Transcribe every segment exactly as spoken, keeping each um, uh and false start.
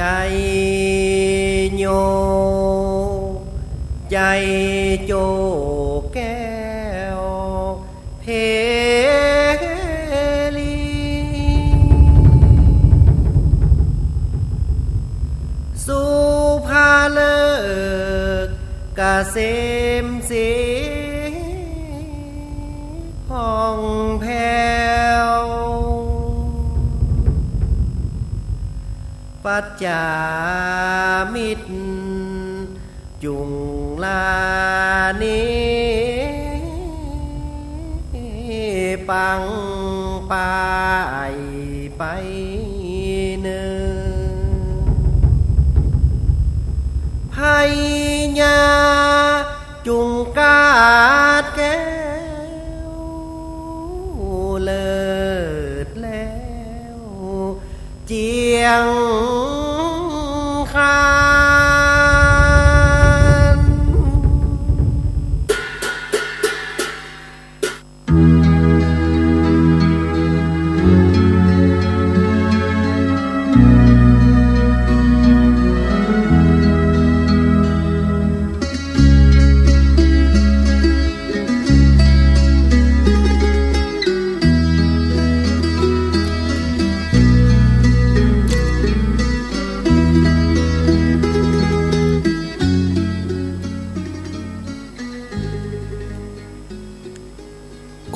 ชัยโย ชัยโจแก้ว เพลี สุภาฤกษ์เกษมศรี ผ่องแผ้ว ปัจจามิตร จุ่งลานิ ปังป่ายไปเนิน พญาจุ่งกาดแก้ว เลิศแล้ว เจียงคาน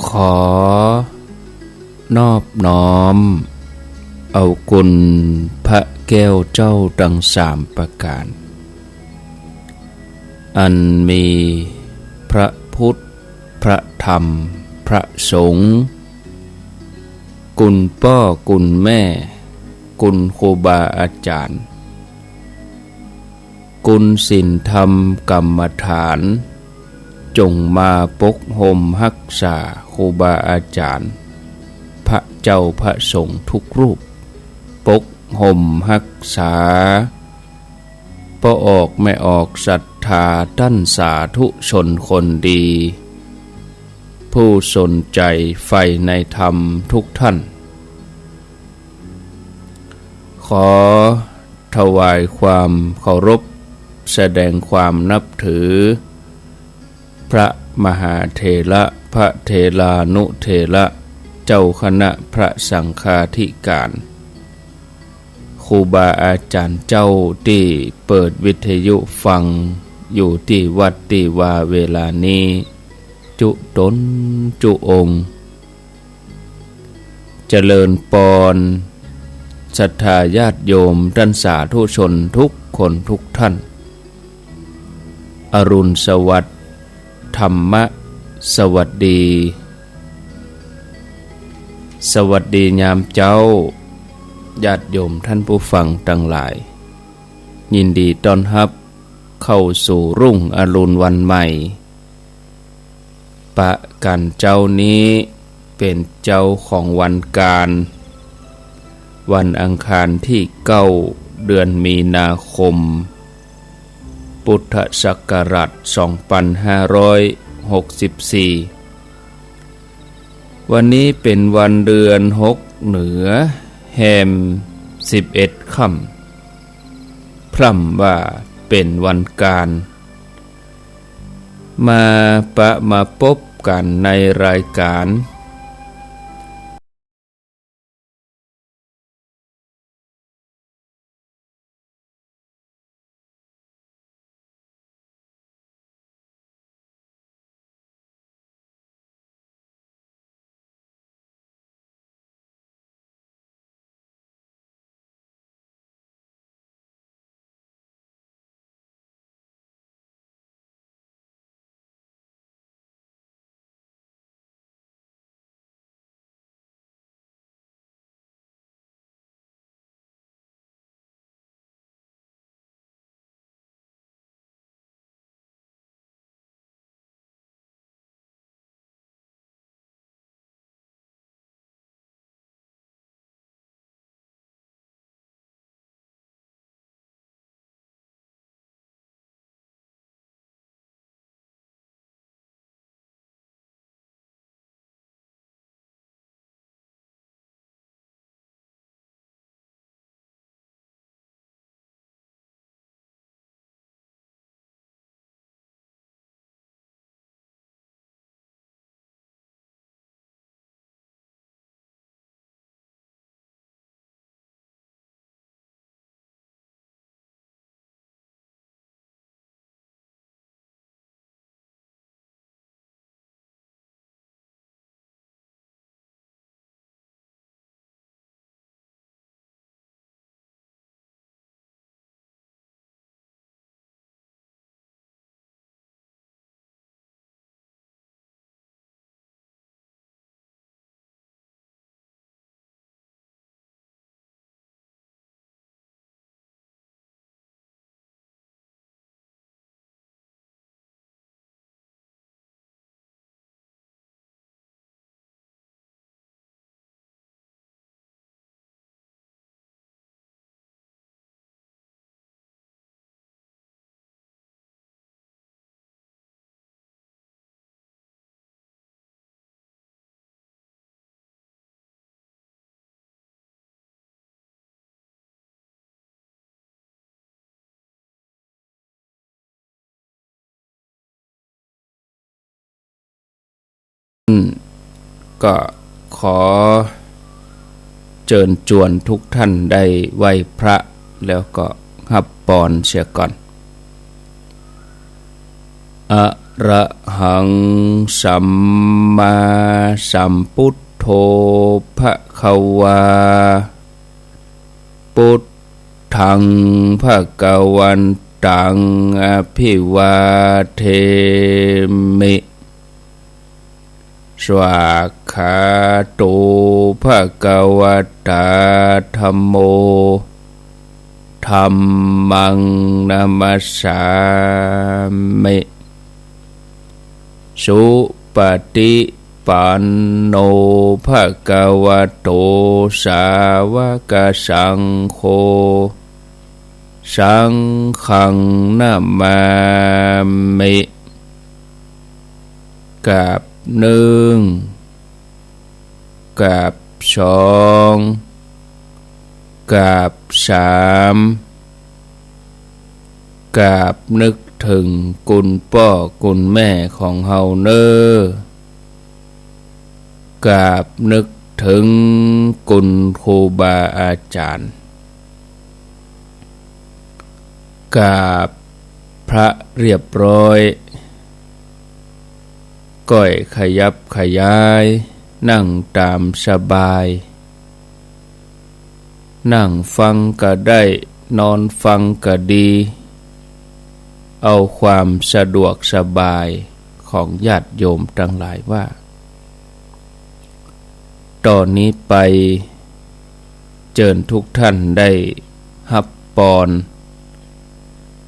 ขอนอบน้อมเอาคุณพระแก้วเจ้าตังสามประก๋าน อันมีพระพุทธ พระธรรม พระสงฆ์ คุณป้อคุณแม่ คุณครูบาอาจารย์ คุณศีลธรรมกรรมฐาน จงมาปกห่มฮักษาครูบาอาจารย์ พระเจ้าพระสงฆ์ทุกรูป ปกห่มฮักษา ป้อออกแม่ออกศรัทธาต้านสาธุชนคนดี ผู้สนใจ๋ใฝ่ในธรรมทุกท่าน ขอถวายความเคารพ แสดงความนับถือ พระมหาเถระ พระเถรานุเถระ เจ้าคณะพระสังฆาธิการ ครูบาอาจารย์เจ้าตี้เปิดวิทยุฟังอยู่ตี้วัดตี้วาเวลานี้ จุ๊ต๋นจุ๊องค์ เจริญปอน ศรัทธาญาติโยมต้านสาธุชนทุกคนทุกท่าน อรุณสวัสดิ์ ธรรมะสวัสดี สวัสดียามเจ๊า ญาติโยมท่านผู้ฟังตังหลาย ยินดีต้อนฮับเข้าสู่รุ่งอรุณวันใหม่ ประก๋านเจ๊านี้เป๋นเจ๊าของวันก๋าน วันอังคารตี้เก้า เดือนมีนาคม พุทธศักราชสองปันห้าร้อยหกสิบสี่ วันนี้เป๋นวันเดือนหกเหนือ แฮมสิบเอ็ดค่ำ พร่ำว่าเป๋นวันก๋าน มาปะมาปบกั๋นในรายก๋าน ก็ขอเจิญจวนทุกท่านได้ไหว้พระแล้วก็ฮับปอนเสียก่อน อะระหัง สัมมาสัมพุทโธ ภะคะวา พุทธัง ภะคะวันตัง อะภิวาเทมิ สวากขาโต ภะคะวะตา ธัมโม ธัมมัง นะมัสสามิ สุปะฏิปันโน ภะคะวะโต สาวะกะสังโฆ สังฆัง นะมามิ กราบนึ่ง กราบสอง กราบสาม กราบนึกเถิงกุณป้อกุณแม่ของเฮาเน่อ กราบนึกเถิงกุณครูบาอาจ๋ารย์ กราบพระเรียบร้อย ก้อยขยับขยาย นั่งต๋ามสบาย นั่งฟังก็ได้ นอนฟังก็ดี เอาความสะดวกสบายของญาติโยมตังหลายว่า ต่อนี้ไป เจิญทุกท่านได้ฮับปอน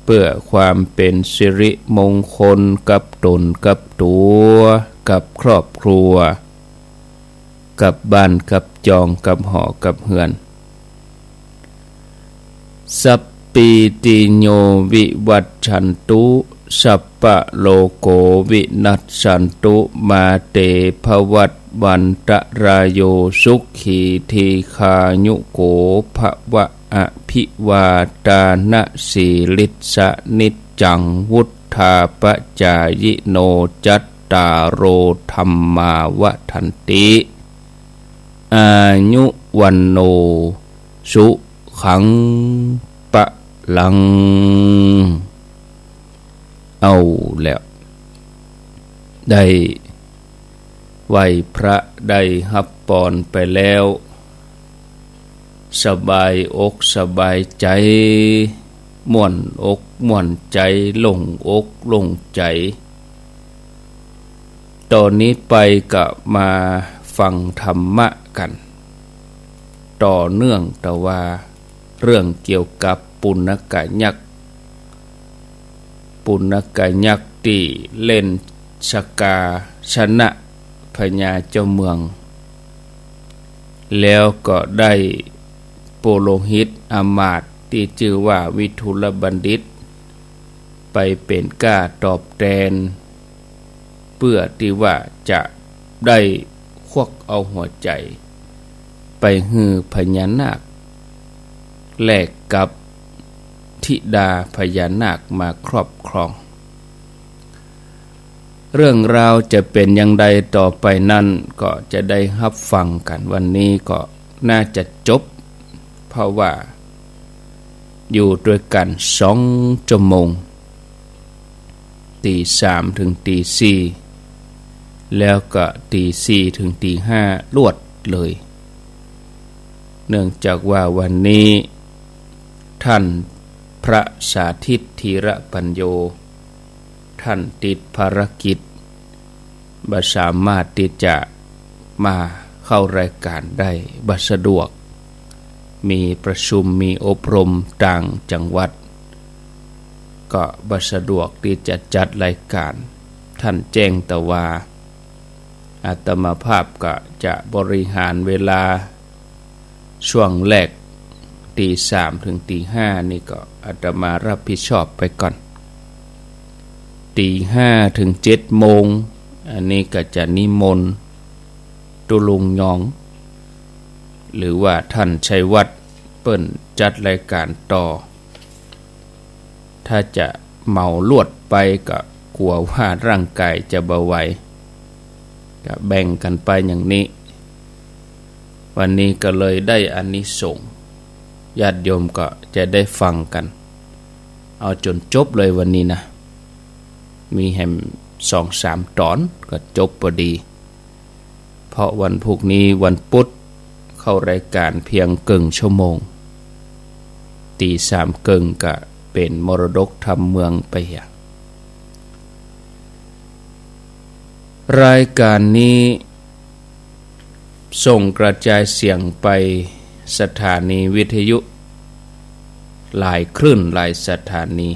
เปื้อความเป๋นสิริมงคลกับต๋นกับตั๋ว กับครอบครัว กับบ้านกับจอง กับหอกับเฮือน สัพพีติโย วิวัชชันตุ สัพพะโรโค วินัสสันตุ มาเต ภวัตวันตะราโย สุขี ทีฆายุโก ภะวะ อะภิวาทานะสีลิสสะ นิจจัง วุฑฒาปะจายิโน จัตตาโร ธัมมา วัฑันติ อายุ วัณโณ สุขัง พะลัง เอาแล้ว ได้ไหว้พระ ได้ฮับปอนไปแล้ว สบายอกสบายใจ๋ ม่วนอกม่วนใจ๋ โล่งอกโล่งใจ๋ ต่อนี้ไปก็มาฟังธรรมะกั๋น ต่อเนื่องแต่ว่าเรื่องเกี่ยวกับปุณกยักษ์ ปุณกยักษ์ตี้เล่นสกาชนะพญาเจ้าเมือง แล้วก็ได้ปุโรหิตอำมาตย์ตี้จื้อว่าวิทูลบัณฑิต ไปเป๋นก้าตอบแตน เปื้อตี้ว่าจะได้ควักเอาหัวใจ๋ไปหื้อพญานาค แลกกับธิดาพญานาคมาครอบครอง เรื่องราวจะเป๋นอย่างใดต่อไปนั้นก็จะได้ฮับฟังกั๋น วันนี้ก็น่าจะจบ เพราะว่าอยู่ตวยกั๋นสองชั่วโมง ตีสามเถิงตีสี่ แล้วก็ตีสี่เถิงตีห้าลวดเลย เนื่องจากว่าวันนี้ท่านพระสาธิต ธีระปัญโญ ท่านติดภารกิจ บ่สามารถตี้จะมาเข้ารายก๋านได้ บ่สะดวก มีประชุม มีอบรมต่างจังหวัด ก็บ่สะดวกตี้จะจัดรายก๋าน ท่านแจ้งแต่ว่า อาตมาภาพก็จะบริหารเวลา ช่วงแรกตีสามเถิงตีห้านี่ก็อาตมารับผิดชอบไปก่อน ตีห้าเถิงเจ็ดโมง อันนี้ก็จะนิมนต์ตุ๊ลุงยอง หรือว่าท่านชัยวัฒน์เปิ้นจัดรายก๋านต่อ ถ้าจะเหมาลวดไปก็กั๋วว่าร่างก๋ายจะบ่ไหว ก็แบ่งกั๋นไปอย่างนี้ วันนี้ก็เลยได้อานิสงส์ ญาติโยมก็จะได้ฟังกั๋น เอาจ๋นจบเลยวันนี้นะ มีแหมสองสามต๋อนก็จบพอดี เพราะวันพูกนี้วันปุ๊ด เข้ารายก๋านเพียงเกิ่งชั่วโมง ตี๋สามเกิ่งก็เป๋นมรดกธรรมเมืองไปเหีย รายก๋านนี้ส่งกระจายเสียงไปสถานีวิทยุหลายคลื่นหลายสถานี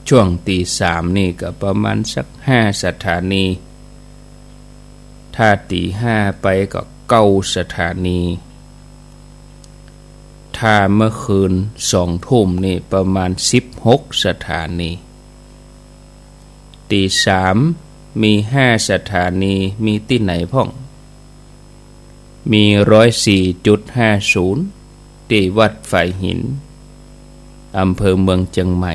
ช่วงตี๋สามนี่ก็ประมาณสักห้าสถานี ถ้าตี๋ห้าไปก็เก้าสถานี ถ้าเมื่อคืนสองทุ่มนี่ประมาณสิบหกสถานี ตี๋สามมีห้าสถานี มีตี้ไหนพ่อง มีร้อยสี่จุดห้าศูนย์ ตี้วัดฝายหิน อำเภอเมืองเจียงใหม่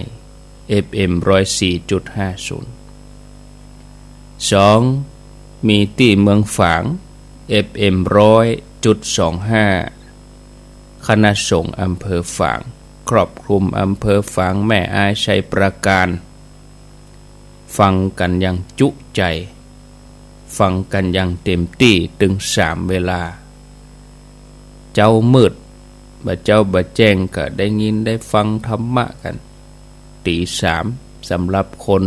เอฟเอ็มร้อยสี่จุดห้าศูนย์ สอง มีตี้เมืองฝาง เอฟเอ็มร้อยจุดสองห้า คณะสงฆ์อำเภอฝาง ครอบคลุมอำเภอฝาง แม่อาย ชัยปราการ ฟังกั๋นอย่างจุใจ๋ ฟังกั๋นอย่างเต็มตี้ ตึงสามเวลา เจ๊ามืด บ่าเจ๊าบ่าแจ้งก็ได้ยินได้ฟังธรรมะกั๋น ตี๋สาม สำหรับคน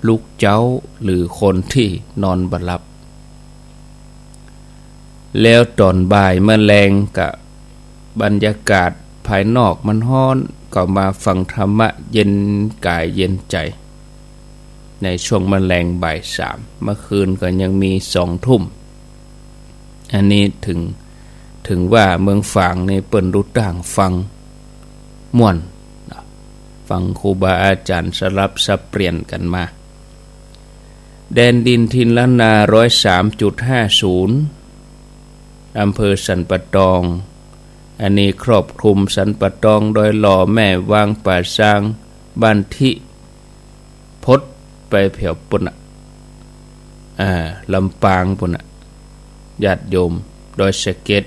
ลุกเจ๊า หรือคนตี้นอนบ่หลับ แล้วต๋อนบ่ายเมื่อแลงก็บรรยากาศภายนอกมันฮ้อน ก็มาฟังธรรมะเย็นก๋ายเย็นใจ๋ ในช่วงเมื่อแลงบ่ายสาม เมื่อคืนก็ยังมีสองทุ่ม อันนี้ถึง ถึงว่าเมืองฝางนี่เปิ้นรู้ต่างฟังม่วน ฟังครูบาอาจ๋ารย์สลับสับเปลี่ยนกั๋นมา แดนดินถิ่นล้านนา ร้อยสามจุดห้าศูนย์ อำเภอสันป่าตอง อันนี้ครอบคลุมสันป่าตอง ดอยหล่อ แม่วาง ป่าซาง บ้านทิ พดไปแผวปุ้นน่ะ อ่า ลำปางปุ้นน่ะ ญาติโยม ดอยสะเก็ด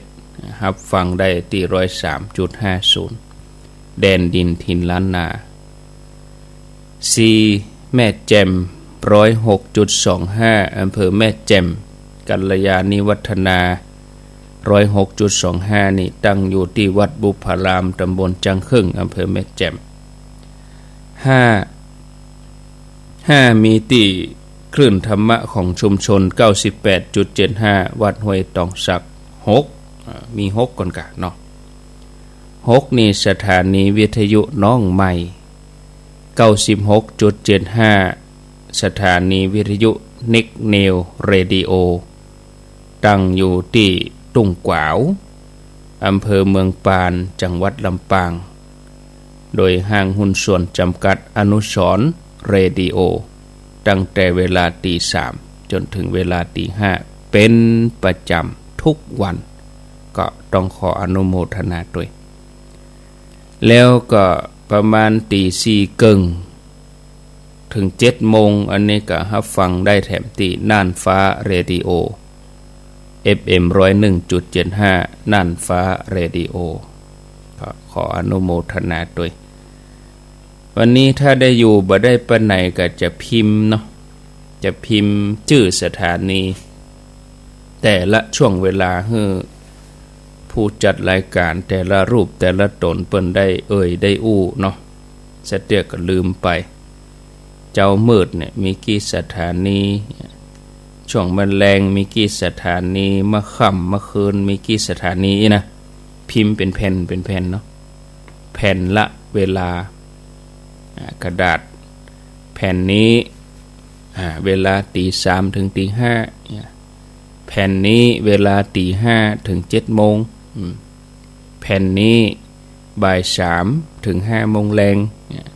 ฮับฟังได้ตี้ ร้อยสามจุดห้าศูนย์ แดนดินถิ่นล้านนา สี่ แม่แจ่ม ร้อยหกจุดสองห้า อำเภอแม่แจ่ม กัลยาณิวัฒนา ร้อยหกจุดสองห้า นี่ตั้งอยู่ตี้วัดบุพพาราม ตำบลจังเคิ่ง อำเภอแม่แจ่ม ห้า ห้า มีตี้คลื่นธรรมะของชุมชน เก้าสิบแปดจุดเจ็ดห้า วัดห้วยตองสัก หก อ่า มีหกก่อนกะเนาะ หก นี่สถานีวิทยุหนองใหม่ เก้าสิบหกจุดเจ็ดห้า สถานีวิทยุ Next New Radio ตั้งอยู่ตี้ตุ้งกวาว อำเภอเมืองปาน จังหวัดลำปาง โดยห้างหุ้นส่วนจำกัดอนุสรณ์เรดิโอ ตั้งแต่เวลาตีสามจ๋นเถิงเวลาตีห้า เป๋นประจ๋ำทุกวัน ก็ต้องขออนุโมทนาตวย แล้วก็ประมาณตีสี่เกิ่งเถิงเจ็ดโมง อันนี้ก็ฮับฟังได้แถมตี้น่านฟ้าเรดิโอ เอฟเอ็ม ร้อยหนึ่งจุดเจ็ดห้า น่านฟ้าเรดิโอ ก็ขออนุโมทนาตวย วันนี้ถ้าได้อยู่บ่ได้ไปไหนก็จะพิมพ์เนาะ จะพิมพ์จื้อสถานี แต่ละช่วงเวลาหื้อผู้จัดรายการแต่ละรูปแต่ละต๋นเปิ้นได้เอ่ยได้อู้เนาะ สะเตื้อก็ลืมไป เจ๊ามืดเนี่ยมีกี่สถานี ช่วงเมื่อแลงมีกี่สถานี เมื่อค่ำเมื่อคืนมีกี่สถานีนะ พิมพ์เป๋นแผ่นเป๋นแผ่นเนาะ แผ่นละเวลา อ่า กระดาษแผ่นนี้ อ่า เวลาตีสามเถิงตีห้าเนี่ย แผ่นนี้เวลาตีห้าเถิงเจ็ดโมง อืม แผ่นนี้บ่ายสามเถิงห้าโมงแลงเนี่ย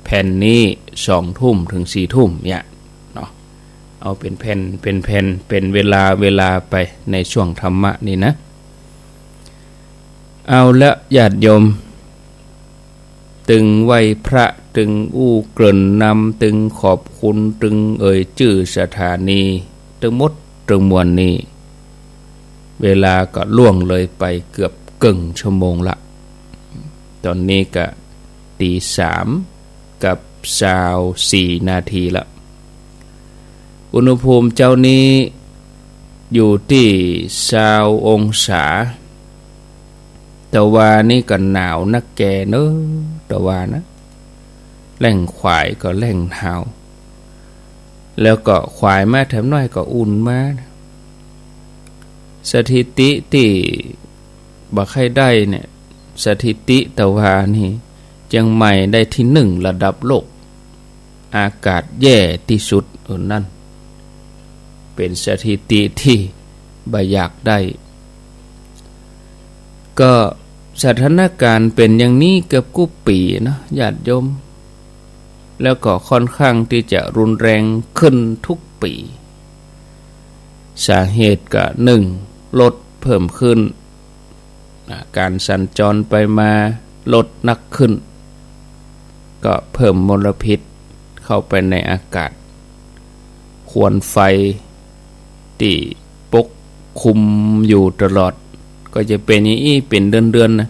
แผ่นนี้สองทุ่มเถิงสี่ทุ่มเนี่ยเนาะ เอาเป๋นแผ่น เป๋นแผ่น เป๋นเวลา เวลาไปในช่วงธรรมะนี่นะ เอาละญาติโยม ตึงไหว้พระ ตึงอู้เกริ่นนำ ตึงขอบคุณ ตึงเอ่ยจื้อสถานี ตึงหมดตึงมวลนี้ เวลาก็ล่วงเลยไปเกือบเกิ่งชั่วโมงละ ต๋อนนี้ก็ตี๋สามกับซาวสี่นาทีละ อุณหภูมิเจ๊านี้อยู่ตี้ซาวองศา ตะวานี้ก็หนาวนักแกเนอะ ตะวานะ แล่งขวายก็แล่งหนาว แล้วก็ขวายมาแถมน้อยก็อุ่นมา สถิติตี้บ่ใค่ได้เนี่ย สถิติตะวานี่ เจียงใหม่ได้ตี้หนึ่งระดับโลก อากาศแย่ตี้สุด เออ นั่น เป๋นสถิติตี้บ่อยากได้ ก็สถานการณ์เป๋นอย่างนี้เกือบกู้ปี๋เนาะ ญาติโยม แล้วก็ค่อนข้างตี้จะรุนแรงขึ้นทุกปี๋ สาเหตุก็หนึ่ง รถเพิ่มขึ้น อ่า ก๋านสัญจรไปมา รถนักขึ้น ก็เพิ่มมลพิษเข้าไปในอากาศ ควันไฟตี้ปกคลุมอยู่ตลอด ก็จะเป๋นอย่างอี้เป๋นเดือนๆ นะ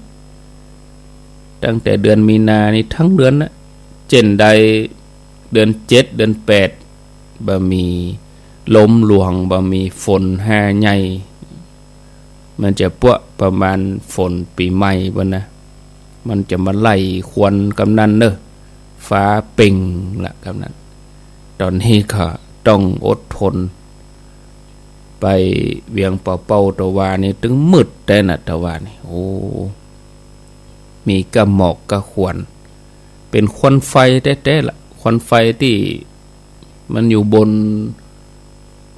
ตั้งแต่เดือนมีนานี่ตึงเดือนนะ เจ้นใดเดือนเจ็ด เดือนแปด บ่มีลมหลวง บ่มีฝนหาใหญ่ มันจะปั๊วประมาณฝนปี๋ใหม่ปู้นนะ มันจะมาไล่ควันกำนั้นเนอะ ฟ้าเป่งละกำนั้น ต๋อนนี้ก็ต้องอดทน ไปเวียงป่าเป้าตะวานี่ตึงมืดแต๊นะ ตะวานี่ โอ้ มีก้าหมอกก้าควัน เป๋นควันไฟแต๊ๆ ละ ควันไฟตี้มันอยู่บน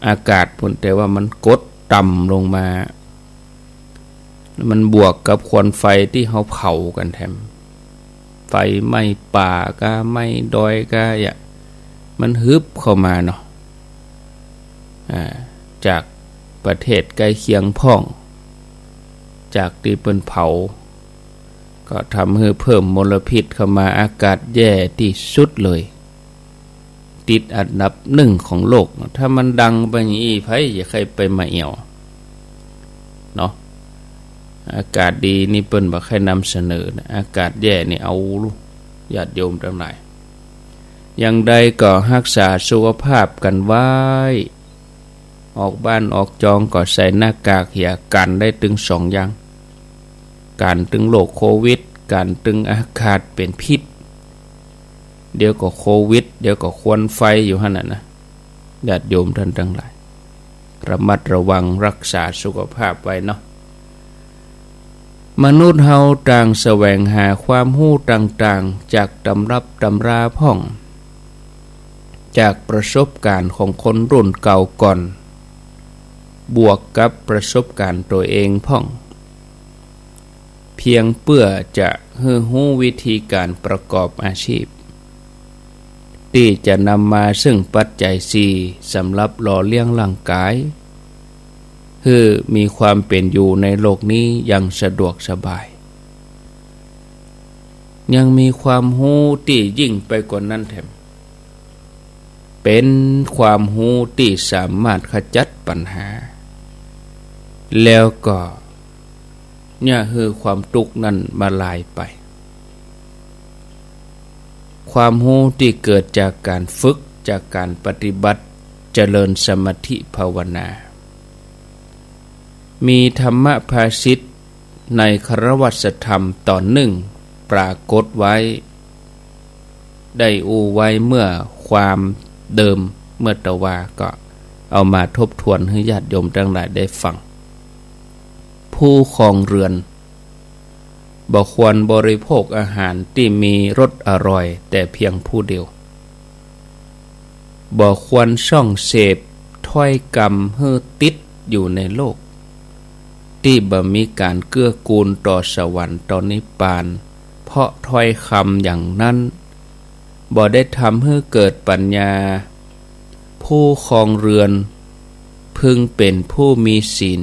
อากาศปู้น แต่ว่ามันกดต่ำลงมา มันบวกกับควันไฟตี้เฮาเผากั๋นแถม ไฟไหม้ป่าก้า ไหม้ดอยก้า อะ มันฮึบเข้ามาเนาะ อ่า จากประเทศใก้เคียงพ่อง จากตี้เปิ้นเผา ก็ทำหื้อเพิ่มมลพิษเข้ามา อากาศแย่ตี้สุดเลย ติดอันดับหนึ่งของโลก ถ้ามันดังไปอย่างอี้ ใผจะใค่ไปมาแอ่ว เนาะ อากาศดีนี่เปิ้นบ่ใค่นำเสนอนะ อากาศแย่นี่เอาลูก ญาติโยมตังหลาย อย่างใดก็ฮักษาสุขภาพกั๋นไว้ ออกบ้านออกจองก็ใส่หน้ากากเหียกั๋นได้ตึงสองอย่าง กั๋นตึงโรคโควิด กั๋นตึงอากาศเป๋นพิษ เดี๋ยวก็โควิด เดี๋ยวก็ควันไฟอยู่หั้นน่ะนะ ญาติโยมต้านตังหลาย ระมัดระวังฮักษาสุขภาพไว้เนาะ มนุษย์เฮาต่างแสวงหาความฮู้ต่างๆ จากตำรับตำราพ่อง จากประสบก๋ารณ์ของคนรุ่นเก่าก่อน บวกกับประสบก๋ารณ์ตั๋วเองพ่อง เพียงเปื้อจะหื้อฮู้วิธีก๋านประกอบอาชีพ ตี้จะนำมาซึ่งปัจจัยสี่ สำหรับหล่อเลี้ยงร่างก๋าย หื้อมีความเป๋นอยู่ในโลกนี้อย่างสะดวกสบาย ยังมีความฮู้ตี้ยิ่งไปกว่านั้นแถม เป๋นความฮู้ตี้สามารถขจัดปัญหา แล้วก็เยียะหื้อความตุ๊กข์นั้นมาลายไป ความฮู้ตี้เกิดจากก๋านฝึก จากก๋านปฏิบัติ เจริญสมาธิภาวนา มีธรรมภาษิตในครวัตสธรรมต๋อนนึ่งปรากฏไว้ ได้อู้ไว้เมื่อความเดิมเมื่อตะวา ก็เอามาทบทวนหื้อญาติโยมตังหลายได้ฟัง ผู้ครองเรือน บ่ควรบริโภคอาหารตี้มีรสอร่อยแต่เพียงผู้เดียว บ่ควรส่องเสพถ้อยกำหื้อติดอยู่ในโลก ตี้บ่มีก๋านเกื้อกูลต่อสวรรค์ต่อนิพพาน เพราะถ้อยกำอย่างนั้น บ่ได้ทำหื้อเกิดปัญญา ผู้ครองเรือนพึงเป๋นผู้มีศีล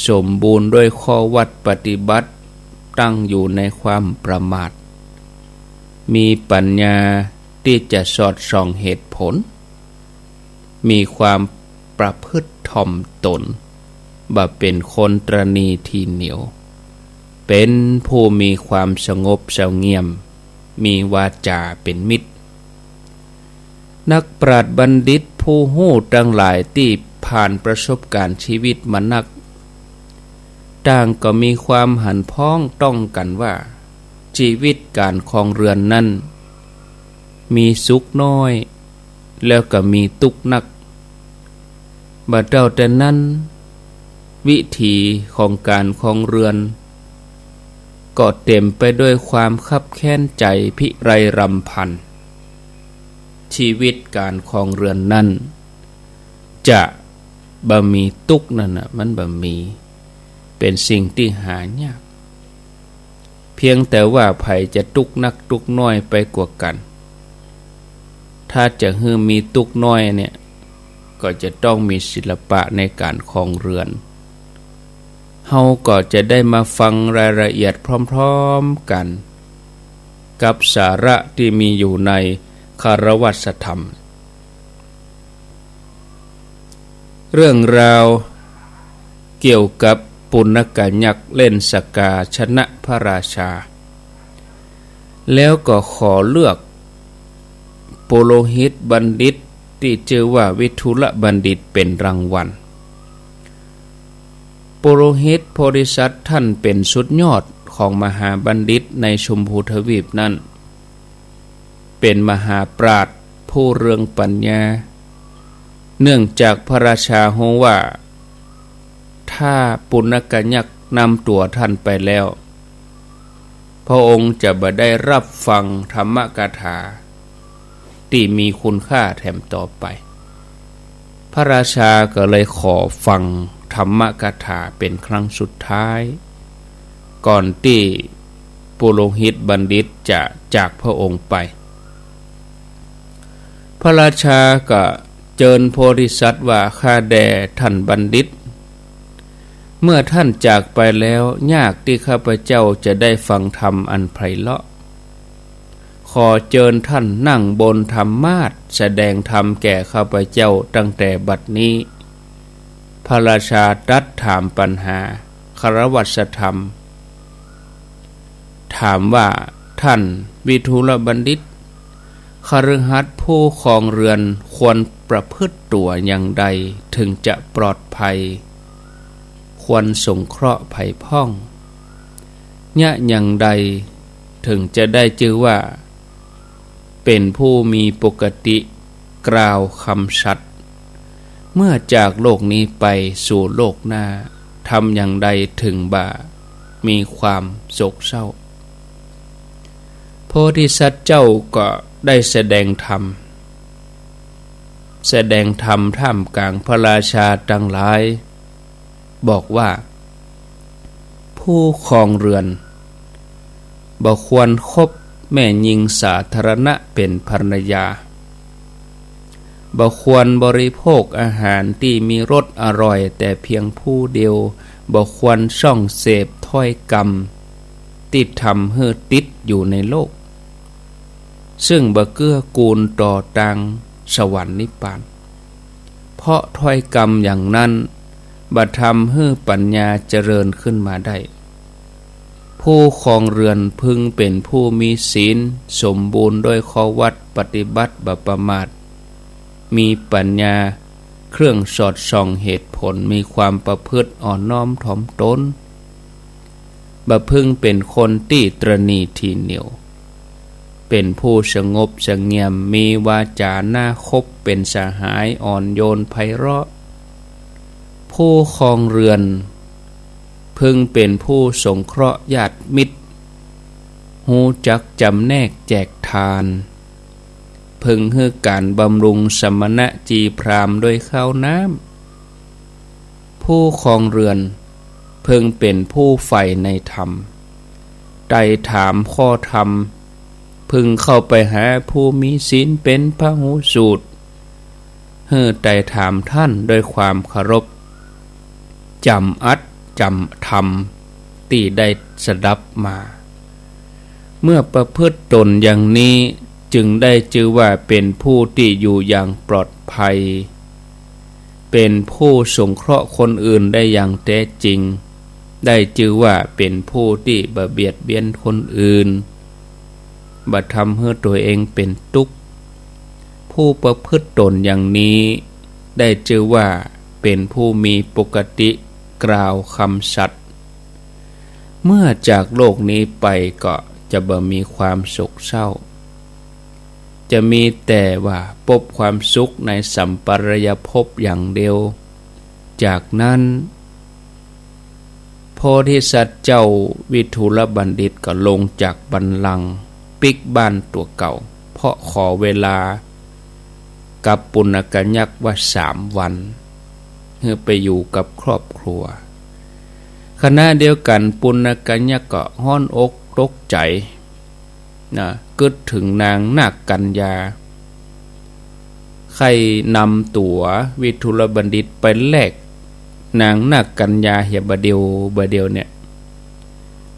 สมบูรณ์ด้วยข้อวัตรปฏิบัติ ตั้งอยู่ในความประมาท มีปัญญาตี้จะสอดส่องเหตุผล มีความ ประพฤติถ่อมตน บ่เป๋นคนตระหนี่ถี่เหนียว เป๋นผู้มีความสงบเสงี่ยม มีวาจาเป๋นมิตร นักปราชญ์บัณฑิตผู้ฮู้ตังหลายตี้ผ่านประสบก๋ารณ์จีวิตมานัก ต่างก็มีความหันพ้องต้องกั๋นว่า จีวิตก๋านครองเรือนนั้น มีสุขน้อย แล้วก็มีตุ๊กข์นัก บ่เต้าแต่นั้น วิถีของก๋านครองเรือน ก็เต๋มไปด้วยความคับแค้นใจ๋พิไรรำพัน จีวิตก๋านครองเรือนนั้น จะบ่มีตุ๊กข์นั้นน่ะ มันบ่มี เป๋นสิ่งตี้หายาก เพียงแต่ว่าใผจะตุ๊กข์นักตุ๊กข์น้อยไปกว่ากั๋น ถ้าจะหื้อมีตุ๊กข์น้อยเนี่ย ก็จะต้องมีศิลปะในก๋านครองเรือน เฮาก็จะได้มาฟังรายละเอียดพร้อมๆ กั๋น กับสาระตี้มีอยู่ในคารวัสธรรม เรื่องราวเกี่ยวกับปุณกยักษ์เล่นสกาชนะพระราชา แล้วก็ขอเลือกปุโรหิตบัณฑิตตี้จื้อว่าวิทุลบัณฑิตเป๋นรางวัล ปุโรหิตโพธิสัตว์ท่านเป๋นสุดยอดของมหาบัณฑิตในชมพูทวีปนั้น เป๋นมหาปราชญ์ผู้เรืองปัญญา เนื่องจากพระราชาฮู้ว่า ถ้าปุณกยักษ์นำตั๋วท่านไปแล้ว พระองค์จะบ่ได้รับฟังธรรมกถาตี้มีคุณค่าแถมต่อไป พระราชาก็เลยขอฟังธรรมกถาเป๋นครั้งสุดท้าย ก่อนตี้ปุโรหิตบัณฑิตจะจากพระองค์ไป พระราชาก็เจิญโพธิสัตว์ว่า ข้าแด่ท่านบัณฑิต เมื่อท่านจากไปแล้ว ยากตี้ข้าพเจ้าจะได้ฟังธรรมอันไพเราะ ขอเจิญท่านนั่งบนธรรมาสน์ แสดงธรรมแก่ข้าพเจ้าตั้งแต่บัดนี้ พระราชาตรัสถามปัญหาคารวัสธรรม ถามว่า ท่านวิทุลบัณฑิต คฤหัสถ์ผู้ครองเรือนควรประพฤติตั๋วอย่างใดถึงจะปลอดภัย ควรสงเคราะห์ใผพ่อง เยียะอย่างใดถึงจะได้จื้อว่า เป๋นผู้มีปกติกล่าวกำสัตย์ เมื่อจากโลกนี้ไปสู่โลกหน้า ทำอย่างใดถึงบ่มีความโศกเศร้า โพธิสัตว์เจ้าก็ได้แสดงธรรม แสดงธรรมท่ามกลางพระราชาตังหลาย บอกว่า ผู้ครองเรือน บ่ควรคบแม่ญิงสาธารณะเป๋นภรรยา บ่ควรบริโภคอาหารตี้มีรสอร่อยแต่เพียงผู้เดียว บ่ควรส่องเสพถ้อยกำตี้ทำหื้อติดอยู่ในโลก ซึ่งบ่เกื้อกูลต่อตางสวรรค์นิพพาน เพราะถ้อยกำอย่างนั้นบ่ทำหื้อปัญญาเจริญขึ้นมาได้ ผู้ครองเรือนพึงเป๋นผู้มีศีลสมบูรณ์ด้วยข้อวัตรปฏิบัติบ่ประมาท มีปัญญาเครื่องสอดส่องเหตุผล มีความประพฤติอ่อนน้อมถ่อมตน บ่พึงเป๋นคนตี้ตระหนี่ถี่เหนียว เป๋นผู้สงบเสงี่ยม มีวาจาน่าคบ เป๋นสหายอ่อนโยนไพเราะ ผู้ครองเรือน พึงเป๋นผู้สงเคราะห์ญาติมิตร ฮู้จักจำแนกแจกทาน พึงหื้อก๋านบำรุงสมณะจีพราหมณ์ด้วยข้าวน้ำ ผู้ครองเรือน พึงเป๋นผู้ใฝ่ในธรรม ไต่ถามข้อธรรม พึงเข้าไปหาผู้มีศีลเป๋นพหูสูตร หื้อไต่ถามท่านด้วยความเคารพ จ๋ำอัตถ์จ๋ำธรรมตี้ได้สดับมา เมื่อประพฤติตนอย่างนี้ จึงได้จื้อว่าเป๋นผู้ตี้อยู่อย่างปลอดภัย เป๋นผู้สงเคราะห์คนอื่นได้อย่างแต๊จริง ได้จื้อว่าเป๋นผู้ตี้บ่เบียดเบียนคนอื่น บ่ทำหื้อตั๋วเองเป๋นตุ๊กข์ ผู้ประพฤติต๋นอย่างนี้ ได้จื้อว่าเป๋นผู้มีปกติกล่าวกำสัตย์ เมื่อจากโลกนี้ไปก็จะบ่มีความโศกเศร้า จะมีแต่ว่าพบความสุขในสัมปรายภพอย่างเดียว จากนั้น โพธิสัตว์เจ้าวิทูลบัณฑิตก็ลงจากบัลลังก์ ปิ๊กบ้านตั๋วเก่า เพราะขอเวลากับปุณกัญญักษ์ว่าสามวัน หื้อไปอยู่กับครอบครัว ขณะเดียวกั๋นปุณกัญญักษ์ก็ฮ้อนอกตกใจ๋ นะ กึ๊ดเถิงนางนาคกัญญา ใค่นำตั๋ววิทูลบัณฑิตไปแลกนางนาคกัญญาเหียบ่าเดี่ยวบ่าเดี่ยวเนี่ย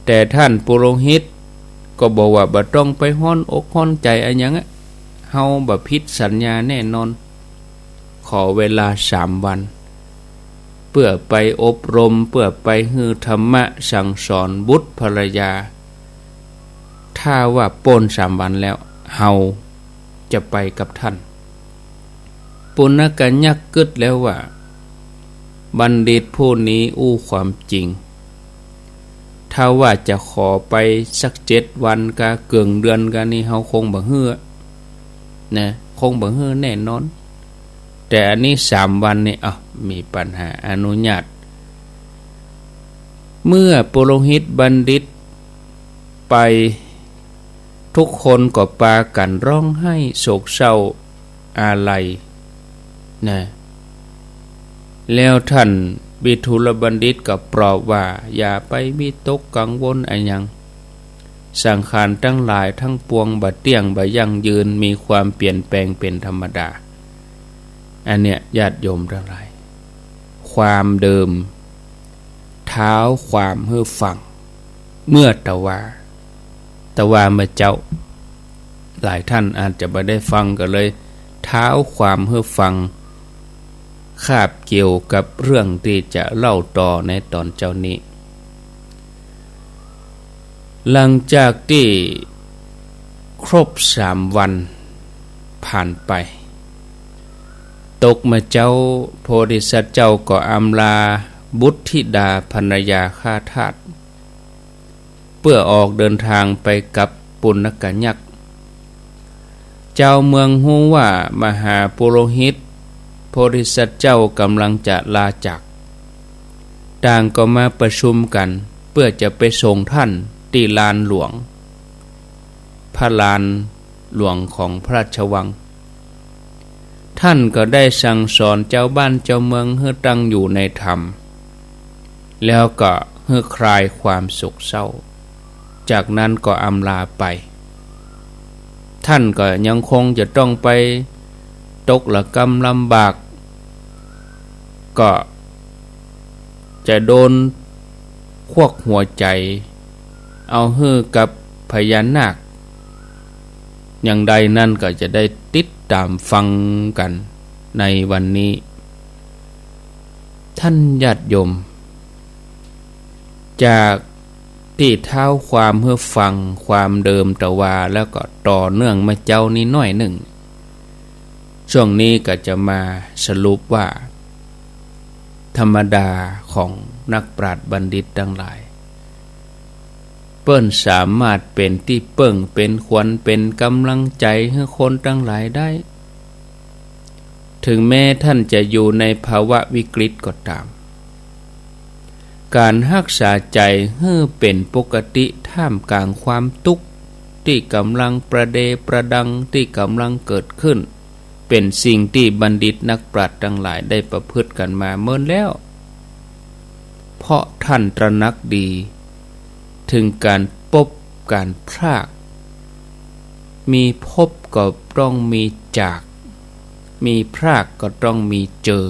แต่ท่านปุโรหิตก็บอกว่าบ่ต้องไปฮ้อนอกฮ้อนใจ๋อะหยังอะ เฮาบ่ผิดสัญญาแน่นอน ขอเวลาสามวัน เปื้อไปอบรม เปื้อไปหื้อธรรมะสั่งสอนบุตรภรรยา ถ้าว่าป๊นสามวันแล้ว เฮาจะไปกับท่าน ปุณกัญญักษ์กึ๊ดแล้วว่า บัณฑิตผู้นี้อู้ความจริง ถ้าว่าจะขอไปสักเจ็ดวันกาเกื่องเดือนกานี่ เฮาคงบ่หื้อ นะ คงบ่หื้อแน่นอน แต่อันนี้สามวันนี่ เอ้า มีปัญหา อนุญาต เมื่อปุโรหิตบัณฑิตไป ทุกคนก็ปากั๋นฮ้องไห้โศกเศร้าอาลัย นะ แล้วท่านวิทูลบัณฑิตก็ปลอบว่า อย่าไปวิตกกังวลอะหยัง สังขารตังหลายตังปวงบ่เตี้ยงบ่ยั่งยืน มีความเปลี่ยนแปลงเป๋นธรรมดา อันเนี้ยญาติโยมตังหลาย ความเดิม เท้าความหื้อฟัง เมื่อตะวา ตะวาเมื่อเจ๊า หลายท่านอาจจะบ่ได้ฟังก็เลยเท้าความหื้อฟัง คาบเกี่ยวกับเรื่องตี้จะเล่าต่อในต๋อนเจ๊านี้ หลังจากตี้ครบสามวันผ่านไป ตกมาเจ๊า โพธิสัตว์เจ้าก็อำลาบุตรธิดาภรรยาข้าทาส เปื้อออกเดินตางไปกับปุณกัญญักษ์ จาวเมืองฮู้ว่ามหาปุโรหิต โพธิสัตว์เจ้าก่ำลังจะลาจาก ต่างก็มาประชุมกั๋น เปื้อจะไปส่งท่านตี้ลานหลวง พระลานหลวงของพระราชวัง ท่านก็ได้สั่งสอนจาวบ้านจาวเมืองหื้อตั้งอยู่ในธรรม แล้วก็หื้อคลายความโศกเศร้า จากนั้นก็อำลาไป ท่านก็ยังคงจะต้องไปตกระกำลำบาก ก็จะโดนควักหัวใจ๋ เอาหื้อกับพญานาค อย่างใดนั้นก็จะได้ติดต๋ามฟังกั๋นในวันนี้ ท่านญาติโยม จากตี้เท้าความหื้อฟังความเดิมตะวา แล้วก็ต่อเนื่องมาเจ๊านี้หน้อยนึ่ง ช่วงนี้ก็จะมาสรุปว่า ธรรมดาของนักปราชญ์บัณฑิตตังหลาย เปิ้นสามารถเป๋นตี้เปิ้ง เป๋นขวัญ เป๋นก๋ำลังใจ๋หื้อคนตังหลายได้ เถิงแม้ท่านจะอยู่ในภาวะวิกฤตก็ต๋าม ก๋านฮักษาใจ๋หื้อเป๋นปกติท่ามก๋างความตุ๊กข์ตี้ก๋ำลังประเดประดังตี้ก๋ำลังเกิดขึ้น เป๋นสิ่งตี้บัณฑิตนักปราชญ์ตังหลายได้ประพฤติกั๋นมาเมินแล้ว เพราะท่านตระหนักดีเถิงก๋านปบก๋านพราก มีปบก็ต้องมีจาก มีพรากก็ต้องมีเจอ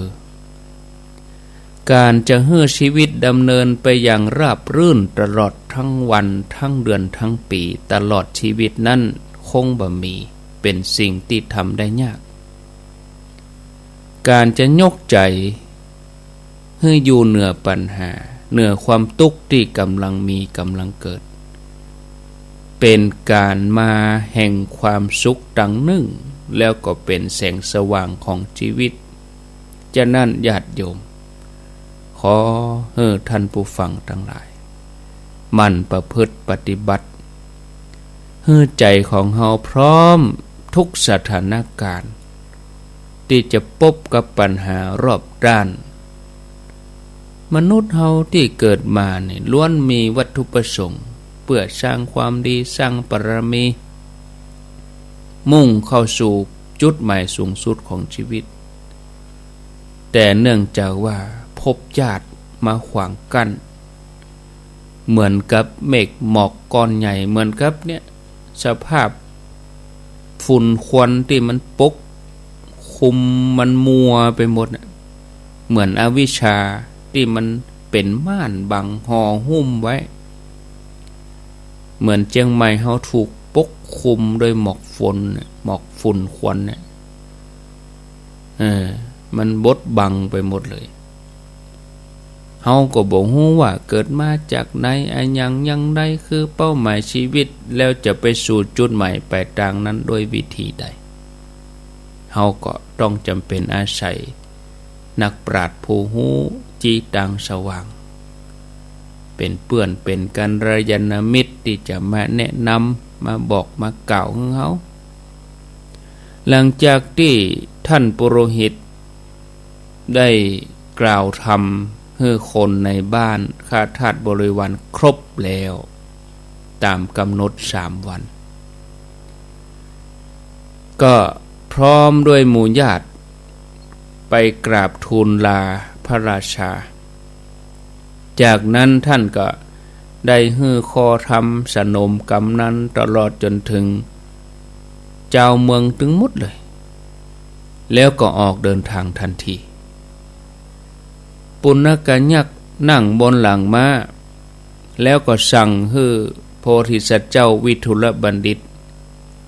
ก๋านจะหื้อชีวิตดำเนินไปอย่างราบรื่นตลอดทั้งวันทั้งเดือนทั้งปี๋ ตลอดชีวิตนั้นคงบ่มี เป๋นสิ่งตี้ทำได้ยาก ก๋านจะยกใจ๋หื้ออยู่เหนือปัญหา เหนือความตุ๊กข์ตี้ก่ำลังมีก่ำลังเกิด เป๋นก๋านมาแห่งความสุขตังนึ่ง แล้วก็เป๋นแสงสว่างของจีวิต จานั้นญาติโยม ขอหื้อท่านผู้ฟังตังหลาย หมั่นประพฤติปฏิบัติ หื้อใจ๋ของเฮาพร้อมทุกสถานก๋ารณ์ ตี้จะปบกับปัญหารอบด้าน มนุษย์เฮาตี้เกิดมานี่ล้วนมีวัตถุประสงค์ เปื้อสร้างความดี สร้างบารมี มุ่งเข้าสู่จุดหมายสูงสุดของจีวิต แต่เนื่องจากว่าภพชาติมาขวางกั้น เหมือนกับเมฆหมอกก้อนใหญ่ เหมือนกับเนี่ย สภาพฝุ่นควันตี้มันปกคลุม มันมัวไปหมดน่ะ เหมือนอวิชชาตี้มันเป๋นม่านบังห่อหุ้มไว้ เหมือนเจียงใหม่เฮาถูกปกคลุมด้วยหมอกฝนน่ะ หมอกฝุ่นควันเนี่ย เออ มันบดบังไปหมดเลย เฮาก็บ่ฮู้ว่าเกิดมาจากไหน อะหยังอย่างใด คือเป้าหมายจีวิต แล้วจะไปสู่จุดหมายปลายตางนั้นด้วยวิธีใด เฮาก็ต้องจ๋ำเป๋นอาศัยนักปราชญ์ผู้ฮู้ จี้ตางสว่าง เป๋นเปื้อน เป๋นกัลยาณมิตรตี้จะมาแนะนำ มาบอก มากล่าวหื้อเฮา หลังจากตี้ท่านปุโรหิตได้กล่าวธรรมหื้อคนในบ้านข้าทาสบริวารครบแล้ว ต๋ามก๋ำหนดสามวัน ก็พร้อมด้วยหมู่ญาติไปกราบทูลลาพระราชา จากนั้นท่านก็ได้หื้อข้อธรรมสนมกำนั้นตลอดจ๋นเถิงจาวเมืองตึงหมดเลย แล้วก็ออกเดินทางตันที ปุณณกยักษ์นั่งบนหลังม้า แล้วก็สั่งหื้อโพธิสัตว์เจ้าวิทุลบัณฑิต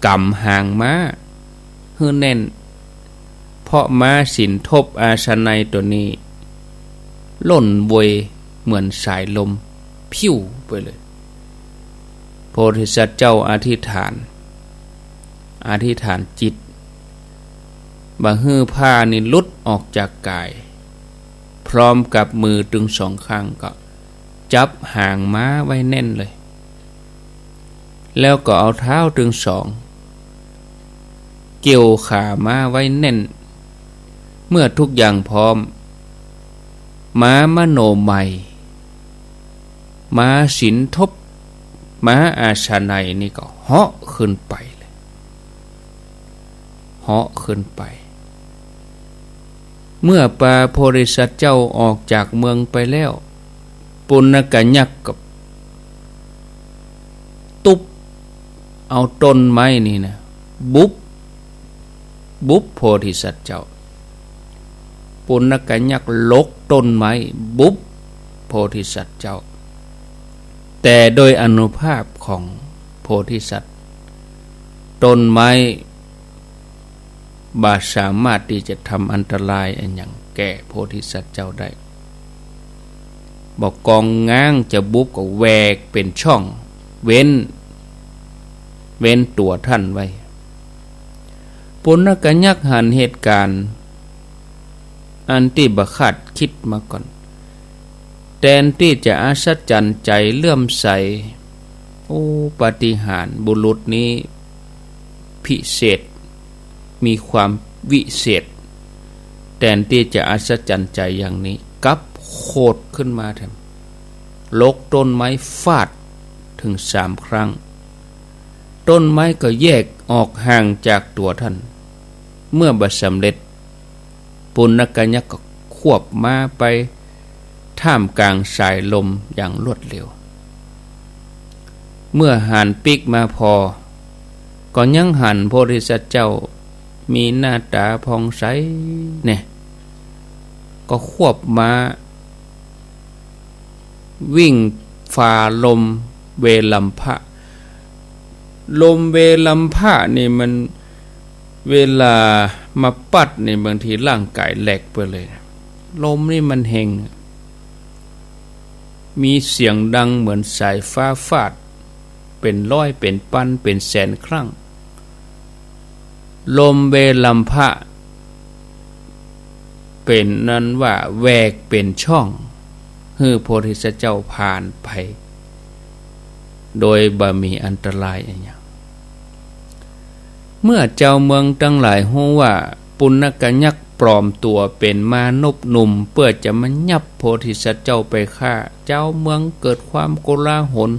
ก๋ำหางม้าหื้อแน่น เพราะม้าสินทบอาชาไนยตั๋วนี้ล่นเวยเหมือนสายลม พิ้วไปเลย โพธิสัตว์เจ้าอธิษฐาน อธิษฐานจิต บ่หื้อผ้านี่หลุดออกจากก๋าย พร้อมกับมือตึงสองข้างก็จับหางม้าไว้แน่นเลย แล้วก็เอาเท้าตึงสองเกี่ยวขาม้าไว้แน่น เมื่อทุกอย่างพร้อม ม้ามโนมัย ม้าสินทบ ม้าอาชาไนยนี่ก็เหาะขึ้นไปเลย เหาะขึ้นไป เมื่อปาโพธิสัตว์เจ้าออกจากเมืองไปแล้ว ปุณณกยักษ์ก็ตุ๊บเอาต้นไม้นี่นะ บุบ บุบโพธิสัตว์เจ้า ปุณณกยักษ์หลกต้นไม้ บุบโพธิสัตว์เจ้า แต่โดยอานุภาพของโพธิสัตว์ ต้นไม้บ่สามารถตี้จะทำอันตรายอะหยังแก่โพธิสัตว์เจ้าได้ บ่กองง้างจะบุบก็แหวกเป๋นช่อง เว้น เว้นตั๋วท่านไว้ ปุณณกยักษ์หันเหตุก๋ารณ์ อันตี้บ่คาดกึ๊ดมาก่อน แตนตี้จะอัศจรรย์ใจ๋เลื่อมใส โอ้ ปาฏิหาริย์บุรุษนี้พิเศษ มีความวิเศษ แตนตี้จะอัศจรรย์ใจ๋อย่างนี้ กลับโขดขึ้นมาแถม หลกต้นไม้ฟาดเถิงสามครั้ง ต้นไม้ก็แยกออกห่างจากตั๋วท่าน เมื่อบ่สำเร็จ ปุณณกยักษ์ก็ควบม้าไปท่ามกลางสายลมอย่างรวดเร็ว เมื่อหันปิ๊กมาผ่อ ก็ยังหันโพธิสัตว์เจ้ามีหน้าต๋าผ่องใสแน่ ก็ควบม้า วิ่งฝ่าลมเวลัมพะ ลมเวลัมพะนี่มัน เวลามาปั๊ดนี่บางทีร่างก๋ายแหลกไปเลย ลมนี่มันแฮง มีเสียงดังเหมือนสายฟ้าฟาด เป๋นร้อย เป๋นปัน เป๋นแสนครั้ง ลมเวลำพะ เป๋นนั้นว่าแหวกเป๋นช่อง หื้อโพธิสัตว์เจ้าผ่านไป โดยบ่มีอันตรายอะหยัง เมื่อจาวเมืองตังหลายฮู้ว่าปุณกยักษ์ปลอมตั๋วเป๋นมานพหนุ่ม เปื้อจะมายับโพธิสัตว์เจ้าไปฆ่า จาวเมืองเกิดความโกลาหล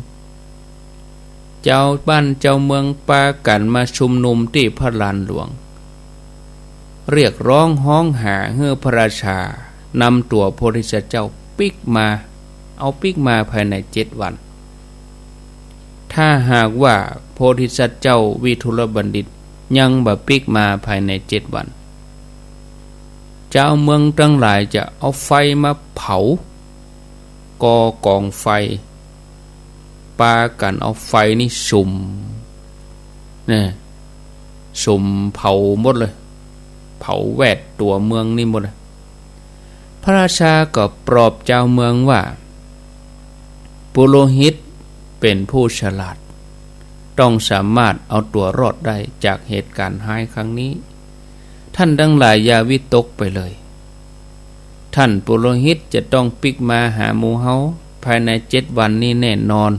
จาวบ้านจาวเมืองปากั๋นมาชุมนุมตี้พระลานหลวง เรียกร้องฮ้องหาหื้อพระราชานำตั๋วโพธิสัตว์เจ้าปิ๊กมา เอาปิ๊กมาภายในเจ็ดวัน ถ้าหากว่าโพธิสัตว์เจ้าวิทูลบัณฑิตยังบ่ปิ๊กมาภายในเจ็ดวัน จาวเมืองตังหลายจะเอาไฟมาเผา ก่อกองไฟ ปากั๋นเอาไฟนี่สุม เนี่ย สุมเผาหมดเลย เผาแวดตั๋วเมืองนี่หมดเลย พระราชาก็ปลอบจาวเมืองว่า ปุโรหิตเป๋นผู้ฉลาด ต้องสามารถเอาตั๋วรอดได้จากเหตุก๋ารณ์ฮ้ายครั้งนี้ ท่านตังหลายอย่าวิตกไปเลย ท่านปุโรหิตจะต้องปิ๊กมาหาหมู่เฮาภายในเจ็ดวันนี้แน่นอน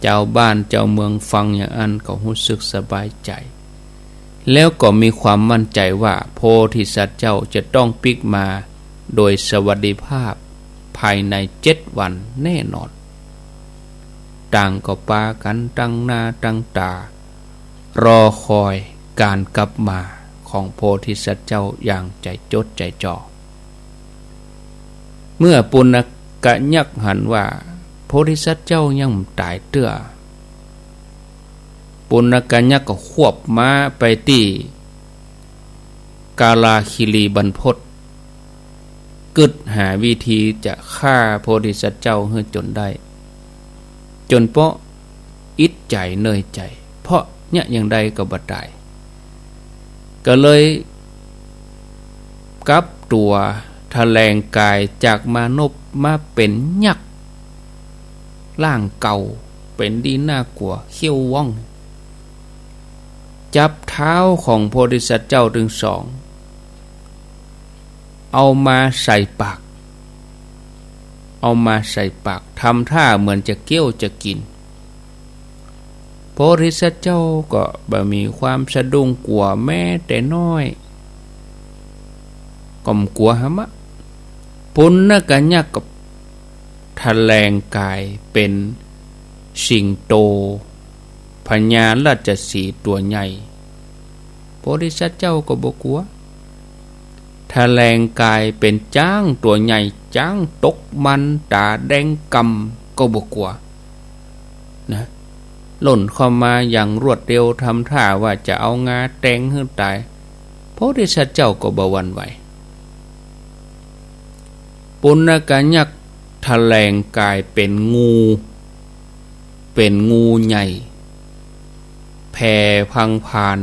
จาวบ้านจาวเมืองฟังอย่างอั้นก็ฮู้สึกสบายใจ๋ แล้วก็มีความมั่นใจ๋ว่าโพธิสัตว์เจ้าจะต้องปิ๊กมาโดยสวัสดิภาพภายในเจ็ดวันแน่นอน ต่างก็ปากั๋นตั้งหน้าตั้งตา รอคอยก๋านกลับมาของโพธิสัตว์เจ้าอย่างใจ๋จดใจ๋จ่อ เมื่อปุณกยักษ์หันว่าโพธิสัตว์เจ้ายังบ่ต๋ายเตื้อ ปุณกยักษ์ก็ควบม้าไปตี้กาลาคิรีบรรพต กึ๊ดหาวิธีจะฆ่าโพธิสัตว์เจ้าหื้อจ๋นได้ จ๋นเปาะอิดใจ๋เนยใจ๋ เพราะเยียะอย่างใดก็บ่ต๋าย ก็เลยกลับตั๋วถแหลงก๋ายจากมานพมาเป๋นยักษ์ ร่างเก่า เป๋นดีน่ากั๋ว เขี้ยวว่อง จับเท้าของโพธิสัตว์เจ้าตึงสอง เอามาใส่ปาก เอามาใส่ปาก ทำท่าเหมือนจะเคี้ยวจะกิ๋น โพธิสัตว์เจ้าก็บ่มีความสะดุ้งกั๋วแม้แต่น้อย ก็บ่กั๋วหำอะ ปุณกยักษ์ก็ถแหลงก๋ายเป๋นสิงโต พญาราชสีห์ตั๋วใหญ่ โพธิสัตว์เจ้าก็บ่กั๋ว ถแหลงก๋ายเป๋นจ๊างตั๋วใหญ่ จ๊างตกมันต๋าแดงก่ำก็บ่กั๋ว นะ ล่นเข้ามาอย่างรวดเร็ว ทำท่าว่าจะเอางาแตงหื้อต๋าย โพธิสัตว์เจ้าก็บ่หวั่นไหว ปุณกยักษ์ถแหลงก๋ายเป๋นงู เป๋นงูใหญ่ แผ่พังผาน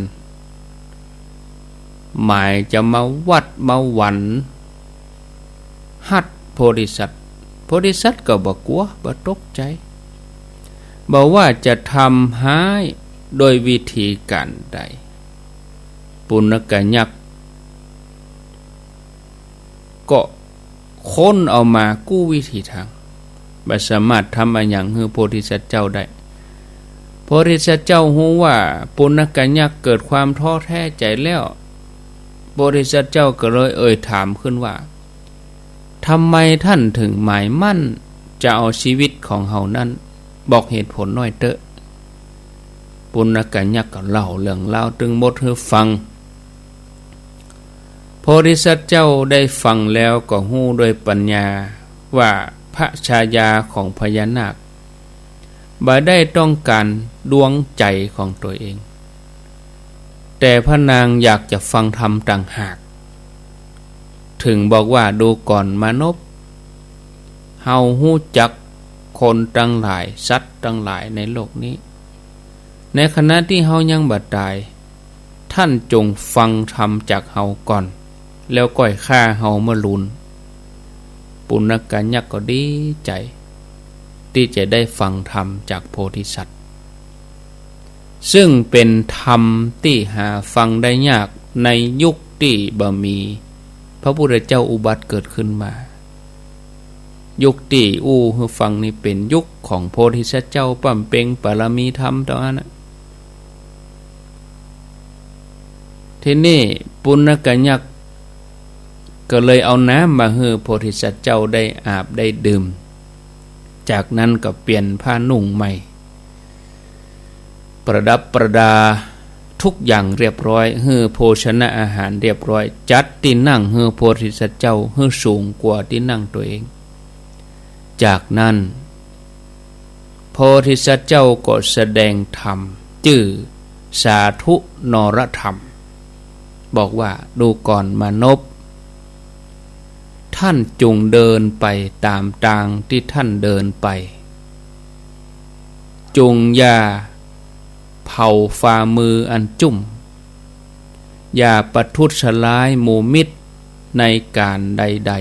หมายจะมาวัดมาหวัน ฮัดโพธิสัตว์ โพธิสัตว์ก็บ่กั๋ว บ่ตกใจ๋ บ่ว่าจะทำฮ้ายโดยวิธีก๋านใด ปุณกยักษ์ก็ค้นเอามากู้วิธีตาง บ่สามารถทำอะหยังหื้อโพธิสัตว์เจ้าได้ โพธิสัตว์เจ้าฮู้ว่าปุณกยักษ์เกิดความท้อแท้ใจ๋แล้ว โพธิสัตว์เจ้าก็เลยเอ่ยถามขึ้นว่า ทำไมท่านถึงหมายมั่นจะเอาชีวิตของเฮานั้น บอกเหตุผลหน้อยเต๊อะ ปุณกยักษ์ก็เล่าเรื่องราวตึงหมดหื้อฟัง โพธิสัตว์เจ้าได้ฟังแล้วก็ฮู้ด้วยปัญญาว่าพระชายาของพญานาค บ่ได้ต้องก๋านดวงใจ๋ของตั๋วเอง แต่พระนางอยากจะฟังธรรมต่างหาก ถึงบอกว่า ดูก่อนมานพ เฮาฮู้จักคนตังหลาย สัตว์ตังหลายในโลกนี้ ในขณะตี้เฮายังบ่ต๋าย ท่านจงฟังธรรมจากเฮาก่อน แล้วก้อยฆ่าเฮาเมื่อลูน ปุณกยักษ์ก็ดีใจ๋ ตี้จะได้ฟังธรรมจากโพธิสัตว์ ซึ่งเป๋นธรรมตี้หาฟังได้ยากในยุคตี้บ่มีพระพุทธเจ้าอุบัติเกิดขึ้นมา ยุคตี้อู้หื้อฟังนี้เป๋นยุคของโพธิสัตว์เจ้าบำเพ็ญบารมีธรรมเต้าอั้นนะ ทีนี้ปุณกยักษ์ก็เลยเอาน้ำมาหื้อโพธิสัตว์เจ้าได้อาบได้ดื่ม จากนั้นก็เปลี่ยนผ้านุ่งใหม่ ประดับประดาทุกอย่างเรียบร้อย หื้อโภชนะอาหารเรียบร้อย จัดตี้นั่งหื้อโพธิสัตว์เจ้าหื้อสูงกว่าตี้นั่งตัวเอง จากนั้น โพธิสัตว์เจ้าก็แสดงธรรมจื้อสาธุนรธรรม บอกว่า ดูก่อนมานพ ท่านจงเดินไปต๋ามตางตี้ท่านเดินไป จงอย่าเผาฝ่ามืออันจุ้ม อย่าประทุษร้ายหมู่มิตรในก๋านใด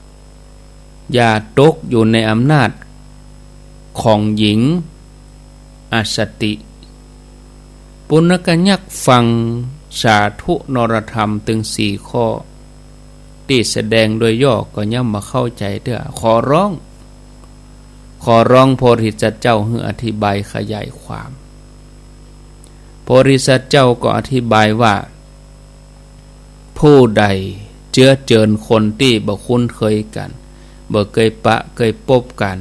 ๆ อย่าตกอยู่ในอำนาจของหญิงอสติ ปุณกยักษ์ฟังสาธุนรธรรมตึงสี่ข้อ ตี้แสดงโดยย่อก็ยังบ่เข้าใจ๋เตื้อ ขอร้อง ขอร้องโพธิสัตว์เจ้าหื้ออธิบายขยายความ โพธิสัตว์เจ้าก็อธิบายว่า ผู้ใดเจื้อเจิญคนตี้บ่คุ้นเคยกั๋น บ่เกยปะเกยปบกั๋น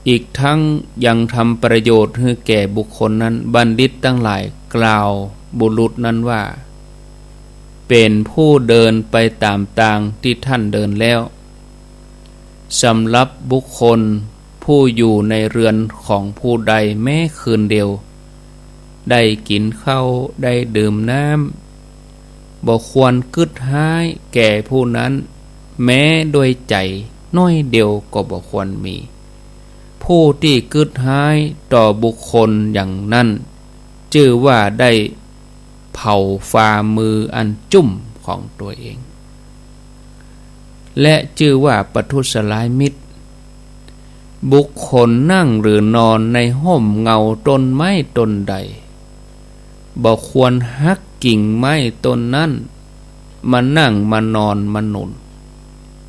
อีกทั้งยังทำประโยชน์หื้อแก่บุคคลนั้น บัณฑิตตังหลายกล่าวบุรุษนั้นว่า เป๋นผู้เดินไปต๋ามตางตี้ท่านเดินแล้ว สำหรับบุคคลผู้อยู่ในเรือนของผู้ใดแม้คืนเดียว ได้กิ๋นข้าว ได้ดื่มน้ำ บ่ควรกึ๊ดฮ้ายแก่ผู้นั้น แม้ด้วยใจ๋น้อยเดียวก็บ่ควรมี ผู้ตี้กึ๊ดฮ้ายต่อบุคคลอย่างนั้น จื้อว่าได้เผาฝ่ามืออันจุ้มของตัวเอง และจื้อว่าประทุษร้ายมิตร บุคคลนั่งหรือนอนในฮ่มเงาต้นไม้ต้นใด บ่ควรหักกิ่งไม้ต้นนั้นมานั่งมานอนมาหนุน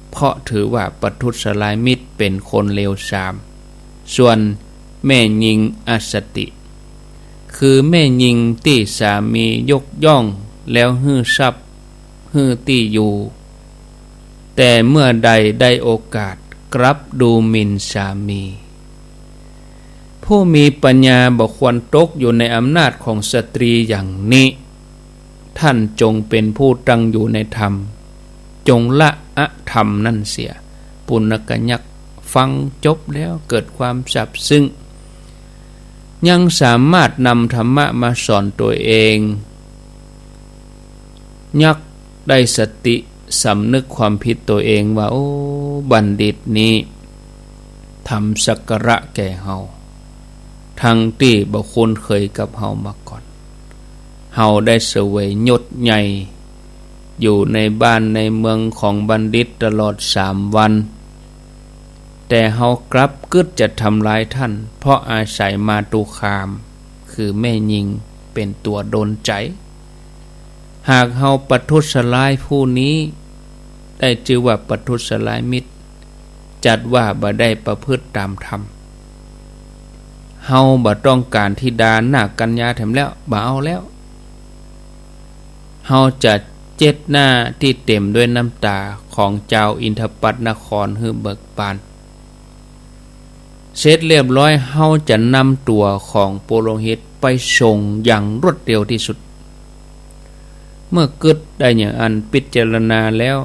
เพราะถือว่าประทุษร้ายมิตรเป๋นคนเลวทราม ส่วนแม่ญิงอสติ คือแม่ญิงตี้สามียกย่องแล้วหื้อทรัพย์ หื้อตี้อยู่ แต่เมื่อใดได้โอกาสกลับดูหมิ่นสามี ผู้มีปัญญาบ่ควรตกอยู่ในอำนาจของสตรีอย่างนี้ ท่านจงเป๋นผู้ตั้งอยู่ในธรรม จงละอธรรมนั้นเสีย ปุณกยักษ์ฟังจบแล้วเกิดความซาบซึ้ง ยังสามารถนำธรรมะมาสอนตัวเอง ยักษ์ได้สติสำนึกความผิดตัวเองว่า โอ้ บัณฑิตนี้ทำสักการะแก่เฮา ทั้งตี้บ่คุ้นเคยกับเฮามาก่อน เฮาได้เสวยยศใหญ่ อยู่ในบ้านในเมืองของบัณฑิตตลอดสามวัน แต่เฮากลับกึ๊ดจะทำร้ายท่าน เพราะอาศัยมาตุคาม คือแม่ญิงเป๋นตั๋วดลใจ๋ หากเฮาประทุษร้ายผู้นี้ ได้จื้อว่าประทุษร้ายมิตร จัดว่าบ่ได้ประพฤติต๋ามธรรม เฮาบ่ต้องก๋านธิดานาคกัญญาแถมแล้ว บ่เอาแล้ว เฮาจะเจ็ดหน้าตี้เต๋มด้วยน้ำต๋าของจาวอินทปัตนครหื้อเบิกบาน เสร็จเรียบร้อย เฮาจะนำตั๋วของปุโรหิตไปส่งอย่างรวดเร็วตี้สุด เมื่อกึ๊ดได้อย่างอั้นพิจารณาแล้ว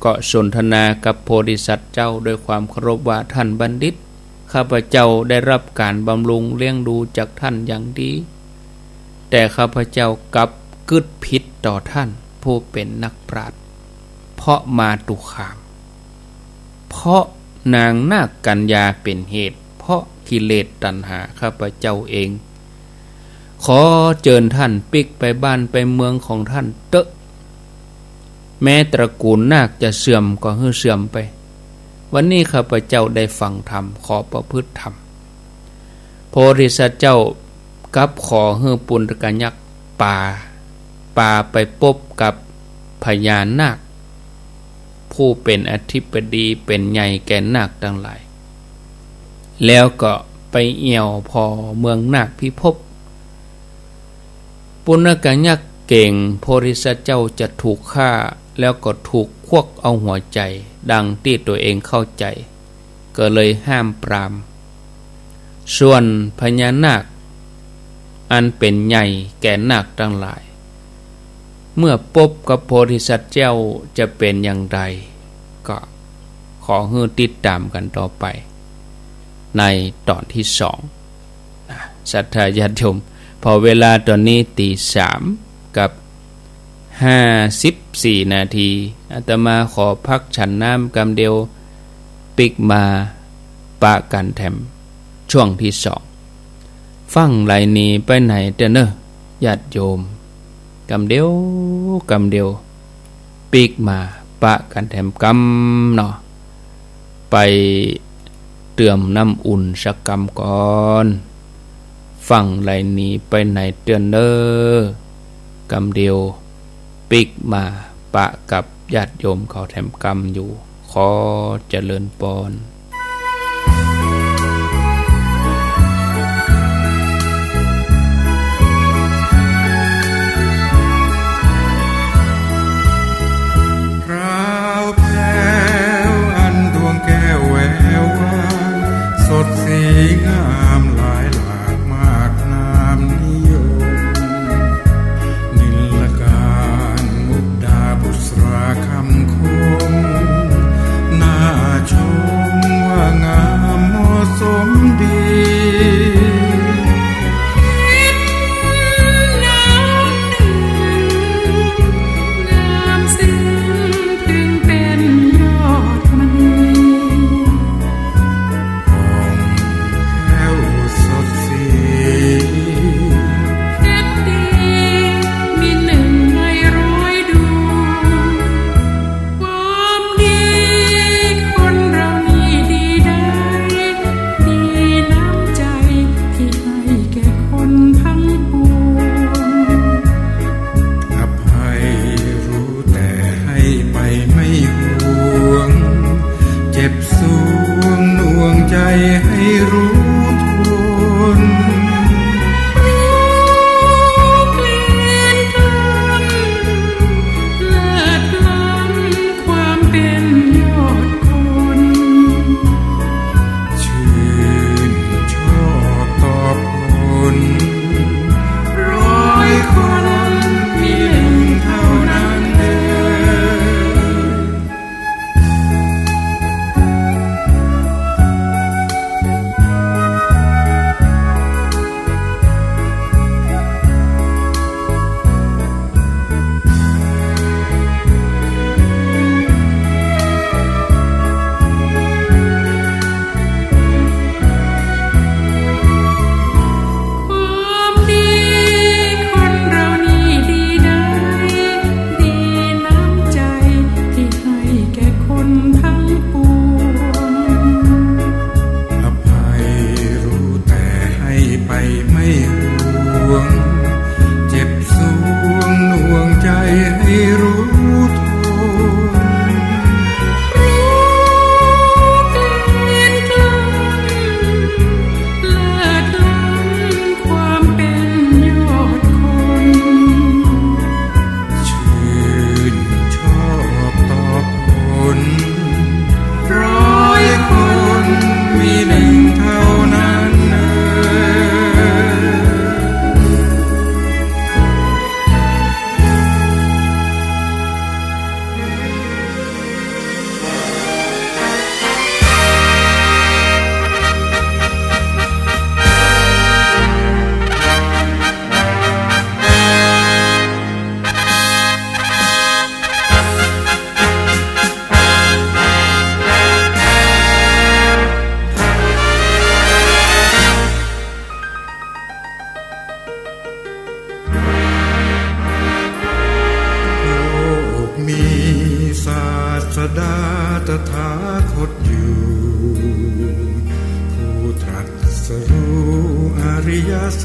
ก็สนทนากับโพธิสัตว์เจ้าด้วยความเคารพว่า ท่านบัณฑิต ข้าพเจ้าได้รับก๋านบำรุงเลี้ยงดูจากท่านอย่างดี แต่ข้าพเจ้ากลับกึ๊ดผิดต่อท่านผู้เป๋นนักปราชญ์ เพราะมาตุคาม เพราะนางนาคกัญญาเป๋นเหตุ เพราะกิเลสตัณหาข้าพเจ้าเอง ขอเจิญต้านปิ๊กไปบ้านไปเมืองของต้านเต๊อะ แม้ตระกู๋ลนาคจะเสื่อมก็หื้อเสื่อมไป วันนี้ข้าพเจ้าได้ฟังธรรม ขอประพฤติธรรม โพธิสัตว์เจ้ากับขอหื้อปุณณกยักษ์ปา ปาไปปบกับพญานาค ผู้เป๋นอธิปดีเป๋นใหญ่แก่นาคตังหลาย แล้วก็ไปแอ่วผ่อเมืองนาคพิภพ ปุณณกยักษ์เก๋งโพธิสัตว์เจ้าจะถูกฆ่า แล้วก็ถูกควักเอาหัวใจ๋ ดังตี้ตั๋วเองเข้าใจ๋ ก็เลยห้ามปราม ส่วนพญานาค อันเป๋นใหญ่แก่นาคตังหลาย เมื่อปบกับโพธิสัตว์เจ้าจะเป๋นอย่างใด ก็ขอหื้อติดต๋ามกั๋นต่อไป ในต๋อนตี้สอง นะ ศรัทธาญาติโยม ผ่อเวลาต๋อนนี้ตี๋สามกับห้าสิบสี่นาที อาตมาขอพักฉันน้ำกำเดียว ปิ๊กมาปะกั๋นแถมช่วงตี้สอง ฟั่งไหลหนีไปไหนเต๊อะเน่อ ญาติโยม กำเดียว กำเดียว ปิ๊กมาปะกั๋นแถมกำเนาะ ไปเติมน้ำอุ่นสักกำก่อน ฟั่งไหลหนีไปไหนเต๊อะเน่อ กำเดียว ปิ๊กมาปะกับญาติโยมเขาแถมกำอยู่ ขอเจริญปอน พราวแผวอันดวงแก้วแวววาว สดสีงามหลายหลากมากนามนิยม นิลการมุกดาบุษราคำคม น่าชม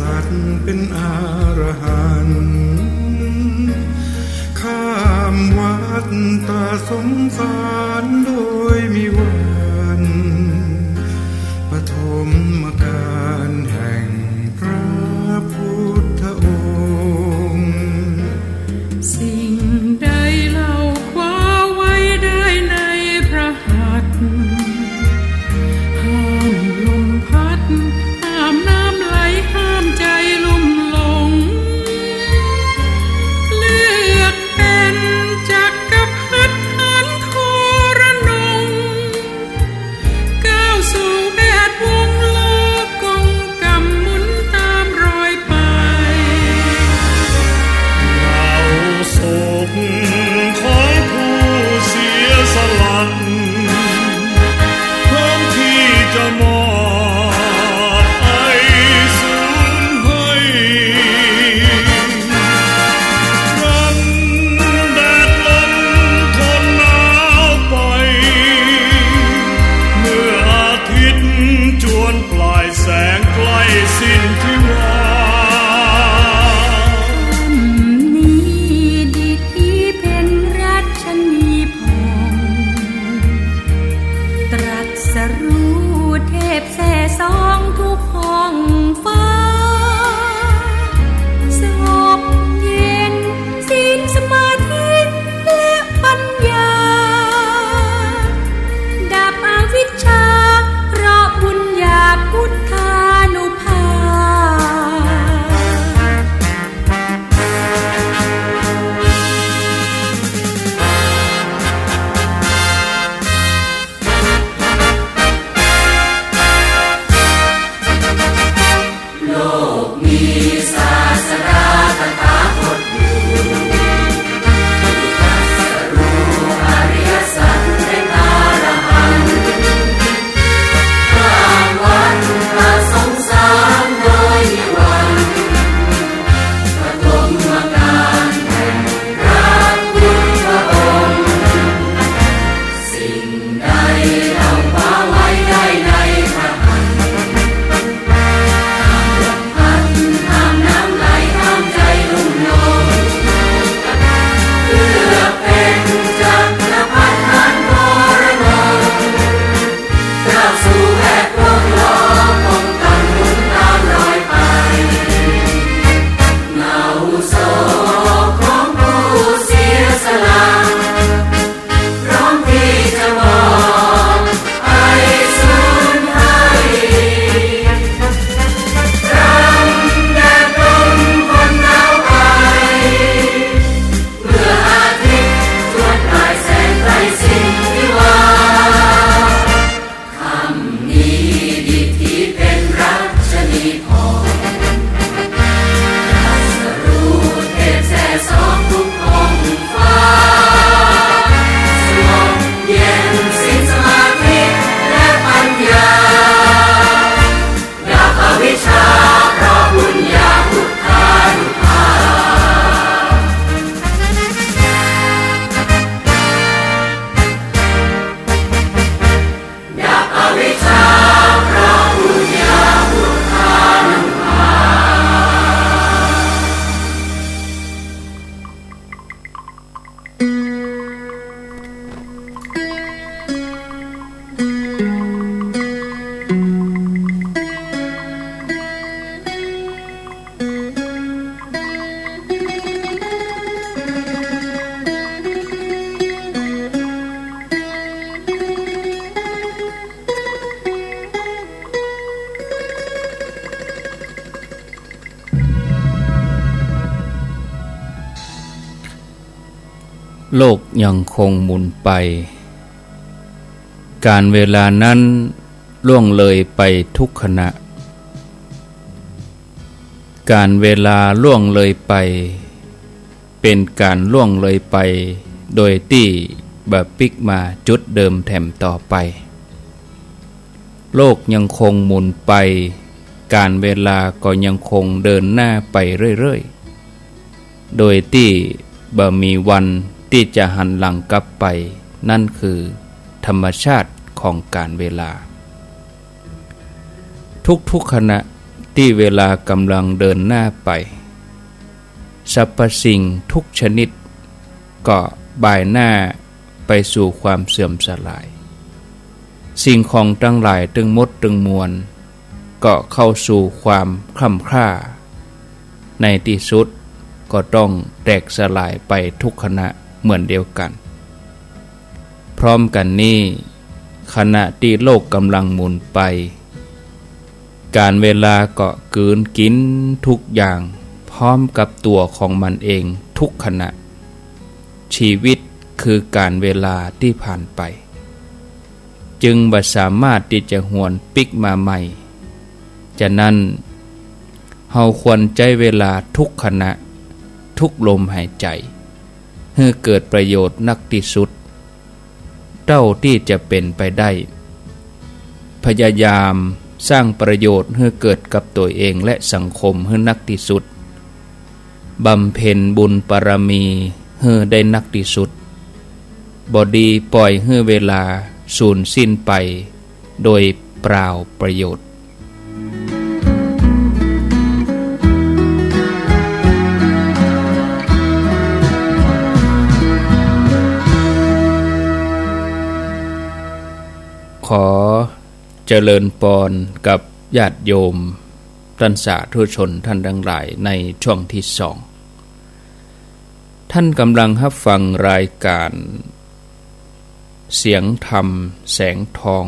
สัตว์เป็นอรหันต์ ข้ามวัฏฏะสงสารโดยมิหวั่น ปฐมกาลแห่งพระพุทธองค์ สิ่งใดเล่าคว้าไว้ได้ในพระ หัตถ์ ห้ามลมพัด ห้ามน้ำไหล ห้ามใจลุ่มหลง เลือกเป็นจักรพรรดิอันทรนง ก้าวสู่แวดวงโลก กงกรรมหมุนตามรอยไป เหงาโศกของผู้เสียสละ พร้อมที่จะมอบไอสูญให้ รำแดดลมทนหนาวไป เมื่ออาทิตย์จวนปลายแสงใกล้สิ้นชีวา ค่ำนี้ดิถีเพ็ญรัชนีผ่อง ตรัสรู้เทพแสสองทุกห้องฟ้า สงบเย็นศีลสมาธิและปัญญา ดับอวิชชา เพราะบุญญาพุทธานุภาพ โลกมีศาสดาตถาคตอยู่ ผู้ตรัสรู้อริยสัจเป็นอรหันต์ ข้ามวัฏฏะสงสารโดยนิวรณ์ ปฐมกาลแห่งพระพุทธองค์ สิ่งใดเล่าคว้าไว้ได้ในพระหัตถ์ ห้ามลมพัด ห้ามน้ำไหล ห้ามใจลุ่มหลง เลือกเป็นจักรพรรดิอันทรนง ก้าวสู่แวดวงโลก กงกรรมหมุนตามรอยไป เหงาโศกของผู้เสียสละ พร้อมที่จะมอบไอสูญให้ รำแดดลมทนหนาวไป เมื่ออาทิตย์จวนปลายแสงใกล้สิ้นชีวา ค่ำนี้ดิถีเพ็ญรัชนีผ่อง ตรัสรู้เทพแสสองทุกห้องฟ้า สงบเย็นศีลสมาธิและปัญญา ดับอวิชชาเพราะบุญญาพุทธานุภาพ ดับอวิชชาเพราะบุญญาพุทธานุภาพ โลกยังคงหมุนไป กาลเวลานั้นล่วงเลยไปทุกขณะ กาลเวลาล่วงเลยไป เป๋นก๋านล่วงเลยไป โดยตี้บ่ปิ๊กมาจุดเดิมแถมต่อไป โลกยังคงหมุนไป กาลเวลาก็ยังคงเดินหน้าไปเรื่อยๆ โดยตี้บ่มีวันตี้จะหันหลังกลับไป นั่นคือธรรมชาติของกาลเวลา ทุกๆ ขณะ ตี้เวลาก่ำลังเดินหน้าไป สรรพสิ่งทุกชนิดก็บ่ายหน้าไปสู่ความเสื่อมสลาย สิ่งของตังหลายตึงหมดตึงมวลก็เข้าสู่ความคร่ำคร่า ในตี้สุดก็ต้องแตกสลายไปทุกขณะเหมือนเดียวกั๋น พร้อมกั๋นนี้ ขณะตี้โลกก่ำลังหมุนไป ก๋าลเวลาก็กืนกิ๋นทุกอย่างพร้อมกับตั๋วของมันเองทุกขณะ ชีวิตคือก๋าลเวลาตี้ผ่านไป จึงบ่สามารถตี้จะหวนปิ๊กมาใหม่ จะนั้น เฮาควรใจ๊เวลาทุกขณะ ทุกลมหายใจ๋ หื้อเกิดประโยชน์นักตี้สุด เต้าตี้จะเป๋นไปได้ พยายามสร้างประโยชน์หื้อเกิดกับตั๋วเองและสังคมหื้อนักตี้สุด บำเพ็ญบุญบารมีหื้อได้นักตี้สุด บ่ดีป่อยหื้อเวลาสูญสิ้นไปโดยเปล่าประโยชน์ ขอเจริญปอนกับญาติโยม ต้านสาธุชนต้านตังหลายในช่วงตี้สอง ต้านก่ำลังฮับฟังรายก๋าน เสียงธรรมแสงทอง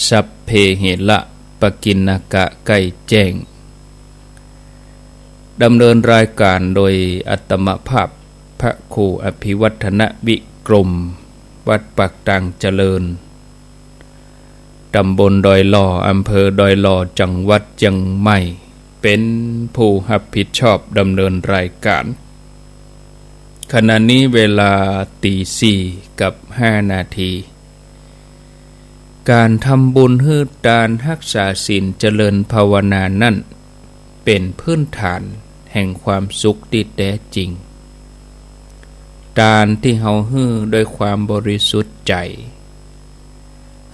สัพเพเหระปกิณณกะใกล้แจ้ง ดำเนินรายก๋านโดยอาตมาภาพพระครูอภิวัฒนวิกรม วัดปากตางเจริญ ตำบลดอยหล่อ อำเภอดอยหล่อ จังหวัดเจียงใหม่ เป๋นผู้ฮับผิดชอบดำเนินรายก๋าน ขณะนี้เวลาตี๋สี่กับห้านาที ก๋านทำบุญหื้อตานฮักษาศีลเจริญภาวนานั้น เป๋นพื้นฐานแห่งความสุขตี้แต๊จริง ตานตี้เฮาหื้อด้วยความบริสุทธิ์ใจ๋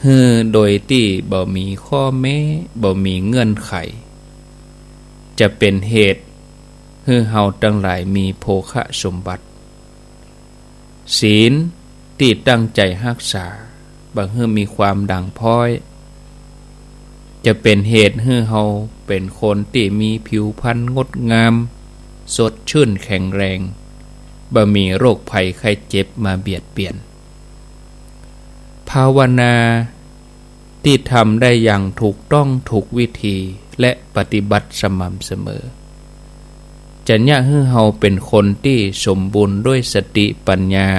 หื้อโดยตี้บ่มีข้อแม้ บ่มีเงื่อนไข จะเป๋นเหตุหื้อเฮาตังหลายมีโภคสมบัติ ศีลตี้ตั้งใจ๋ฮักษา บ่หื้อมีความด่างพร้อย จะเป๋นเหตุหื้อเฮาเป๋นคนตี้มีผิวพรรณงดงาม สดชื่นแข็งแรง บ่มีโรคภัยไข้เจ็บมาเบียดเบียน ภาวนาตี้ทำได้อย่างถูกต้องถูกวิธี และปฏิบัติสม่ำเสมอ จะเยียะหื้อเฮาเป๋นคนตี้สมบูรณ์ด้วยสติปัญญา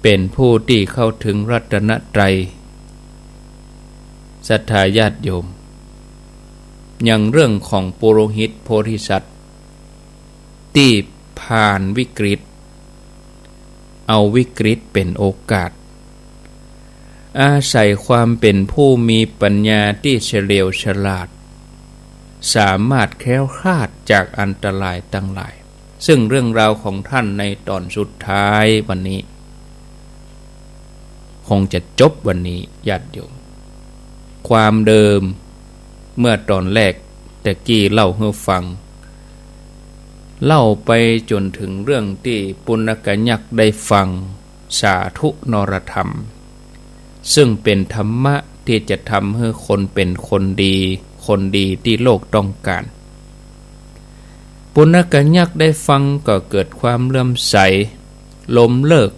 เป๋นผู้ตี้เข้าถึงรัตนตรัย ศรัทธาญาติโยม อย่างเรื่องของปุโรหิตโพธิสัตว์ ตี้ผ่านวิกฤต เอาวิกฤตเป๋นโอกาส อาศัยความเป๋นผู้มีปัญญาตี้เฉลียวฉลาด สามารถแคล้วคลาดจากอันตรายตังหลาย ซึ่งเรื่องราวของต้านในต๋อนสุดท้ายวันนี้ คงจะจบวันนี้ญาติโยม ความเดิมเมื่อต๋อนแรกตะกี้เล่าหื้อฟัง เล่าไปจ๋นเถิงเรื่องตี้ปุณกยักษ์ได้ฟังสาธุนรธรรม ซึ่งเป๋นธรรมะตี้จะทำหื้อคนเป๋นคนดี คนดีตี้โลกต้องก๋าน ปุณกยักษ์ได้ฟังก็เกิดความเลื่อมใส ล้มเลิก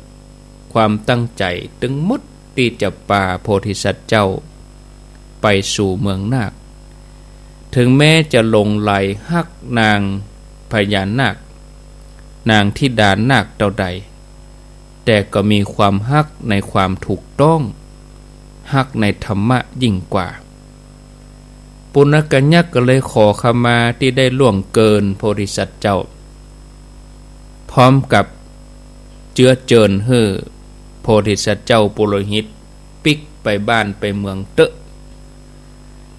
ความตั้งใจ๋ตึงหมดตี้จะปาโพธิสัตว์เจ้าไปสู่เมืองนาค เถิงแม้จะหลงใหลฮักนางพญานาค นางธิดานาคเต้าใด แต่ก็มีความฮักในความถูกต้อง ฮักในธรรมะยิ่งกว่า ปุณกยักษ์ก็เลยขอขมาตี้ได้ล่วงเกินโพธิสัตว์เจ้า พร้อมกับเจื้อเจิญหื้อโพธิสัตว์เจ้าปุโรหิตปิ๊กไปบ้านไปเมืองเต๊อะ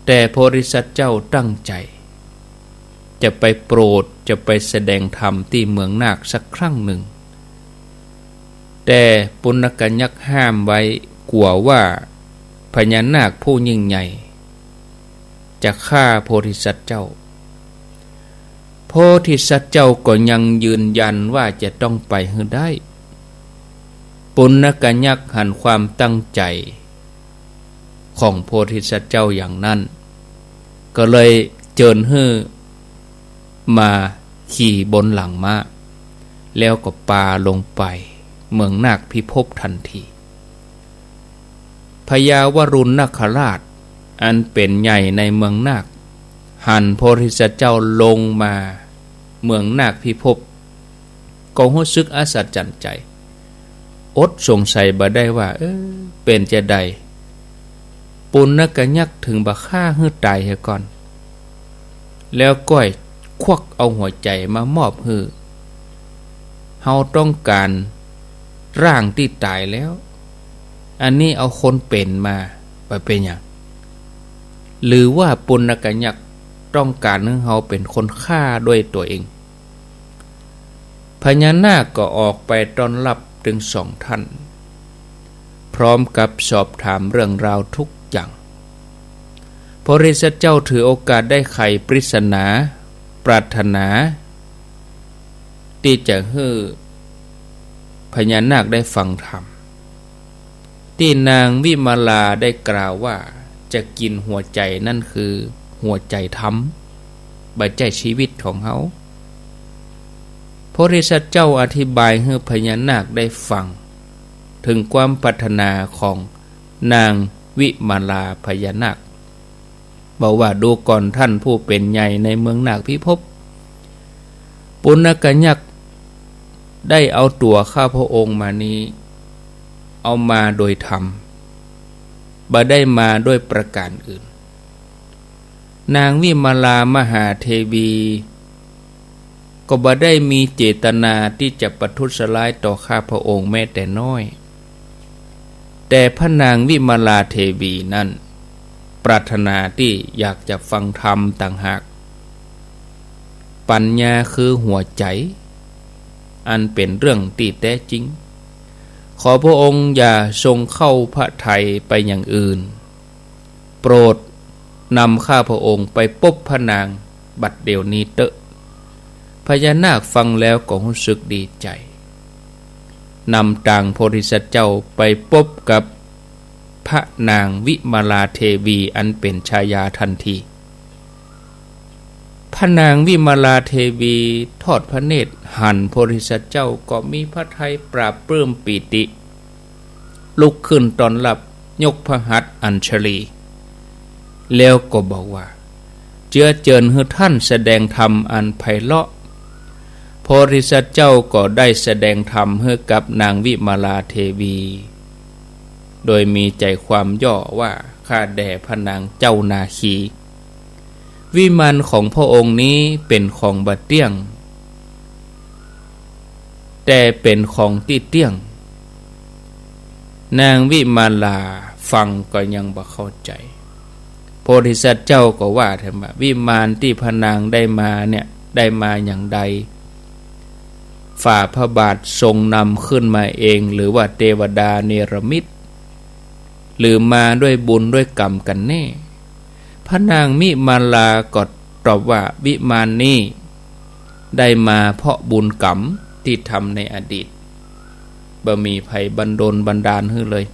แต่โพธิสัตว์เจ้าตั้งใจ๋ จะไปโปรด จะไปแสดงธรรมตี้เมืองนาคสักครั้งหนึ่ง แต่ปุณกยักษ์ห้ามไว้ กั๋วว่าพญานาคผู้ยิ่งใหญ่ จะฆ่าโพธิสัตว์เจ้า โพธิสัตว์เจ้าก็ยังยืนยันว่าจะต้องไปหื้อได้ ปุณกยักษ์หันความตั้งใจ๋ของโพธิสัตว์เจ้าอย่างนั้น ก็เลยเจิญหื้อมาขี่บนหลังม้า แล้วก็ปาลงไปเมืองนาคพิภพทันที พญาวรุณนาคราช อันเป๋นใหญ่ในเมืองนาค หันโพธิสัตว์เจ้าลงมาเมืองนาคพิภพ ก็ฮู้สึกอัศจรรย์ใจ๋ อดสงสัยบ่ได้ว่า เออ เป๋นจาใด ปุณกยักษ์ถึงบ่ฆ่าหื้อต๋ายเหียก่อน แล้วก้อยควักเอาหัวใจ๋มามอบหื้อ เฮาต้องก๋านร่างตี้ต๋ายแล้ว อันนี้เอาคนเป๋นมา บ่เป๋นหยัง หรือว่าปุณกยักษ์ต้องก๋านหื้อเฮาเป๋นคนฆ่าด้วยตั๋วเอง พญานาคก็ออกไปต้อนรับตึงสองท่าน พร้อมกับสอบถามเรื่องราวทุกอย่าง โพธิสัตว์เจ้าถือโอกาสได้ไขปริศนา ปรารถนาตี้จะหื้อพญานาคได้ฟังธรรม ตี้นางวิมาลาได้กล่าวว่าจะกิ๋นหัวใจ๋นั่นคือหัวใจ๋ธรรม บ่ใจ้ชีวิตของเฮา โพธิสัตว์เจ้าอธิบายหื้อพญานาคได้ฟัง เถิงความปรารถนาของนางวิมาลาพญานาค บอกว่า ดูก่อนท่านผู้เป๋นใหญ่ในเมืองนาคพิภพ ปุณกยักษ์ได้เอาตั๋วข้าพระองค์มานี้ เอามาโดยธรรม บ่ได้มาด้วยประก๋านอื่น นางวิมาลามหาเทวี ก็บ่ได้มีเจตนาตี้จะประทุษร้ายต่อข้าพระองค์แม้แต่น้อย แต่พระนางวิมาลาเทวีนั้น ปรารถนาตี้อยากจะฟังธรรมต่างหาก ปัญญาคือหัวใจ๋ อันเป๋นเรื่องตี้แต๊จริง ขอพระองค์อย่าทรงเข้าพระทัยไปอย่างอื่น โปรดนำข้าพระองค์ไปปบพระนางบัดเดี่ยวนี้เต๊อะ พญานาคฟังแล้วก็ฮู้สึกดีใจ๋ นำตางโพธิสัตว์เจ้าไปปบกับพระนางวิมาลาเทวีอันเป๋นชายาทันที พระนางวิมาลาเทวีทอดพระเนตรหันโพธิสัตว์เจ้าก็มีพระทัยปลาบปลื้มปีติ ลุกขึ้นต้อนรับ ยกพระหัตถ์อัญชลี แล้วก็บอกว่า เจื้อเจิญหื้อท่านแสดงธรรมอันไพเราะ โพธิสัตว์เจ้าก็ได้แสดงธรรมหื้อกับนางวิมาลาเทวี โดยมีใจ๋ความย่อว่า ข้าแด่พระนางเจ้านาคี วิมานของพระองค์นี้เป๋นของบ่เตี้ยง แต่เป๋นของตี้เตี้ยง นางวิมาลาฟังก็ยังบ่เข้าใจ๋ โพธิสัตว์เจ้าก็ว่าแถมว่า วิมานตี้พระนางได้มาเนี่ย ได้มาอย่างใด ฝ่าพระบาททรงนำขึ้นมาเอง หรือว่าเตวดาเนรมิต หรือมาด้วยบุญด้วยกรรมกั๋นแน่ พระนางวิมาลาก็ตอบว่า วิมานนี้ได้มาเพราะบุญกรรมตี้ทำในอดีต บ่มีใผบันดลบันดาลหื้อเลย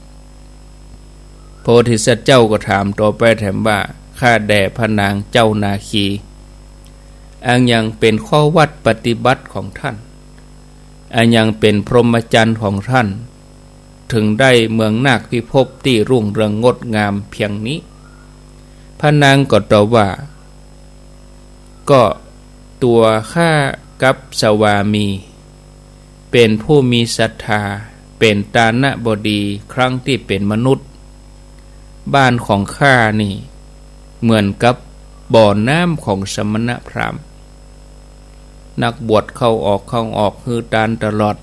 โพธิสัตว์เจ้าก็ถามต่อไปแถมว่า ข้าแด่พระนางเจ้านาคี อันหยังเป๋นข้อวัตรปฏิบัติของท่าน อันหยังเป๋นพรหมจรรย์ของท่าน เถิงได้เมืองนาคพิภพตี้รุ่งเรืองงดงามเพียงนี้ พระนางก็ตอบว่า ก็ตั๋วข้ากับสวามี เป๋นผู้มีศรัทธา เป๋นตานะบดีครั้งตี้เป๋นมนุษย์ บ้านของข้านี่เหมือนกับบ่อน้ำของสมณพราหมณ์ นักบวชเข้าออกเข้าออกหื้อตานตลอด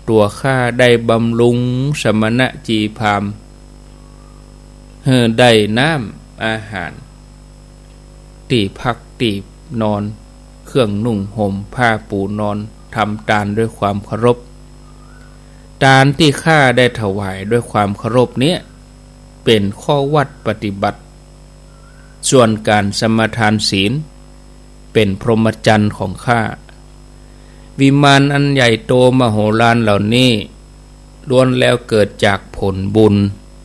ตั๋วข้าได้บำรุงสมณะจีพราหมณ์ หื้อได้น้ำอาหาร ตี้พักตี้นอน เครื่องนุ่งห่มผ้าปูนอน ทำตานด้วยความเคารพ ตานตี้ข้าได้ถวายด้วยความเคารพเนี่ย เป๋นข้อวัตรปฏิบัติ ส่วนก๋านสมาทานศีล เป๋นพรหมจรรย์ของข้า วิมานอันใหญ่โตมโหฬารเหล่านี้ ล้วนแล้วเกิดจากผลบุญ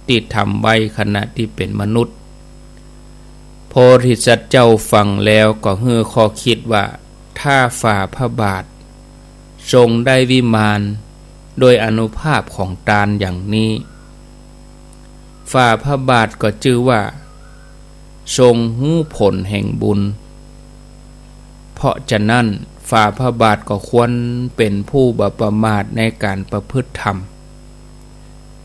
ตี้ทำไว้ขณะตี้เป๋นมนุษย์ โพธิสัตว์เจ้าฟังแล้วก็หื้อข้อคิดว่า ถ้าฝ่าพระบาททรงได้วิมานโดยอานุภาพของตานอย่างนี้ ฝ่าพระบาทก็จื้อว่า ทรงฮู้ผลแห่งบุญ เพราะฉะนั้นฝ่าพระบาทก็ควรเป๋นผู้บ่ประมาทในก๋านประพฤติธรรม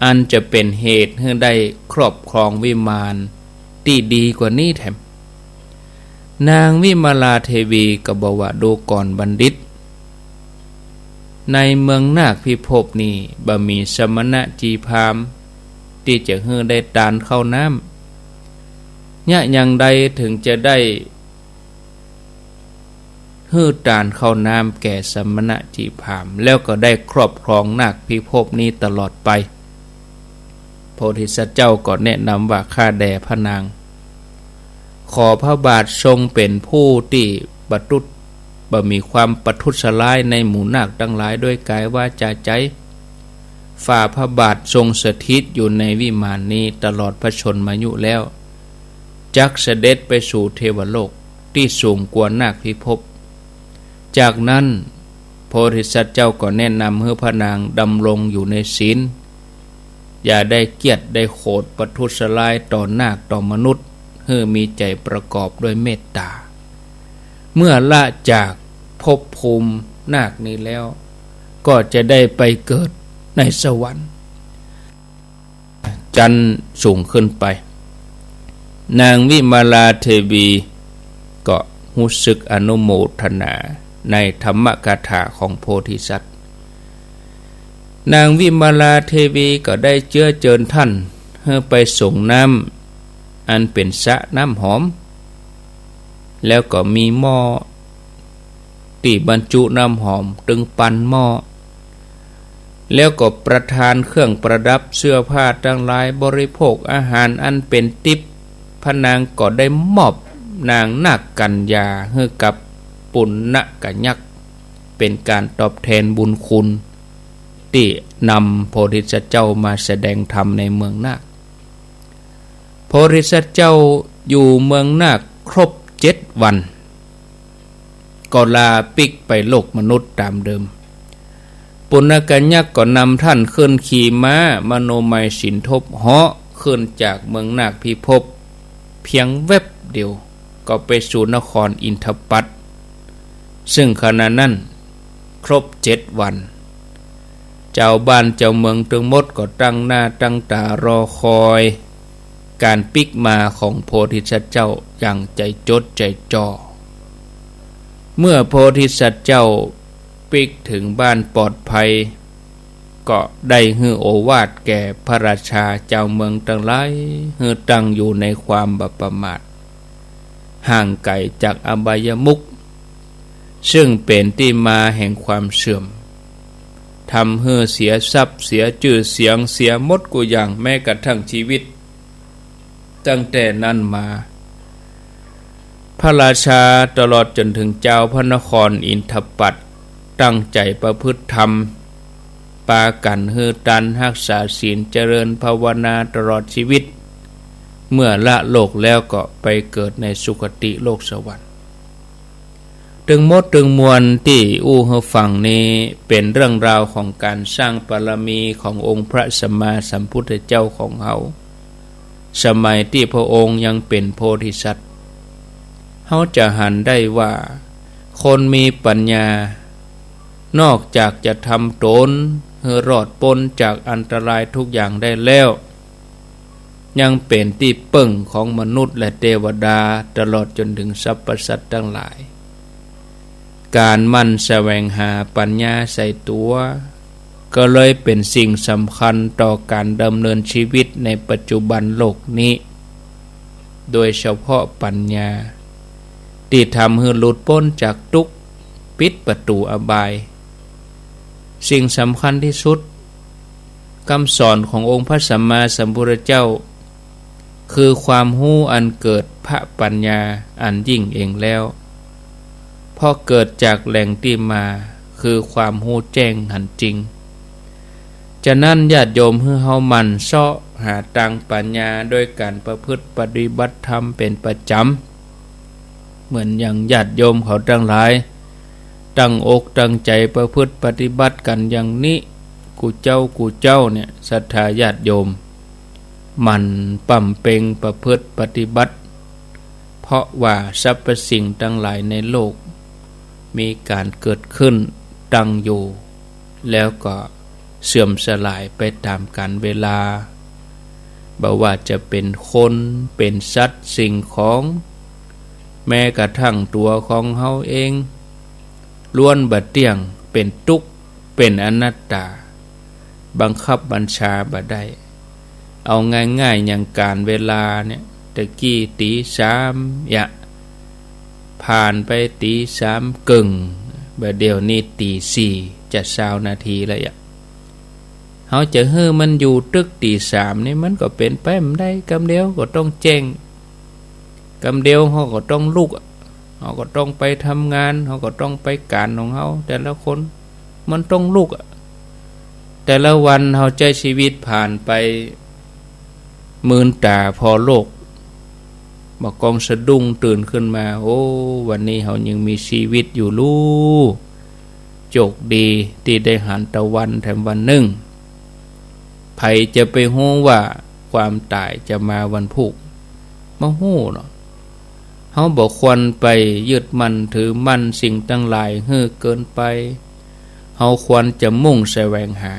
อันจะเป๋นเหตุหื้อได้ครอบครองวิมานตี้ดีกว่านี้แถม นางวิมลาเทวีก็บอกว่า ดูก่อนบัณฑิต ในเมืองนาคพิภพนี้บ่มีสมณะจีพราหมณ์ตี้จะหื้อได้ตานข้าวน้ำ ยะอย่างใดถึงจะได้ หื้อตานข้าวน้ำแก่สมณะจีพราหมณ์ แล้วก็ได้ครอบครองนาคพิภพนี้ตลอดไป โพธิสัตว์เจ้าก็แนะนำว่า ข้าแด่พระนาง ขอพระบาททรงเป๋นผู้ตี้ประทุษ บ่มีความประทุษร้ายในหมู่นาคตังหลายด้วยกายวาจาใจ๋ ฝ่าพระบาททรงสถิตอยู่ในวิมานนี้ตลอดพระชนมายุแล้ว จักเสด็จไปสู่เทวโลกตี้สูงกว่านาคพิภพ จากนั้นโพธิสัตว์เจ้าก็แนะนำหื้อพระนางดำรงอยู่ในศีล อย่าได้เกลียดได้โขดประทุษร้ายต่อนาคต่อมนุษย์ หื้อมีใจ๋ประกอบด้วยเมตต๋า เมื่อละจากภพภูมินาคนี้แล้ว ก็จะได้ไปเกิดในสวรรค์ จั๊นสูงขึ้นไป นางวิมลาเทวีก็ฮู้สึกอนุโมทนาในธรรมกถาของโพธิสัตว์ นางวิมลาเทวีก็ได้เจื้อเจิญต้านหื้อไปสรงน้ำอันเป๋นสระน้ำหอม แล้วก็มีหม้อตี้บรรจุน้ำหอมตึงปันหม้อ แล้วก็ประทานเครื่องประดับเสื้อผ้าตังหลาย บริโภคอาหารอันเป๋นติ๊บ พระนางก็ได้มอบนางนาคกัญญาหื้อกับปุณณกัญญักษ์ เป๋นก๋านตอบแทนบุญคุณตี้นำโพธิสัตว์เจ้ามาแสดงธรรมในเมืองนาค โพธิสัตว์เจ้าอยู่เมืองนาคครบเจ็ดวัน ก็ลาปิ๊กไปโลกมนุษย์ต๋ามเดิม ปุณณกัญญักษ์ก็นำต้านขึ้นขี่ม้ามโนมัยสินทบเหาะขึ้นจากเมืองนาคพิภพ เพียงแวบเดียวก็ไปสู่นครอินทปัตต ซึ่งขณะนั้นครบเจ็ดวัน จาวบ้านจาวเมืองตึงหมดก็ตั้งหน้าตั้งต๋ารอคอยก๋านปิ๊กมาของโพธิสัตว์เจ้าอย่างใจ๋จดใจ๋จ่อ เมื่อโพธิสัตว์เจ้าปิ๊กเถิงบ้านปลอดภัย ก็ได้หื้อโอวาทแก่พระราชาจาวเมืองตังหลาย หื้อตั้งอยู่ในความบ่ประมาท ห่างไก๋จากอบายมุข ซึ่งเป๋นตี้มาแห่งความเสื่อม ทำหื้อเสียทรัพย์ เสียจื้อเสียง เสียหมดกู้อย่าง แม้กระทั่งจีวิต ตั้งแต่นั้นมา พระราชาตลอดจ๋นเถิงจาวพระนครอินทปัตต ตั้งใจ๋ประพฤติธรรม ปากั๋นหื้อตานฮักษาศีลเจริญภาวนาตลอดจีวิต เมื่อละโลกแล้วก็ไปเกิดในสุคติโลกสวรรค์ ตึงหมดตึงมวลตี้อู้หื้อฟังนี้เป๋นเรื่องราวของก๋านสร้างบารมีขององค์พระสัมมาสัมพุทธเจ้าของเฮา สมัยตี้พระองค์ยังเป๋นโพธิสัตว์ เฮาจะหันได้ว่าคนมีปัญญา นอกจากจะทำต๋นหื้อรอดป๊นจากอันตรายกู้อย่างได้แล้ว ยังเป๋นตี้เปิ้งของมนุษย์และเตวดาตลอดจ๋นเถิงสรรพสัตว์ตังหลาย ก๋านหมั่นแสวงหาปัญญาใส่ตั๋ว ก็เลยเป๋นสิ่งสำคัญต่อก๋านดำเนินจีวิตในปัจจุบันโลกนี้ โดยเฉพาะปัญญาตี้ทำหื้อหลุดป๊นจากตุ๊กข์ ปิดประตู๋อบาย สิ่งสำคัญตี้สุด กำสอนขององค์พระสัมมาสัมพุทธเจ้า คือความฮู้อันเกิดพระปัญญาอันยิ่งเองแล้ว เพราะเกิดจากแหล่งตี้มา คือความฮู้แจ้งหันจริง ฉะนั้นญาติโยมหื้อเฮาหมั่นเซาะหาตางปัญญาโดยก๋านประพฤติปฏิบัติธรรมเป๋นประจ๋ำ เหมือนอย่างญาติโยมเขาตังหลาย ตั้งอกตั้งใจ๋ประพฤติปฏิบัติกั๋นอย่างนี้ กู้เจ๊ากู้เจ๊าเนี่ย ศรัทธาญาติโยม หมั่นบำเพ็งประพฤติปฏิบัติ เพราะว่าสรรพสิ่งตังหลายในโลก มีก๋านเกิดขึ้นตั้งอยู่ แล้วก็เสื่อมสลายไปต๋ามกาลเวลา บ่ว่าจะเป๋นคน เป๋นสัตว์ สิ่งของ แม้กระทั่งตั๋วของเฮาเอง ล้วนบ่เตี้ยง เป๋นตุ๊กข์ เป๋นอนัตตา บังคับบัญชาบ่ได้ เอาง่ายๆ อย่างกาลเวลาเนี่ย ตะกี้ตี๋สามยะ ผ่านไปตี๋สามเกิ่ง บ่าเดี่ยวนี้ตี๋สี่จะซาวนาทีแล้วยะ เฮาจะหื้อมันอยู่ตึกตี๋สามนี่มันก็เป๋นไปบ่ได้ กำเดียวก็ต้องแจ้ง กำเดียวเฮาก็ต้องลุกอะ เฮาก็ต้องไปทำงาน เฮาก็ต้องไปก๋านของเฮา แต่ละคนมันต้องลุกอะ แต่ละวันเฮาใจ๊ชีวิตผ่านไป มืนต๋าผ่อโลก บ่ากองสะดุ้งตื่นขึ้นมา โอ้ วันนี้เฮายังมีชีวิตอยู่ลู โจคดีตี้ได้หันตะวันแถมวันนึ่ง ใผจะไปฮู้ว่าความต๋ายจะมาวันพูก บ่ฮู้เนาะ เฮาบ่ควรไปยึดมั่นถือมั่นสิ่งตังหลายหื้อเกินไป เฮาควรจะมุ่งแสวงหา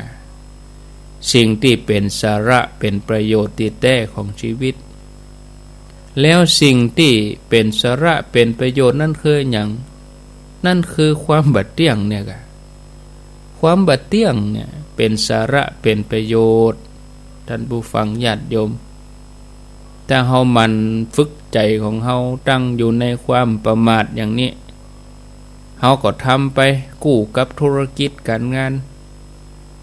สิ่งตี้เป๋นสาระเป๋นประโยชน์ตี้แต๊ของชีวิต แล้วสิ่งตี้เป๋นสาระเป๋นประโยชน์นั้นคือหยัง นั่นคือความบ่เตี้ยงเนี่ยกะ ความบ่เตี้ยงเนี่ยเป๋นสาระเป๋นประโยชน์ ท่านผู้ฟังญาติโยม ถ้าเฮาหมั่นฝึกใจ๋ของเฮาตั้งอยู่ในความประมาทอย่างนี้ เฮาก็ทำไปกู้กับธุรกิจก๋านงาน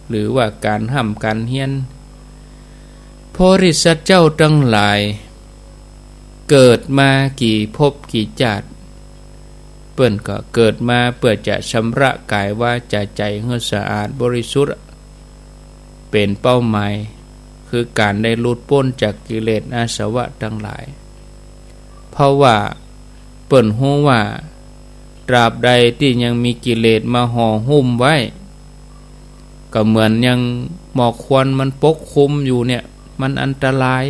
หรือว่าก๋านฮ่ำก๋านเฮียน โพธิสัตว์เจ้าตังหลาย เกิดมากี่ภพกี่จาติ เปิ้นก็เกิดมาเปื้อจะชำระก๋ายวาจาใจ๋หื้อสะอาดบริสุทธิ์ เป๋นเป้าหมาย คือก๋านได้หลุดป๊นจากกิเลสอาสวะตังหลาย เพราะว่าเปิ้นฮู้ว่า ตราบใดตี้ยังมีกิเลสมาห่อหุ้มไว้ ก็เหมือนยังหมอกควันมันปกคลุมอยู่เนี่ย มันอันตราย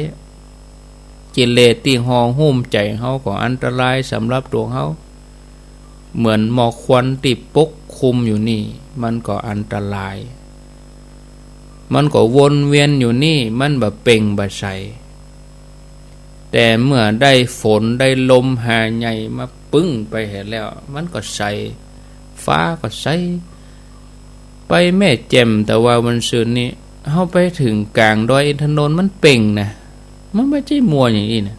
กิเลสตี้ห่อหุ้มใจ๋เฮาก็อันตรายสำหรับตั๋วเฮา เหมือนหมอกควันตี้ปกคลุมอยู่นี่ มันก็อันตราย มันก็วนเวียนอยู่นี่ มันบ่เป่งบ่ใส แต่เมื่อได้ฝนได้ลมหาใหญ่มาปึ้งไปหั้นแล้ว มันก็ใส ฟ้าก็ใส ไปแม่แจ่ม แต่ว่าวันซืนนี้ เฮาไปเถิงก๋างดอยอินทนนท์ มันเป่งนะ มันบ่ใจ้มัวอย่างอี้นะ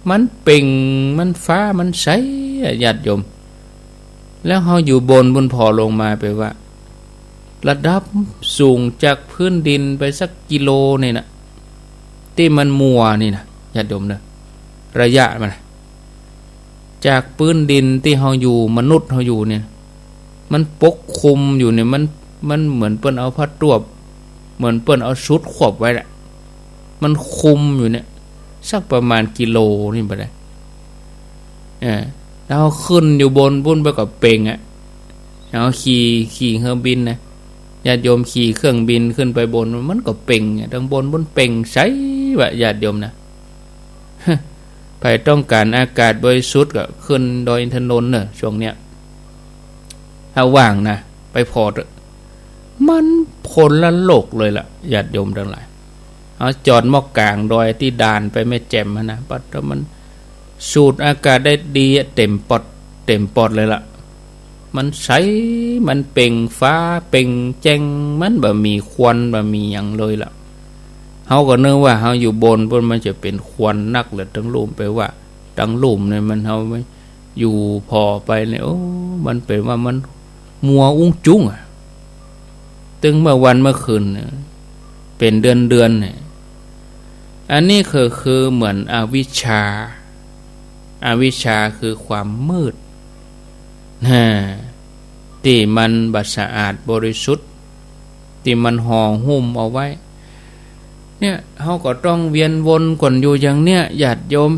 มันเป่ง มันฟ้า มันใสอะ ญาติโยม แล้วเฮาอยู่บนปุ้นผ่อลงมาไปว่า ระดับสูงจากพื้นดินไปสักกิโลนี่นะ ตี้มันมัวนี่นะ ญาติโยมเน่อ ระยะมันนะ จากพื้นดินตี้เฮาอยู่ มนุษย์เฮาอยู่เนี่ย มันปกคลุมอยู่เนี่ย มัน มันเหมือนเปิ้นเอาผ้าตวบ เหมือนเปิ้นเอาชุดขวบไว้แหละ มันคลุมอยู่เนี่ย สักประมาณกิโลนี่บ่ได้ เออ แล้วเฮาขึ้นอยู่บนปุ้นไปก็เป่งอะ เฮาขี่ ขี่เครื่องบินนะ ญาติโยมขี่เครื่องบินขึ้นไปบน มันก็เป่งอะ ตังบนปุ้นเป่งใสวะ ญาติโยมนะ ใผต้องก๋านอากาศบริสุทธิ์ก็ขึ้นดอยอินทนนท์เน่อ ช่วงเนี้ย ถ้าว่างนะ ไปผ่อเต๊อะ มันคนละโลกเลยล่ะ ญาติโยมตังหลาย เฮาจอดหม้อกก๋างดอยตี้ด่านไปแม่แจ่มหั้นนะ ปั๊ด ถ้ามันสูดอากาศได้ดีอะ เต็มปอด เต็มปอดเลยล่ะ มันใส มันเป่งฟ้า เป่งแจ้ง มันบ่มีควัน บ่มีหยังเลยล่ะ เฮาก็นึกว่าเฮาอยู่บนปุ้น มันจะเป๋นควันนักเหลือตังลุ่ม ไปว่าตังลุ่มเนี่ยมัน เฮาอยู่ผ่อไปเนี่ย โอ้ มันเป๋นว่ามันมัวอุ้งจุ้งอะ ตึงเมื่อวันเมื่อคืนเนี่ย เป๋นเดือนๆ เนี่ย อันนี้คือ คือเหมือนอวิชชา อวิชชาคือความมืด นะ ตี้มันบ่สะอาดบริสุทธิ์ ตี้มันห่อหุ้มเอาไว้ เนี่ย เฮาก็ต้องเวียนวนกั๋นอยู่อย่างเนี้ย ญาติโยม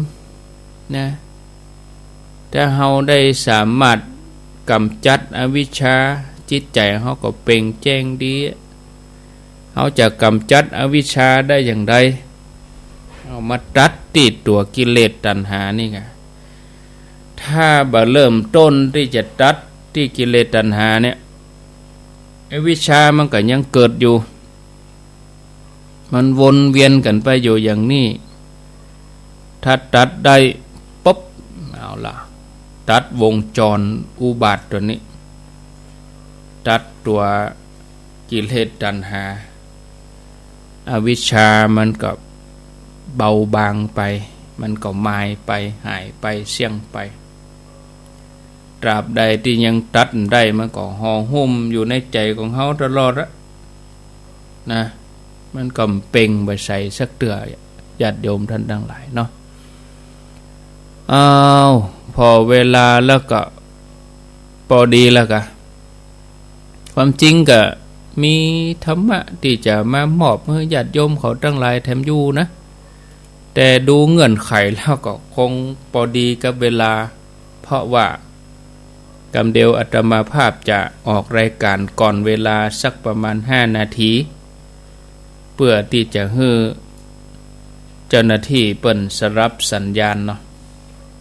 นะ ถ้าเฮาได้สามารถก๋ำจัดอวิชชา จิตใจ๋เฮาก็เปล่งแจ้งดี เฮาจะก๋ำจัดอวิชชาได้อย่างใด เอามาตัดตี้ตั๋วกิเลสตัณหานี่ไง ถ้าบ่เริ่มต้นตี้จะตัดตี้กิเลสตัณหาเนี่ย อวิชชามันก็ยังเกิดอยู่ มันวนเวียนกั๋นไปอยู่อย่างนี้ ถ้าตัดได้ปุ๊บ เอาล่ะ ตัดวงจรอุบาทตั๋วนี้ ตัดตั๋วกิเลสตัณหา อวิชชามันก็เบาบางไป มันก็มายไป หายไป เสี้ยงไป ตราบใดตี้ยังตัดบ่ได้ มันก็ห่อหุ้มอยู่ในใจ๋ของเฮาตลอดอะ นะ มันก็บ่เปล่งบ่ใสสักเตื้อ ญาติโยมท่านตังหลายเนาะ อ้าว ผ่อเวลาแล้วก็ปอดีแล้วกะ ความจริงก็มีธรรมะตี้จะมามอบหื้อญาติโยมเขาตังหลายแถมอยู่นะ แต่ดูเงื่อนไขแล้วก็คงปอดีกับเวลา เพราะว่ากำเดียวอาตมาภาพจะออกรายการก่อนเวลาสักประมาณห้านาที เปื้อตี้จะหื้อเจ้าหน้าตี้เปิ้นสลับสัญญาณเนาะ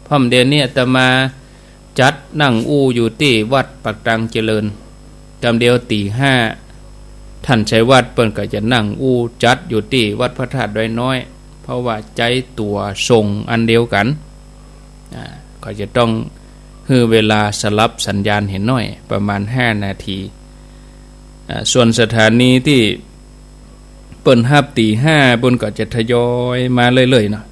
เพราะเดี๋ยวนี้อาตมาจัดนั่งอู้อยู่ตี้วัดปากตางเจริญ กำเดียวตี๋ห้า ท่านชัยวัฒน์เปิ้นก็จะนั่งอู้จัดอยู่ตี้วัดพระธาตุดอยน้อย เพราะว่าใจ๊ตั๋วส่งอันเดียวกั๋น อ่า ก็จะต้องหื้อเวลาสลับสัญญาณหื้อหน้อย ประมาณห้านาที อ่า ส่วนสถานีตี้เปิ้นฮับตี๋ห้า เปิ้นก็จะทยอยมาเรื่อยๆ เนาะ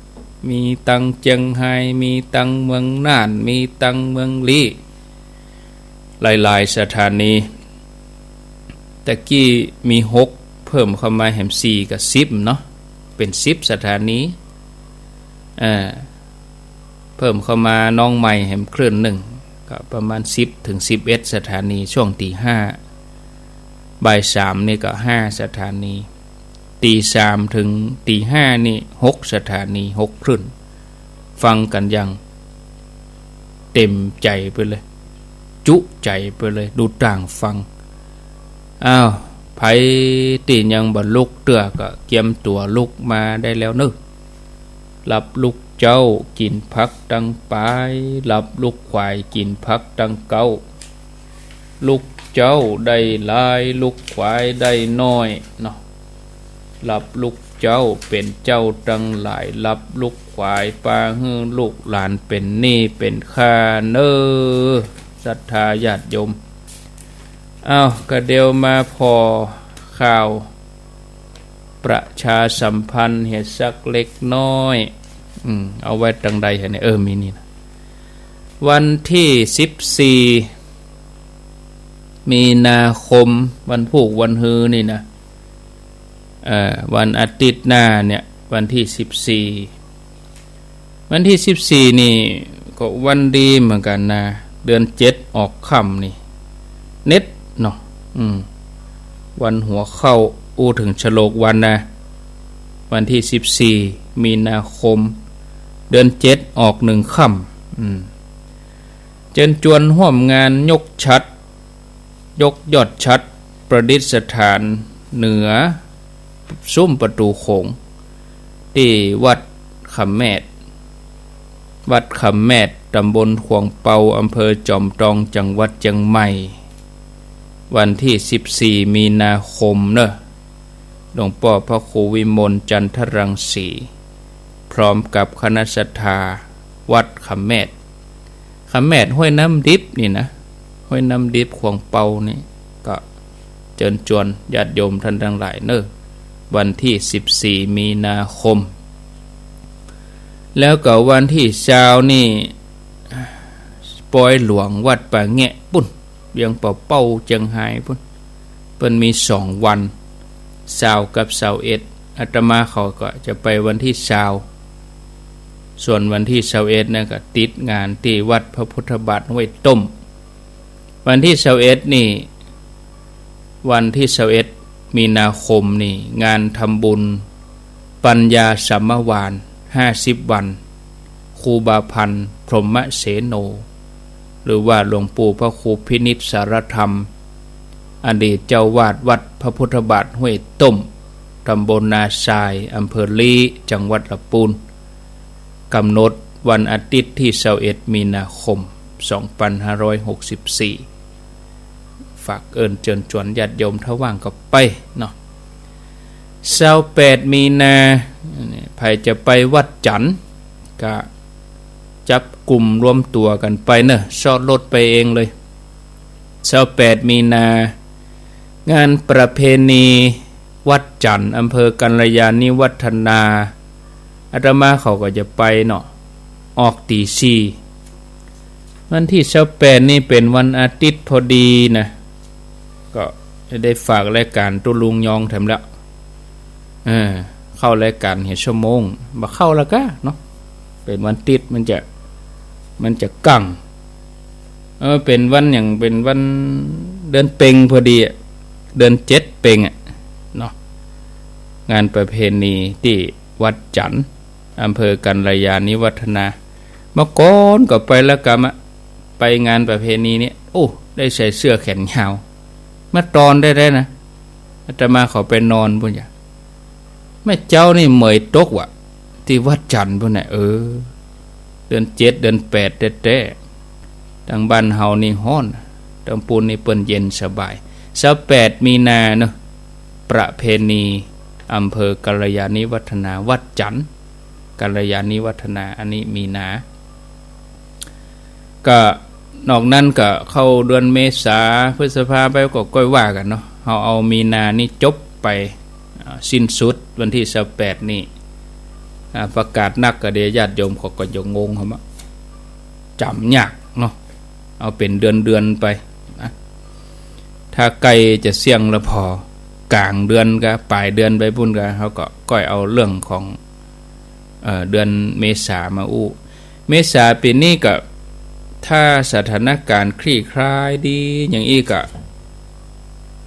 มีตังเจียงฮาย มีตังเมืองน่าน มีตังเมืองลี้ หลายๆ สถานี ตะกี้มีหก เพิ่มเข้ามาแหมสี่กับสิบเนาะ เป๋นสิบสถานี อ่า เพิ่มเข้ามาน้องใหม่แหมคลื่นนึ่ง ก็ประมาณสิบถึงสิบเอ็ดสถานี ช่วงตี๋ห้า บ่ายสามนี่ก็ห้าสถานี ตี๋สามถึงตี๋ห้านี่หกสถานี หกคลื่น ฟังกั๋นอย่างเต็มใจ๋ไปเลย จุใจ๋ไปเลย ดูต่างฟัง อ้าว ใผตี้ยังบ่ลุกเตื้อก็เกียมตั๋วลุกมาได้แล้วเนาะ หลับลุกเจ๊ากิ๋นผักตังป๋าย หลับลุกขวายกิ๋นผักตังเก๊า ลุกเจ๊าได้หลาย ลุกขวายได้น้อยเนาะ หลับลุกเจ๊าเป๋นเจ้าตังหลาย หลับลุกขวายปาหื้อลูกหลานเป๋นหนี้เป๋นค่าเน้อ ศรัทธาญาติโยม อ้าว ก็เดี๋ยวมาผ่อข่าว ประชาสัมพันธ์เหียสักเล็กน้อย อืม เอาไว้ตังใดฮะเนี่ย เออ มีนี่นะ วันตี้สิบสี่ มีนาคม วันพูกวันฮือนี่นะ เอ่อ วันอาทิตย์หน้าเนี่ย วันตี้สิบสี่ วันตี้สิบสี่นี่ก็วันดีเหมือนกั๋นนะ เดือนเจ็ดออกค่ำนี่ เน็ดเนาะ อืม วันหัวเข้า อู้เถิงฉลกวันนะ วันตี้สิบสี่ มีนาคม เดือนเจ็ดออกหนึ่งค่ำ อืม เจิญจวนฮ่วมงานยกฉัตร ยกยอดฉัตรประดิษฐานเหนือ ซุมประตู๋โขง ตี้วัดขามแมด วัดขามแมด ต๋ำบลขวงเปา อำเภอจอมตอง จังหวัดเจียงใหม่ วันตี้สิบสี่ มีนาคมเนาะ หลวงป้อพระครูวิมลจันทรังสี พร้อมกับคณะศรัทธาวัดขามแมด ขามแมดห้วยน้ำดิบนี่นะ ห้วยน้ำดิบขวงเปานี่ ก็เจิญจวนญาติโยมท่านตังหลายเนาะ วันตี้สิบสี่ มีนาคม แล้วก็วันตี้ซาวนี่ ปอยหลวงวัดป่าแงะปุ้น เวียงป่าเป้าเจียงฮายปุ้น เปิ้นมีสองวัน ซาวกับซาวเอ็ด อาตมาเขาก็จะไปวันตี้ซาว ส่วนวันตี้ซาวเอ็ดนั้นก็ติดงานตี้วัดพระพุทธบาทห้วยต้ม วันตี้ซาวเอ็ดนี่ วันตี้ซาวเอ็ดมีนาคมนี่ งานทำบุญปัญญาสัมมวานห้าสิบวัน ครูบาพันธ์ พรหมเสโน หรือว่าหลวงปู่พระครูพินิจสารธรรม อดีตเจ้าวาดวัดพระพุทธบาทห้วยต้ม ตำบลนาทราย อำเภอลี้ จังหวัดละปูน กำหนดวันอาทิตย์ตี้ซาวเอ็ดมีนาคม สองปันห้าร้อยหกสิบสี่ ฝากเอิ้นเจิญจวนญาติโยม ถ้าว่างก็ไปเนาะ ซาวแปดมีนา ใผจะไปวัดจันทน์ก็จับกลุ่มรวมตั๋วกั๋นไปเนาะ เซาะรถไปเองเลย ซาวแปดมีนา งานประเพณีวัดจันทน์ อำเภอกัลยาณิวัฒนา อาตมาเขาก็จะไปเนาะ ออกตี๋สี่ วันตี้ซาวแปดนี่เป๋นวันอาทิตย์พอดีนะ ก็จะได้ฝากรายก๋านตุ๊ลุงยองแถมแล้ว เออ เข้ารายก๋านหัวชั่วโมง บ่เข้าละก้าเนาะ เป๋นวันอาทิตย์มันจะ มันจะกั้ง เออ เป๋นวันหยัง เป๋นวันเดือนเป็งพอดีอะ เดือนเจ็ดเป็งอะเนาะ งานประเพณีตี้วัดจันทน์ อำเภอกัลยาณิวัฒนา เมื่อก่อนก็ไปละกำอะ ไปงานประเพณีเนี่ย โอ้ ได้ใส่เสื้อแขนยาว มาตอนได้ๆ นะ อาตมาเขาไปนอนปู้นจ้ะ แม่เจ้านี่เหมยตกว่ะ ตี้วัดจันทน์ปู้นน่ะ เออ เดือนเจ็ดเดือนแปดแต๊ๆ ตางบ้านเฮานี่ฮ้อน ตางปู้นนี่เปิ้นเย็นสบาย ซาวแปดมีนาเนาะ ประเพณี อำเภอกัลยาณิวัฒนา วัดจันทน์ กัลยาณิวัฒนา อันนี้มีนา ก็นอกนั้นก็เข้าเดือนเมษา พฤษภาไปก็ก้อยว่ากั๋นเนาะ เฮาเอามีนานี่จบไป อ่า สิ้นสุดวันตี้ซาวแปดนี่ อ่า ประกาศนักก็เดี๋ยวญาติโยมเขาก็จะงง เฮามาจ๋ำยากเนาะ เอาเป๋นเดือนๆ ไปนะ ถ้าใก้จะเสี้ยงละผ่อ ก๋างเดือนกับป๋ายเดือนไปปู้นก็ เฮาก็ก้อยเอาเรื่องของ เอ่อ เดือนเมษามาอู้ เมษาปี๋นี้ก็ ถ้าสถานก๋ารณ์คลี่คลายดีอย่างอี้ก็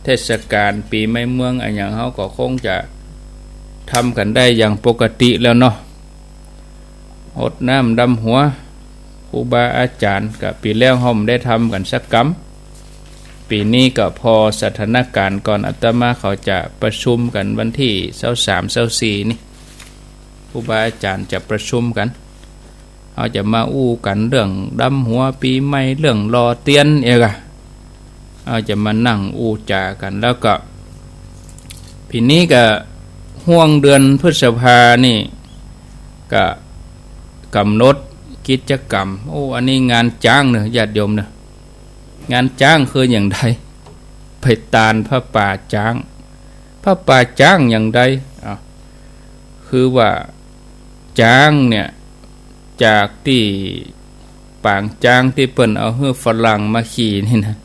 เทศก๋าลปี๋ใหม่เมืองอะหยังเฮาก็คงจะทำกั๋นได้อย่างปกติแล้วเนาะ ฮดน้ำดำหัวครูบาอาจ๋ารย์ ก็ปี๋แล้วเฮาบ่ได้ทำกั๋นสักกำ ปี๋นี้ก็ผ่อสถานก๋ารณ์ก่อน อาตมาเขาจะประชุมกั๋นวันตี้ซาวสาม ซาวสี่นี่ ครูบาอาจ๋ารย์จะประชุมกั๋น เฮาจะมาอู้กั๋นเรื่องดำหัวปี๋ใหม่ เรื่องหล่อเตียนเองอะ เฮาจะมานั่งอู้จ๋ากั๋น แล้วก็ปี๋นี้ก็ฮ่วงเดือนพฤษภานี่ก็ก๋ำหนดกิจกรรม โอ้ อันนี้งานจ๊างเนาะญาติโยมเนาะ งานจ๊างคืออย่างใด ไปตานผ้าป่าจ๊าง ผ้าป่าจ๊างอย่างใด อ้าว คือว่าจ๊างเนี่ย จากตี้ปางจ๊างตี้เปิ้นเอาหื้อฝรั่งมาขี่นี่นะ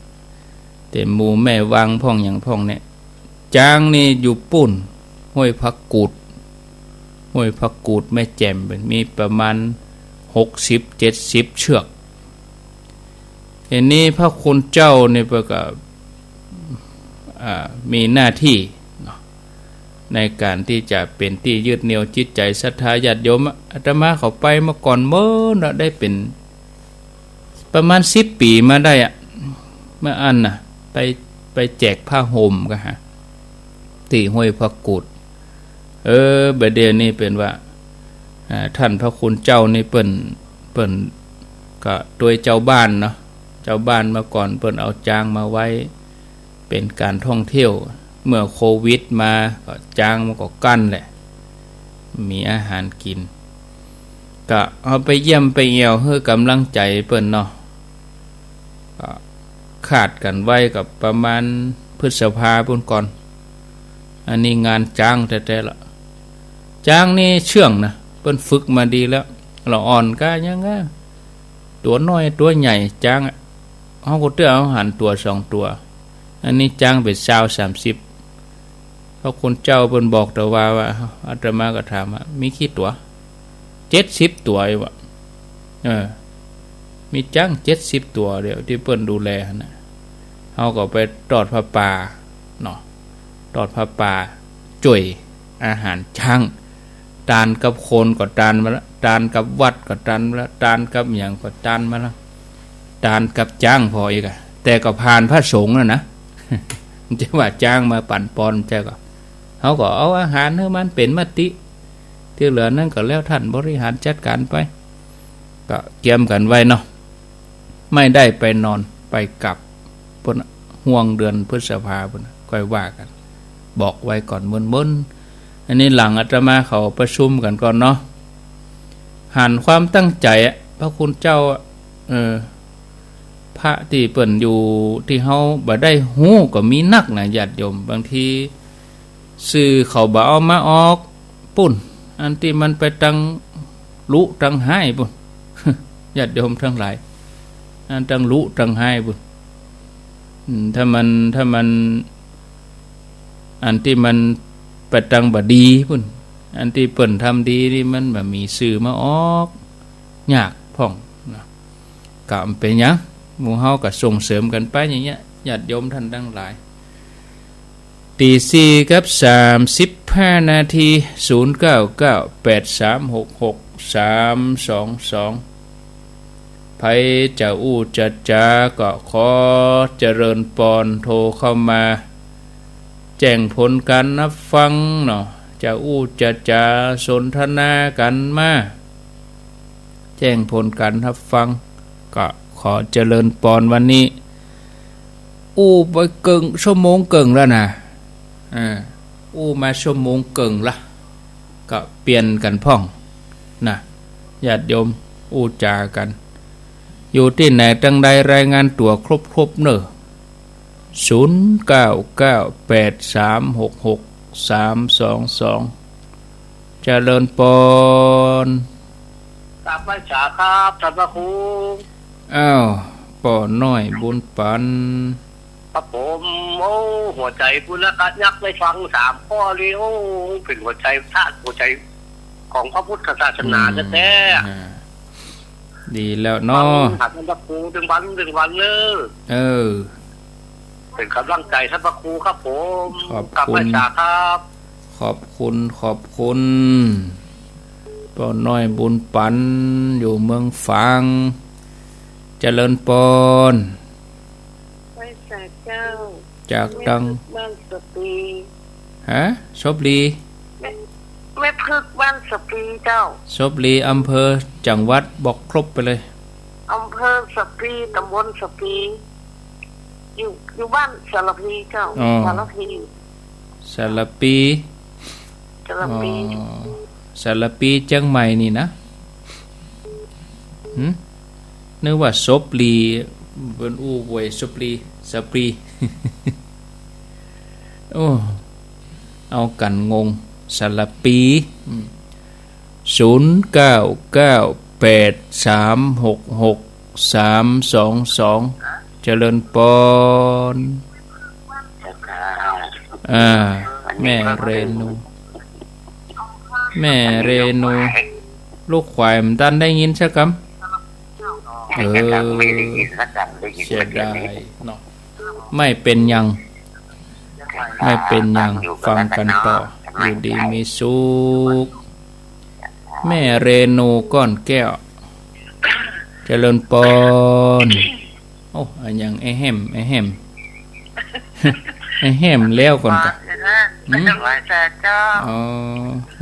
เต็มหมู่แม่วังพ่องหยังพ่องเนี่ย จ๊างนี่อยู่ปู้น ห้วยผักกูด ห้วยผักกูดแม่แจ่ม มีประมาณหกสิบ เจ็ดสิบเชือก อันนี้พระคุณเจ้านี่เปิ้นก็ อ่า มีหน้าตี้เนาะ ในก๋านตี้จะเป๋นตี้ยึดเหนี่ยวจิตใจ๋ศรัทธาญาติโยมอะ อาตมาเขาไปเมื่อก่อนเมินเนาะ ได้เป๋นประมาณสิบปี๋มาได้อะ เมื่ออั้นน่ะ ไป ไปแจกผ้าห่มก็หา ตี้ห้วยผักกูด เออ บ่าเดี่ยวนี้เป๋นว่า อ่า ท่านพระคุณเจ้านี่เปิ้น เปิ้นก็ตวยจาวบ้านเนาะ จาวบ้านเมื่อก่อนเปิ้นเอาจ๊างมาไว้เป๋นก๋านท่องเที่ยว เมื่อโควิดมาก็จ๊างมันก็กั้นแหละ มีอาหารกิ๋น ก็เอาไปเยี่ยมไปเอี่ยวหื้อก๋ำลังใจ๋เปิ้นเนาะ ก็คาดกั๋นไว้ก็ประมาณพฤษภาปู้นก่อน อันนี้งานจ๊างแต๊ๆ ละ จ๊างนี่เชื่องนะ เปิ้นฝึกมาดีแล้ว ละอ่อนก้ายังก้า ตั๋วน้อยตั๋วใหญ่จ๊างอะ เฮาก็เตื้อเอาหันตั๋วสองตั๋ว อันนี้จ๊างเป๋นซาวสามสิบ พระคุณเจ้าเปิ้นบอกแต่ว่า ว่า อาตมาก็ถามว่า มีกี่ตั๋ว เจ็ดสิบตั๋วอยู่ว่ะ เออ มีจ๊างเจ็ดสิบตั๋วเดียวตี้เปิ้นดูแลหั้นน่ะ เฮาก็ไปตอดผ้าป่าเนาะ ตอดผ้าป่า จ้วยอาหารจ๊าง ตานกับคนก็ตานมาละ ตานกับวัดก็ตานมาละ ตานกับหยังก็ตานมาละ ตานกับจ๊างผ่ออีกอะ แต่ก็ผ่านพระสงฆ์แล้วนะ จะว่าจ๊างมาปั๋นปอน ใจ้ก็ เฮาก็เอาอาหารหื้อมันเป๋นมติ ตี้เหลือนั้นก็แล้วท่านบริหารจัดการไป ก็เกียมกั๋นไว้เนาะ ไม่ได้ไปนอนไปกลับ ปุ้น ห่วงเดือนพฤษภาปุ้น ค่อยว่ากั๋น บอกไว้ก่อนเมินๆ อันนี้หลังอาตมาเขาประชุมกั๋นก่อนเนาะ หันความตั้งใจ๋อะ พระคุณเจ้าอะ เออ พระตี้เปิ้นอยู่ตี้เฮาบ่ได้ฮู้ก็มีนักนะ ญาติโยม บางที สื่อเขาบ่เอามาออก ปุ้น อันตี้มันไปตังลุตังฮ้ายปุ้น ญาติโยมตังหลาย อันตังลุตังฮ้ายปุ้น อืม ถ้ามัน ถ้ามัน อันตี้มันไปตังบ่ดีปุ้น อันตี้เปิ้นทำดีนี่มันบ่มีสื่อมาออก ยากพ่องนะ ก็บ่เป๋นหยัง หมู่เฮาก็ส่งเสริมกั๋นไปอย่างเงี้ย ญาติโยมท่านตังหลาย ตีสี่กับสามสิบห้านาที ศูนย์เก้าเก้าแปดสามหกหกสามสองสอง ใผจะอู้จะจาก็ขอเจริญปอน โทรเข้ามา แจ้งผลก๋านฮับฟังเนาะ จะอู้จะจาสนทนากั๋นมา แจ้งผลก๋านฮับฟัง ก็ขอเจริญปอน วันนี้ อู้ไปเกิ่ง ชั่วโมงเกิ่งแล้วนะ อ่า อู้มาชั่วโมงเกิ่งละ ก็เปลี่ยนกั๋นพ่องนะ ญาติโยม อู้จากั๋น อยู่ตี้ไหนตังใด รายงานตั๋วครบๆ เน่อ ศูนย์เก้าเก้าแปดสามหกหกสามสองสอง เจริญปอน กราบไหว้สาครับ ท่านพระครู อ้าว ป้อน้อยบุญปัน ครับผม โอ้ หัวใจ๋ปุ้นละกะ ยักได้ฟังสามข้อเลย โอ้ เป๋นหัวใจ๋พระ หัวใจ๋ของพระพุทธศาสนาแต๊ๆ อ่า ดีแล้วเนาะ ฟังหาท่านพระครูตึงวันตึงวันเน่อ เออ เป๋นก๋ำลังใจ๋ท่านพระครูครับผม ขอบคุณ กราบไหว้สาครับ ขอบคุณ ขอบคุณ ป้อน้อยบุญปัน อยู่เมืองฝาง เจริญปอน ไหว้สาเจ้า จากตัง แม่ผึ้งบ้านสะปรี ฮะ สบลี แม่ แม่ผึ้งบ้านสะปรีเจ้า สบลี อำเภอ จังหวัด บอกครบไปเลย อำเภอสะปรี ตำบลสะปรี อยู่ อยู่บ้านสารพีเจ้า อ๋อ สารพี สารปี สารปี อ๋อ สารปีเจียงใหม่นี่นะ หึ นึกว่าสบลี เปิ้นอู้เวย สบลี สะปรี โอ้ เอากั๋นงง สารปี อืม ศูนย์เก้าเก้าแปดสามหกหกสามสองสอง เจริญปอน เจ้าค่ะ อ่า แม่เรนู แม่เรนู ลูกขวายบ่ตันได้ยินสักกำ เออ ไม่ได้ยินสักกำ ได้ยิน เสียดายเนาะ ไม่เป๋นหยัง ไม่เป๋นหยัง ฟังกั๋นต่อ อยู่ดีมีสุข แม่เรนูก้อนแก้ว เจริญปอน โอ้ อะหยัง ไอ้แหม ไอ้แหม ไอ้แหมแล้วก่อนกะ หืม ไหว้สาเจ้า อ๋อ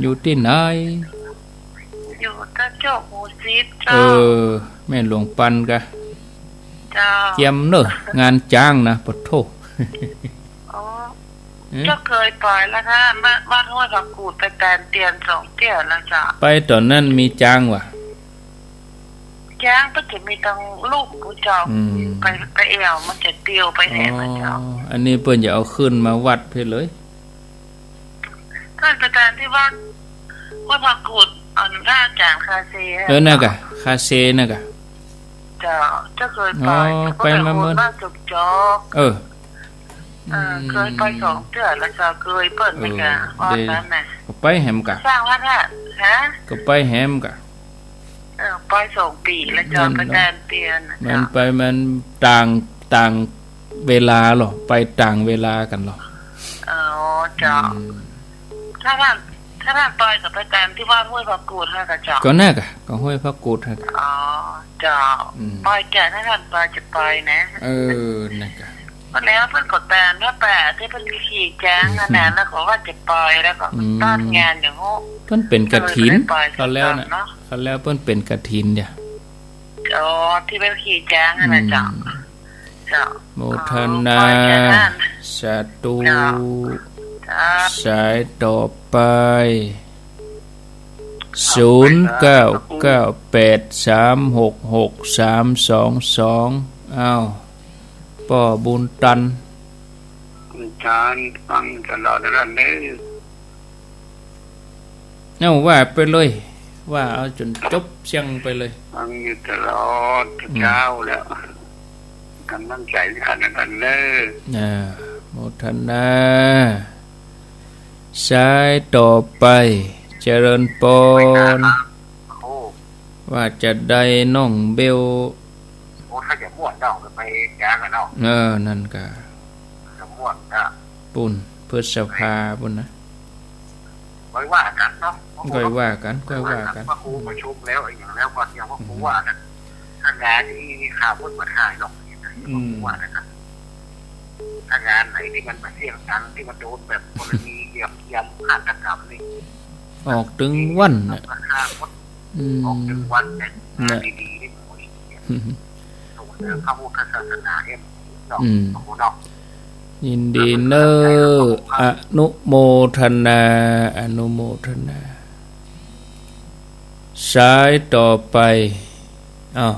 อยู่ตี้ไหน อยู่ตะโจกหมู่สิบเจ้า เออ แม่หลวงปันกะ เจ้า เกียมเน่อ งานจ๊างนะ ปะโถ อ๋อ หืม เจ้าเคยไปแล้วค่ะ บ้าน บ้านห้วยผักกูด ไปแตนเตียนสองเตี้ยแล้วเจ้า ไปต๋อนนั้นมีจ๊างวะ จ๊างก็จะมีตังลุ่มผู้เจ้า อืม ไป ไปแอ่วมันจะเตียวไปแอ่วนะเจ้า อ๋อ อันนี้เปิ้นจะเอาขึ้นมาวัดเพี้ยเลย ท่านประธานที่วัดห้วยผักกูด อันพระอาจารย์คาเซ เออ นั่นกะ คาเซนั่นกะ เจ้า เจ้าเคยไป อ๋อ ไปมาเมิน บ้านจกจอก เออ เออ อืม เกยไปสองเตื้อแล้วเจ้า เกยเปิ้น เออ นี่กะ ว่า เด้ อันนั้นน่ะ ก็ไปแหมกะ สร้างพระธาตุ ฮะ ก็ไปแหมกะ เออ ไปสองปี๋แล้วเจ้า แม่น ไปแตนเตียนน่ะ แม่น เจ้า ไป แม่นต่าง ต่างเวลาลอ ไปต่างเวลากั๋นลอ อ๋อ เจ้า อืม ถ้าท่าน ถ้าท่านไปก็ไปแตนตี้วัดห้วยพระกูดหั้นกะเจ้า ก็นั่นกะ ก็ห้วยพระกูดหั้นกะ อ๋อ เจ้า อืม ไปจ้ะ ถ้าท่านไปจะไปนะ เออ นั่นกะ ก็แล้วเปิ้นก็แตนพระแปะตี้เปิ้นขี่จ๊างหั้นน่ะ แล้วก็ว่าจะไป แล้วก็ อืม ตัดงานอย่างฮู้ เปิ้นเป๋นกฐิน ก็เลยไป ก็แล้วน่ะ เนาะ ก็แล้วเปิ้นเป๋นกฐินเดี๋ยว อ๋อ ตี้เปิ้นขี่จ๊างหั้นน่ะเจ้า อืม เจ้า โมทนา ขอไปจ้ะท่าน สาธุ เจ้า ครับ สายต่อไป ศูนย์เก้าเก้าแปดสามหกหกสามสองสอง อ้าว ป้อบุญตัน อาจ๋ารย์ฟังตลอดแล้วเน่อ เอาว่าไปเลย ว่าเอาจ๋นจบเสี้ยงไปเลย ฟังอยู่ตลอด อืม เจ๊าแล้ว ก๋ำลังใจ๋ขนาดนั้นเน่อ อ่า โมทนา สายต่อไป เจริญปอน โอ้ ว่าจะใดน้องเบล โอ้ ถ้าจะม่วนเนาะ ไปจ๊างกั๋นเนาะ เออ นั่นกะ จะม่วนนะ ปู๊น พฤษภาปู๊นนะ ค่อยว่ากั๋นเนาะ ค่อยว่ากั๋น ค่อยว่ากั๋น พระครูประชุมแล้วอะหยังแล้วก็เดี๋ยวพระครูว่ากั๋น ถ้างานนี่ นี่ข้าเปิ้นบ่ถ่ายหรอก อืม พระครูว่ากั๋นนะ ถ้างานไหนตี้มันบ่เสี้ยงตังค์ ตี้มันโดนแบบกรณีเหยียบย่ำฆาตกรรมนี่ ออกตึงวันน่ะ ราคาหมด อืม ออกตึงวันเนี่ย น่ะ งานดีๆ นี่ โอ้ย ส่งเสริมพระพุทธศาสนาเนี่ยเนาะ อืม ขอบคุณเนาะ ยินดีเน่อ อนุโมทนา อนุโมทนา สายต่อไป อ้าว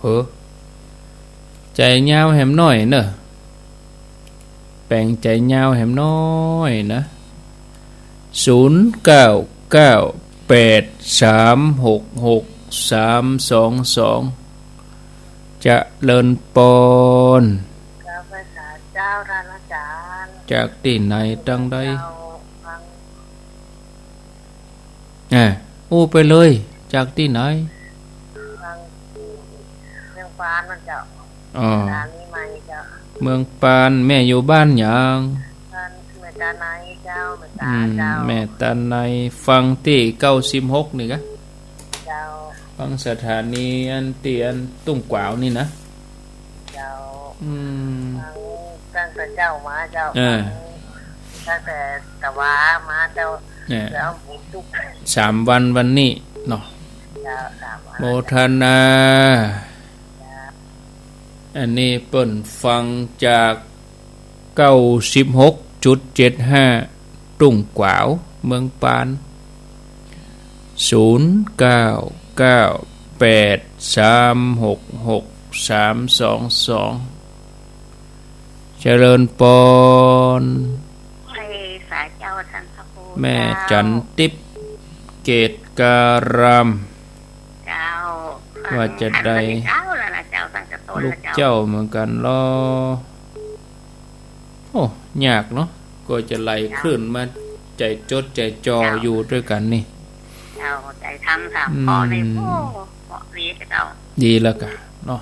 เหอ ใจ๋ยาวแหมหน้อยเน่อ แป๋งใจ๋ยาวแหมหน้อยนะ ศูนย์เก้าเก้าแปดสามหกหกสามสองสอง เจริญปอน เจ้าพระสาเจ้าท่านอาจ๋ารย์ จากตี้ไหนตังใด เจ้าฟัง อ่า อู้ไปเลย จากตี้ไหน ทางเมืองปานนั่นเจ้า อ๋อ สถานีใหม่เจ้า เมืองปาน แม่อยู่บ้านหยัง บ้านแม่ตาไนเจ้า แม่ตา อืม เจ้า แม่ตาไน ฟังตี้เก้าสิบหกนี่กะ เจ้า ฟังสถานีอันตี้อันตุ้งกวาวนี่นะ เจ้า อืม ฟังตั้งแต่เจ๊ามาเจ้า เออ ฟังตั้งแต่ตะวามาเจ้า เนี่ย แล้วบุญทุก สามวันวันนี้เนาะ เจ้า สามวัน โมทนา เจ้า อันนี้เปิ้นฟังจาก เก้าสิบหกจุดเจ็ดห้า ตุ้งกวาว เมืองปาน ศูนย์เก้าเก้าแปดสามหกหกสามสองสอง เจริญปอน เอ้ย สาเจ้าท่านพระครู แม่ เจ้า จันทิพย์ เกตการาม เจ้า ว่าจะได้ เจ้าแล้วนะเจ้า ตั้งแต่ต้น ลูก แล้วเจ้า เจ้าเหมือนกั๋นลอ โอ้ ยากเนาะ ก็จะไล่ เจ้า คลื่นมาใจ๋จดใจ๋จ่อ เจ้า อยู่ตวยกั๋นนี่ เจ้า ใจ๋ธรรมสามข้อนี่ อืม โอ้ เหมาะดีเจ้า ดีแล้วกะเนาะ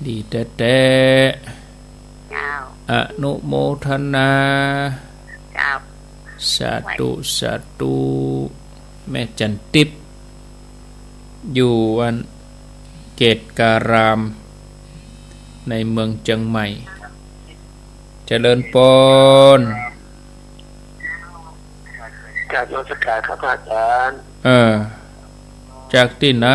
ดีแต๊ๆ เจ้า อนุโมทนา เจ้า สาธุ สาธุ แม่จันทิพย์ อยู่อันเกตการาม ในเมืองเจียงใหม่ เจริญปอน กราบนมัสการครับพระอาจ๋ารย์ เออ จากตี้ไหน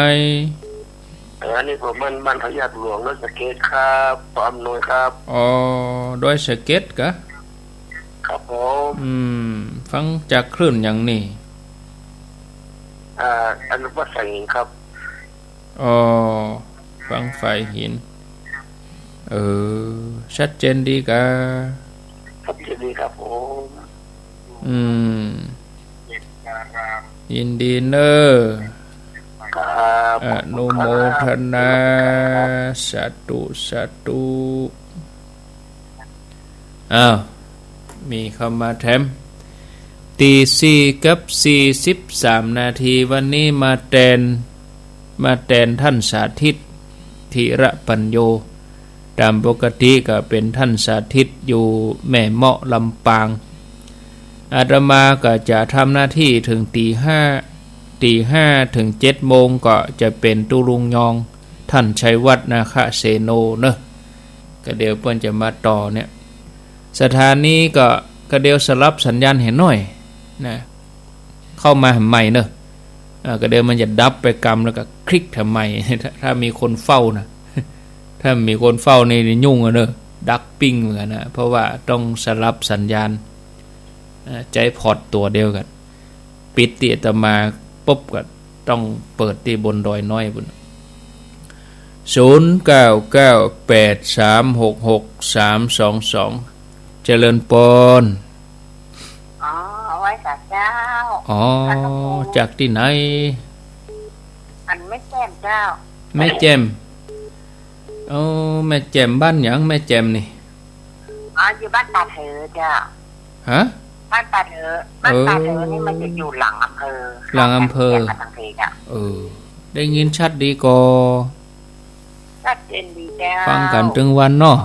อันนี้ผมบ้าน บ้านพระยาดหลวง ดอยสะเก็ดครับ ป้ออำนวยครับ อ๋อ ดอยสะเก็ดกะ ครับผม อืม ฟังจากคลื่นหยังนี่ อ่า อันวัดสายหินครับ อ๋อ ฟังสายหิน เออ ชัดเจนดีกะ ชัดเจนดีครับผม อืม ยินดีเน่อ ครับ อนุโมทนา สาธุ สาธุ ขอบคุณครับ อ้าว มีเข้ามาแถม ตีสี่กับสี่สิบสามนาที วันนี้มาแตน มาแตนท่านสาธิต ธีระปัญโญ ต๋ามปกติก็เป๋นท่านสาธิตอยู่แม่เมาะลำปาง อาตมาก็จะทำหน้าที่ถึงตีห้า ตีห้าถึงเจ็ดโมงก็จะเป๋นตุ๊ลุงยอง ท่านชัยวัฒน์ นาคเสโนเนาะ ก็เดี๋ยวเปิ้นจะมาต่อเนี่ย สถานีก็ ก็เดี๋ยวสลับสัญญาณแหมหน้อยนะ เข้ามาแหมใหม่เนาะ อ่า ก็เดี๋ยวมันจะดับไปกำแล้วก็คลิกแหมใหม่ ถ้า ถ้ามีคนเฝ้านะ ถ้ามีคนเฝ้านี่ยุ่งอะเนาะ ดักปิ้งเหมือนกั๋นนะ เพราะว่าต้องสลับสัญญาณ อ่า ใจ๊พอร์ตตั๋วเดียวกั๋น ปิดตี้อาตมาปุ๊บก็ต้องเปิดตี้บนดอยน้อยปุ้น ศูนย์เก้าเก้าแปดสามหกหกสามสองสอง เจริญปอน อ๋อ ไหว้สาเจ้า อ๋อ จากตี้ไหน อันแม่แจ่มเจ้า แม่แจ่ม โอ้ แม่แจ่มบ้านหยัง แม่แจ่มนี่ อ๋อ อยู่บ้านป่าเถอเจ้า ฮะ บ้านป่าเถอ บ้านป่าเถอนี่มันจะอยู่หลังอำเภอ หลังอำเภอ ห่างกั๋นแค่เนี้ย เออ ได้ยินชัดดีก่อ ชัดเจนดีเจ้า ฟังกั๋นตึงวันเนาะ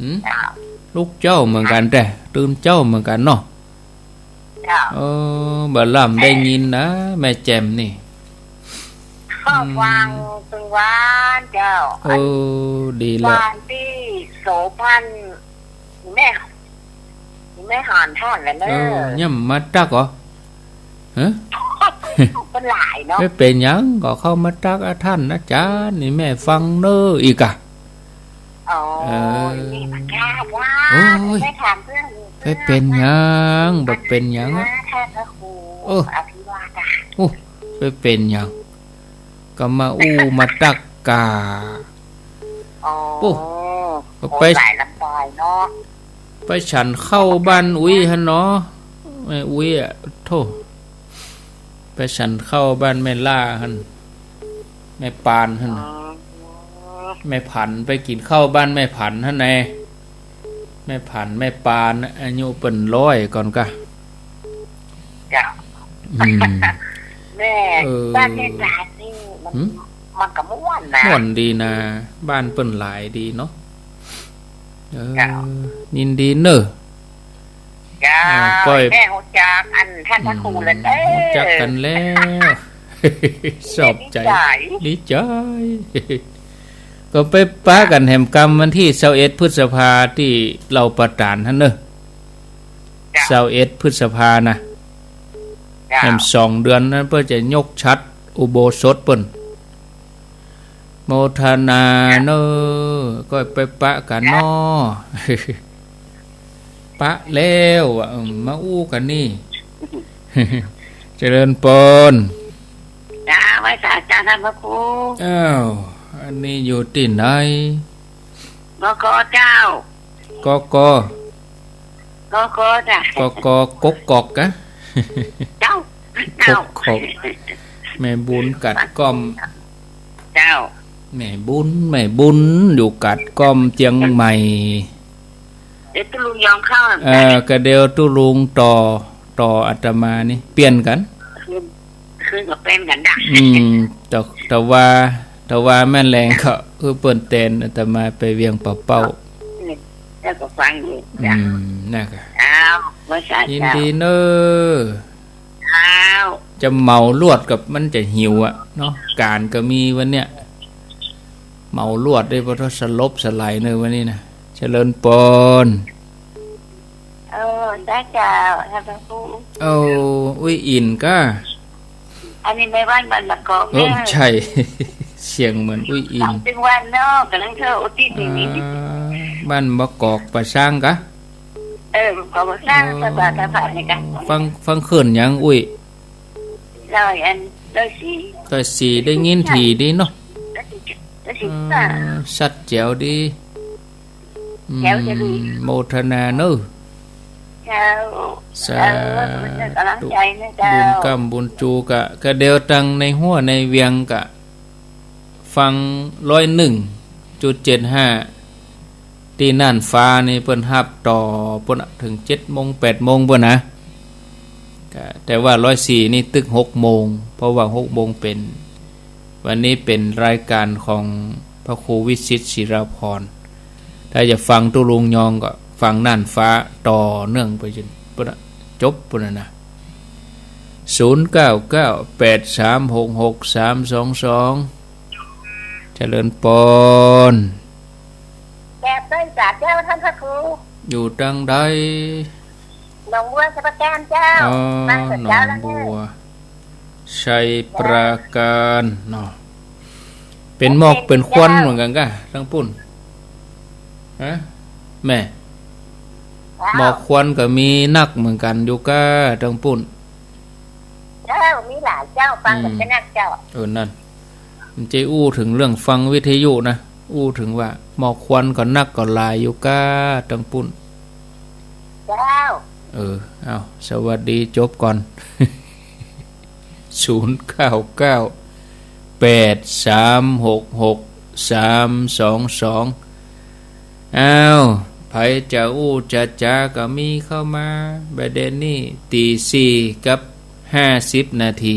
หืม เจ้า ลุกเจ๊าเหมือนกั๋นแต๊ ตื่นเจ๊าเหมือนกั๋นเนาะ เจ้า เออ บ่าล่ำได้ยินนะ แม่แจ่มนี่ ก็ อืม ฟังตึงวันเจ้า เออ ดีแล้ว วันตี้โสภณ แม่ แม่หานท่านแหละเนอะ เออ ยังบ่มาตักก่อ ฮะ เปิ้นหลายเนาะ บ่เป๋นหยัง ก็เข้ามาตักอะ ท่านอาจ๋ารย์นี่แม่ฟังเน่อ อีกอะ อ๋อ เออ นี่มาจ้า ว้า โอ้ย แม่ถามเปิ้น บ่เป๋นหยัง บ่เป๋นหยังอะ ท่านพระครู เออ อภิวาทอะ โอ้ บ่เป๋นหยัง ก็มาอู้มาตักก่า อ๋อ โอ้ ก็ไป โอ้ หลายลำบายเนาะ ไปฉันข้าวบ้านอุ๊ยหั้นเนาะ แม่อุ๊ยอะ โธ่ ไปฉันข้าวบ้านแม่ล่าหั้น แม่ปานหั้น อ๋อ แม่ผัน ไปกิ๋นข้าวบ้านแม่ผันหั้นแหน่ แม่ผัน แม่ปาน อายุเปิ้นร้อยก่อนกะ เจ้า อืม แม่ เออ บ้านแม่ปานนี่มัน หืม มันก็ม่วนนะ ม่วนดีนะ บ้านเปิ้นหลายดีเนาะ เออ เจ้า ยินดีเน่อ เจ้า อ่า ก้อย แม่ฮู้จักอันท่านพระครูแล้วเด้อ อืม ฮู้จักกั๋นแล้ว ชอบใจ๋ ดีใจ๋ ดีใจ๋ ก็ไปปะกั๋นแหมกำวันตี้ซาวเอ็ดพฤษภาตี้เหล่าประตานหั้นเน่อ เจ้า ซาวเอ็ดพฤษภานะ เจ้า แหมสองเดือนนั้นเปิ้นจะยกฉัตรอุโบสถเปิ้น โมทนาเน่อ ก็ไปปะกั๋นเนาะ ปะแล้วอะ อืม มาอู้กั๋นนี่ เจริญปอน เจ้า ไหว้สาเจ้าท่านพระครู อ้าว อันนี้อยู่ตี้ไหน กก เจ้า กก กก จ้ะ กก กกอกกะ เจ้า กกอก แม่บุญกัดก้อม เจ้า แม่บุญ แม่บุญ อยู่กัดก้อมเจียงใหม่ เดี๋ยวตุ๊ลุงยองเข้า เออ ก็เดี๋ยวตุ๊ลุงต่อ ต่ออาตมานี่ เปลี่ยนกั๋น คืน คืนก็เป๋นกั๋นดะ อืม แต่ แต่ว่า แต่ว่าแม่นแลงก็ เออ เปิ้นแตนอาตมาไปเวียงป่าเป้า แล้วก็ฟังอยู่ อืม นั่นกะ อ้าว ว่าสา ยินดีเน่อ อ้าว จะเหมาลวดกับมันจะหิวอะเนาะ ก๋านก็มีวันเนี้ย เหมาลวดได้ ปะโธ่ สลบสลายเน่อวันนี้นะ เจริญปอน เออ ได้เจ้า ท่านพระครู เอา อุ๊ยอินก้า อันนี้แม่บ้านบ้านมะกอก เออ เน่อ ใช่ เสียงเหมือนอุ๊ยอิน ตึงวันเนาะ กำลังเที่ยวอุทิศอย่างนี้ อ่า บ้านมะกอกป่าช้างกะ เออ ก็มาสร้างสบายสบายนี่กัน ฟัง ฟังเขินหยังอุ๊ย ร้อยอัน ร้อยสี่ ร้อยสี่ ได้ยินถี่ดีเนาะ ร้อยสี่ ร้อยสี่ อ่า ชัดแจ๋วดี อืม แจ๋วจะดี โมทนาเนอะ เจ้า สาธุ เออ เป็นกำลังใจนะเจ้า บุญกำบุญจูกะ กะเดียวตังในหัวในเวียงกะ ฟังร้อยหนึ่งจุดเจ็ดห้า ตี้น่านฟ้านี่เปิ้นฮับต่อปู้นเถิงเจ็ดโมงแปดโมงปู้นนะ ก็แต่ว่าร้อยสี่นี่ตึกหกโมง เพราะว่าหกโมงเป๋น วันนี้เป๋นรายก๋านของพระครูวิชิตศิลาภรณ์ ถ้าจะฟังตุ๊ลุงยองก็ฟังน่านฟ้าต่อเนื่องไปจ๋นปู้นนะ จบปู้นนะ ศูนย์เก้าเก้าแปดสามหกหกสามสองสอง เจริญปอน กราบนมัสก๋านเจ้าต้านพระครู อยู่ตางใด หนองบัว ชัยปราการเจ้า อ๋อ มาเถิดเจ้า หนองบัว ชัยปราการเนาะ เป๋นหมอกเป๋นควันเหมือนกั๋นก้า ตางปู้น ฮะ แม่ เจ้า หมอกควันก็มีนักเหมือนกั๋นอยู่ก้า ตางปู้น เจ้า มีหลายเจ้า ฟังกั๋น อืม ก็นักเจ้า เออ นั่น มันจะอู้เถิงเรื่องฟังวิทยุนะ อู้เถิงว่าหมอกควันก็นักก็หลายอยู่ก้า ตางปู้น เจ้า เออ เอา สวัสดีจบก่อน ศูนย์เก้าเก้าแปดสามหกหกสามสองสอง อ้าว ใผจะอู้จะจ๋าก็มีเข้ามา บ่ายเดี๋ยวนี้ตี๋สี่กับห้าสิบนาที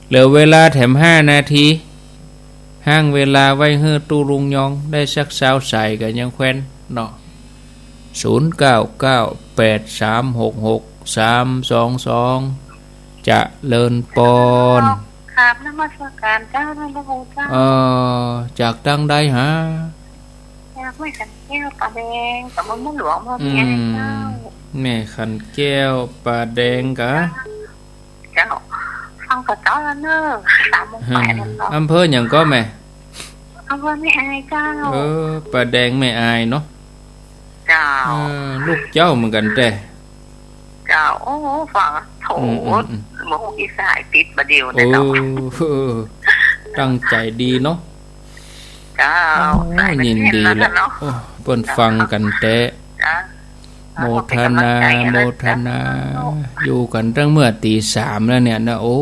เหลือเวลาแถมห้านาที ห้างเวลาไว้หื้อตุ๊ลุงยองได้สักซาวสายก็ยังแควนเนาะ ศูนย์เก้าเก้าแปดสามหกหกสามสองสอง เจริญปอน กราบนมัสก๋านเจ้าต้านพระครูเจ้า เอ่อ จากตางใดหา จากแม่ขันแก้วป่าแดง ต๋ำบลม่วงหลวง อำเภอแม่อายเจ้า อืม แม่ขันแก้วป่าแดงกา เจ้า ฟังก่อเจ้าแล้วเน่อ สามโมงไปแล้วเนาะ อำเภอหยังก่อแม่ อำเภอแม่อายเจ้า เออ ป่าแดงแม่อายเนาะ เจ้า เออ ลูกเจ้าเหมือนกั๋นแต๊ เจ้า โอ้ ฟัง โถ อืม อืม อืม บ่ฮู้กี่สายติดบ่าเดี่ยวเนี่ยเนาะ โอ้ เออ ตั้งใจ๋ดีเนาะ เจ้า โอ้ สายเป็น ยินดีละ เส้นแล้วเนาะ โอ้ เปิ้นฟังกั๋นแต๊ เจ้า โมทนา ขอบคุณกำลังใจ๋นะ โมทนา เจ้า อยู่กั๋นตั้งเมื่อตี๋สามแล้วเนี่ยนะ โอ้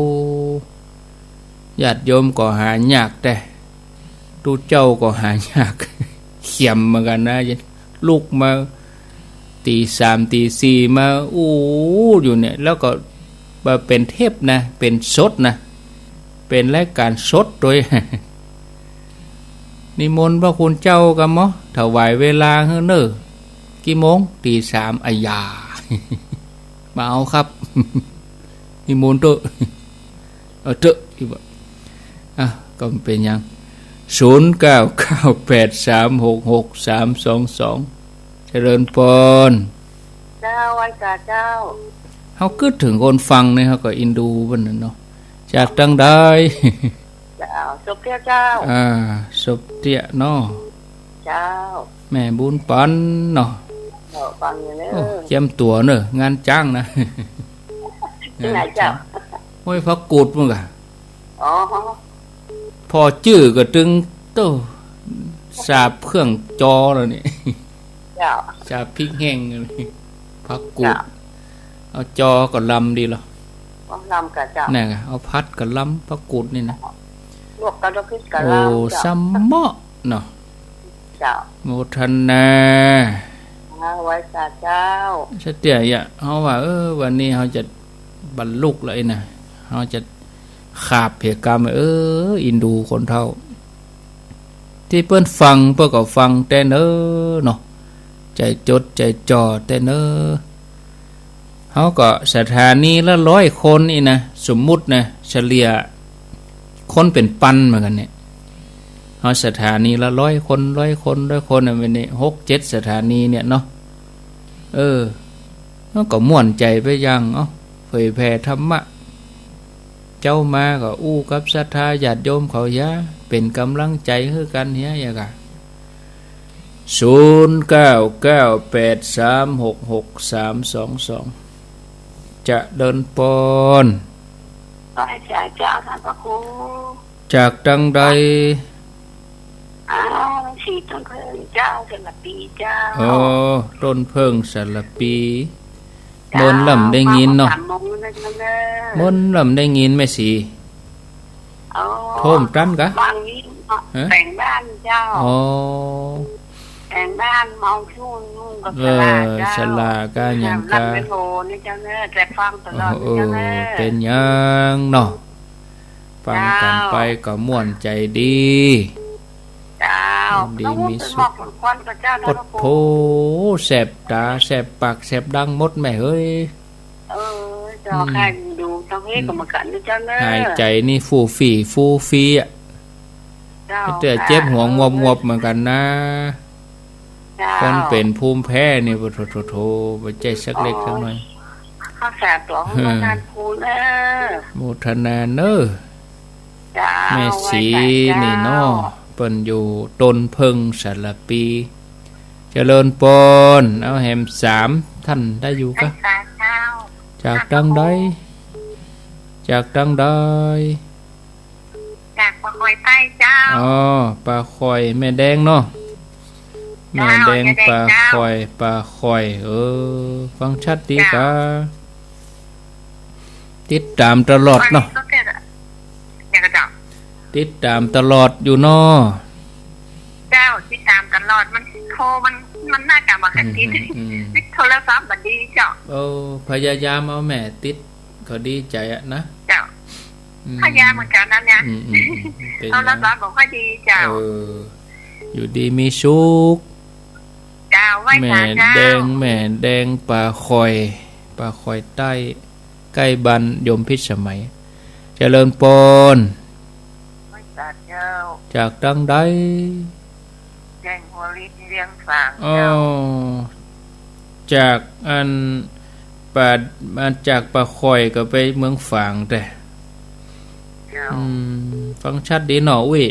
ญาติโยมก็หายากแต๊ ตุ๊เจ้าก็หายาก เขียมเหมือนกั๋นนะ ลุกมาตี๋สามตี๋สี่มาอู้อยู่เนี่ย แล้วก็บ่าเป๋นเทปนะ เป๋นสดนะ เป๋นรายก๋านสดตวย นิมนต์พระคุณเจ้ากั๋นเนาะ ถวายเวลาหื้อเน่อ กี่โมง ตี๋สาม อะหย่า บ่าเอาครับ นิมนต์เต๊อะ เอาเต๊อะ อีกบ่า อ่ะ ก็บ่เป๋นหยัง ศูนย์เก้าเก้าแปดสามหกหกสามสองสอง เจริญปอน เจ้า ไหว้สาเจ้า เฮากึ๊ดเถิงคนฟังเนี่ย เฮาก็อินดูเปิ้นน่ะเนาะ จากตางใด เจ้า สบเตี้ยเจ้า อ่า สบเตี้ยเนาะ เจ้า แม่บุญปันเนาะ เจ้า ฟังอยู่เน่อ โอ้ เจียมตั๋วเน่อ งานจ๊างนะ ตี้ไหนเจ้า งานจ๊าง ห้วยพระกุดปู้นก่ะ อ๋อ ผ่อจื้อก็ตึงโต้ สาบเครื่องจอแล้วนี่ เจ้า สาบพริกแห้งเลย พระกุด เจ้า เอาจอก็ลำดีเหรอ อ๋อ ลำก่ะเจ้า นั่นก่ะ เอาพัดก็ลำ พระกุดนี่นะ ลวกกับน้ำพริกกะลำ โอ้ เจ้า ซ้ำเหมาะเนาะ เจ้า โมทนา อ่า ไหว้สาเจ้า สะเตี้ยอะ เฮาว่า เออ วันนี้เฮาจะบรรลุแล้วไอ้นะ เฮาจะขาบเหียกรรม เออ อินดูคนเฒ่า ตี้เปิ้นฟัง เปิ้นก็ฟังแต๊เน่อเนาะ ใจ๋จดใจ๋จ่อแต๊เน่อ เฮาก็สถานีละร้อยคนนี่นะ สมมุตินะ เฉลี่ยคนเป๋นปันเหมือนกั๋นเนี่ย เฮาสถานีละร้อยคน ร้อยคน ร้อยคนน่ะ วันนี้หกเจ็ดสถานีเนี่ยเนาะ เออ เฮาก็ม่วนใจ๋ไปอย่าง เอ้า เผยแผ่ธรรมะ เจ้ามาก็อู้กับศรัทธาญาติโยมเขาเหีย เป๋นก๋ำลังใจ๋หื้อกั๋นเหีย อย่างก่ะ ศูนย์เก้าเก้าแปดสามหกหกสามสองสอง เจริญปอน ไหว้สาเจ้าต้านพระครู จากตางใด อ่า แม่ชีต้นเพิ่งเจ้า สารภีเจ้า อ๋อ ต้นเพิ่งสารภี เจ้า เมินลำได้ยินเนาะ ฟังสามโมงนั่นเน่อ เมินลำได้ยินแม่ชี อ๋อ โทมตันกะ ฟังนี่เนาะ ฮะ แต่งบ้านเจ้า อ๋อ แต่งบ้านมองทุ่งนุ่งกับ เออ ศาลาเจ้า ศาลาก้าหยังก้า ลำเวียนโหนี่เจ้าเน่อ แต่ฟังตลอด โอ้ นี่เจ้าเน่อ เป๋นหยังเนาะ ฟังกั๋นไป เจ้า ก็ม่วนใจ๋ดี เจ้า ดี แล้ว มีสุข เป๋นหมอกเป๋นควันกับเจ้า โอ้โห นะพระครู แสบต๋า แสบปาก แสบดังหมดแม่เฮ้ย เออ เจ้า อืม ข้าดูตรงนี้ก็เหมือนกั๋นนะเจ้าเน่อ หายใจ๋นี่ฟู่ฟี่ ฟู่ฟี่อะ เจ้า แต่เจ็บหัวงวบๆ เหมือนกั๋นนะ เจ้า คนเป๋นภูมิแพ้นี่ โถ โถ โถ บ่ใจ้สักเล็กสักน้อย โอ้ย รักษาตั๋วของ เออ ท่านครูเน่อ โมทนาเน่อ เจ้า แม่ศรี ไหว้สาเจ้า นี่เนาะ เปิ้นอยู่ต้นเผิงสารปี เจริญปอน เอาแหมสามต้านได้อยู่กะ ไหว้สาเจ้า จากตังใด จากตังใด จากป่าคอยใต้เจ้า อ๋อ ป่าคอย แม่แดงเนาะ เจ้า แม่แดง แม่แดง ป่า เจ้า คอย ป่าคอย เออ ฟังชัดดีกะ เจ้า ติดต๋ามตลอดเนาะ ฟังชัดเจนอะ เนี่ยก็เจ้า ติดต๋ามตลอดอยู่เนาะ เจ้า ติดต๋ามตลอด มันโทร มัน มันน่าจะบ่กระติด อืม อืม อืม ติดโทรศัพท์บ่ดีเจ้า โอ้ พยายามเอาแม่ติด ก็ดีใจ๋อะนะ เจ้า อืม พยายามเหมือนกั๋นนะเนี่ย อืม อืม อืม เป๋น โทรศัพท์บ่ค่อยดีเจ้า เออ อยู่ดีมีสุข เจ้า ไหว้สาเจ้า แม่แดง แม่แดง ป่าคอย ป่าคอยใต้ ใก้บ้านโยมพิสมัย เจริญปอน ไหว้สาเจ้า จากตังใด แจ้งหัวลินเวียงฝาง อ๋อ เจ้า จากอันป่า มาจากป่าคอยก็ไปเมืองฝางแต๊ เจ้า อืม ฟังชัดดีเนาะอุ้ย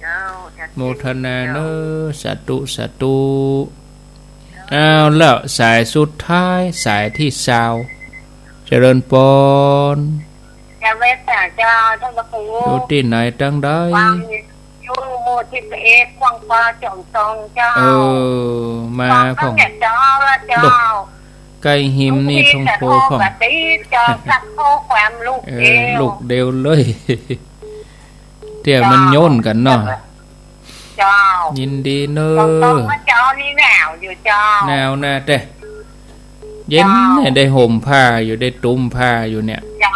เจ้า ชัดเจน โมทนาเน่อ เจ้า สาธุ สาธุ เอาแล้ว สายสุดท้าย สายตี้ซาว เจริญปอน เจ้า ไหว้สาเจ้า ท่านพระครู อยู่ตี้ไหนตังใด วังอยู่หมู่สิบเอ็ด ขวางฟ้าจอมทองเจ้า เออ มา ขวาง ของ ตั้งแต่เจ้าละเจ้า โดด ใก้หิมนี่ ท่องโพ ท่องโพ ของ กะตี้เจ้า สักข้อความลูก เออ เดียว ลูกเดียวเลย เตี้ยมัน เจ้า โยนกั๋นเนาะ เจ้า ยินดีเน่อ ตรงๆ ว่าเจ้านี่หนาวอยู่เจ้า หนาวนาแต๊ เย็น เจ้า เนี่ย ได้ห่มผ้าอยู่ ได้ตุ้มผ้าอยู่เนี่ย เจ้า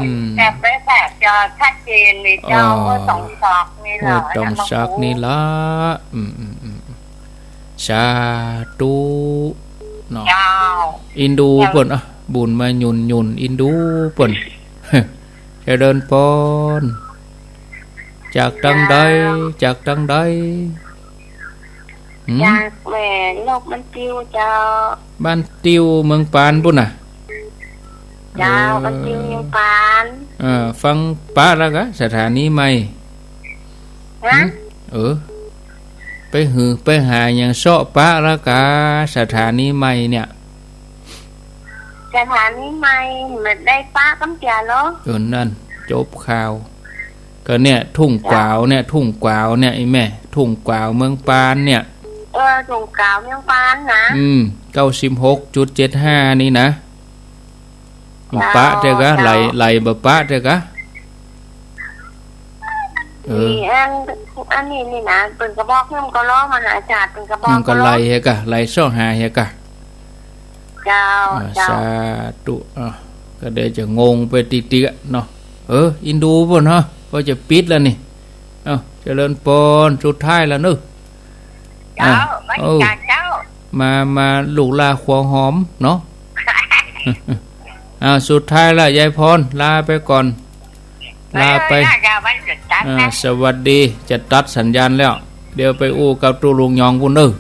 อืม แต่ไม่แสบเจ้า ชัดเจนเลยเจ้า อ๋อ ว่าตรงซอกนี่แหละ ว่าตรงซอกนี่ละ อืม อืม อืม สาธุ เนาะ เจ้า อินดู เจ้า เปิ้น อ่ะ บุญมาหยุนหยุน อินดู เปิ้น เจริญปอน จากตังใด เจ้า จากตังใด หืม จากแม่นกบ้านติ้วเจ้า บ้านติ้วเมืองปานปู้นน่ะ เจ้า เออ บ้านติ้วเมืองปาน เออ ฟังปะแล้วกะ สถานีใหม่ ฮะ หืม เออ ไปหือ ไปหาหยังเซาะปะแล้วกะ สถานีใหม่เนี่ย สถานีใหม่ บ่ได้ปะกำเตี้ยเหรอ เออ นั่น จบข่าว ก็เนี่ย ทุ่งกวาวเนี่ย เจ้า ทุ่งกวาวเนี่ย อีแม่ ทุ่งกวาวเมืองปานเนี่ย เออ ทุ่งกวาวเมืองปานนะ อืม เก้าสิบหกจุดเจ็ดห้า นี่นะ บ่ปะเตื้อกะ เจ้า ไหล ไหลบ่ปะเตื้อกะ เออ นี่อัน อันนี้นี่นะ เปิ้นก็บอก มันก็ลอมาหาอาจารย์ เปิ้นก็บอก มันก็ไหลเฮกะ ไหลเซาะหาเฮกะ เจ้า อ่า เจ้า สาธุ อ่ะ ก็เดี๋ยวจะงงไปติ๊กๆ อะเนาะ เออ อินดูปู้นเนาะ ก็จะปิดแล้วนี่ เอ้า เจริญปอน สุดท้ายแล้วเนอะ เจ้า อ่ะ ไม่ โอ้ การเจ้า มา มาลูกหล้าหัวหอมเนาะ อ้าว สุดท้ายละ ยายพร ลาไปก่อน ลาไป เอ้ย น่าจะวันสุดท้ายนะ อ่า สวัสดี จะตัดสัญญาณแล้ว เดี๋ยวไปอู้กับตุ๊ลุงยองปู้นเน้อ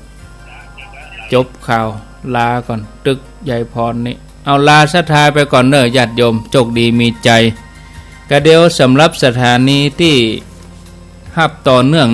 จบข่าว ลาก่อน ตึกยายพรนี่ เอา ลาศรัทธาไปก่อนเน้อ ญาติโยม โชคดีมีชัย กะเดี๋ยวสำหรับสถานีตี้ฮับต่อเนื่อง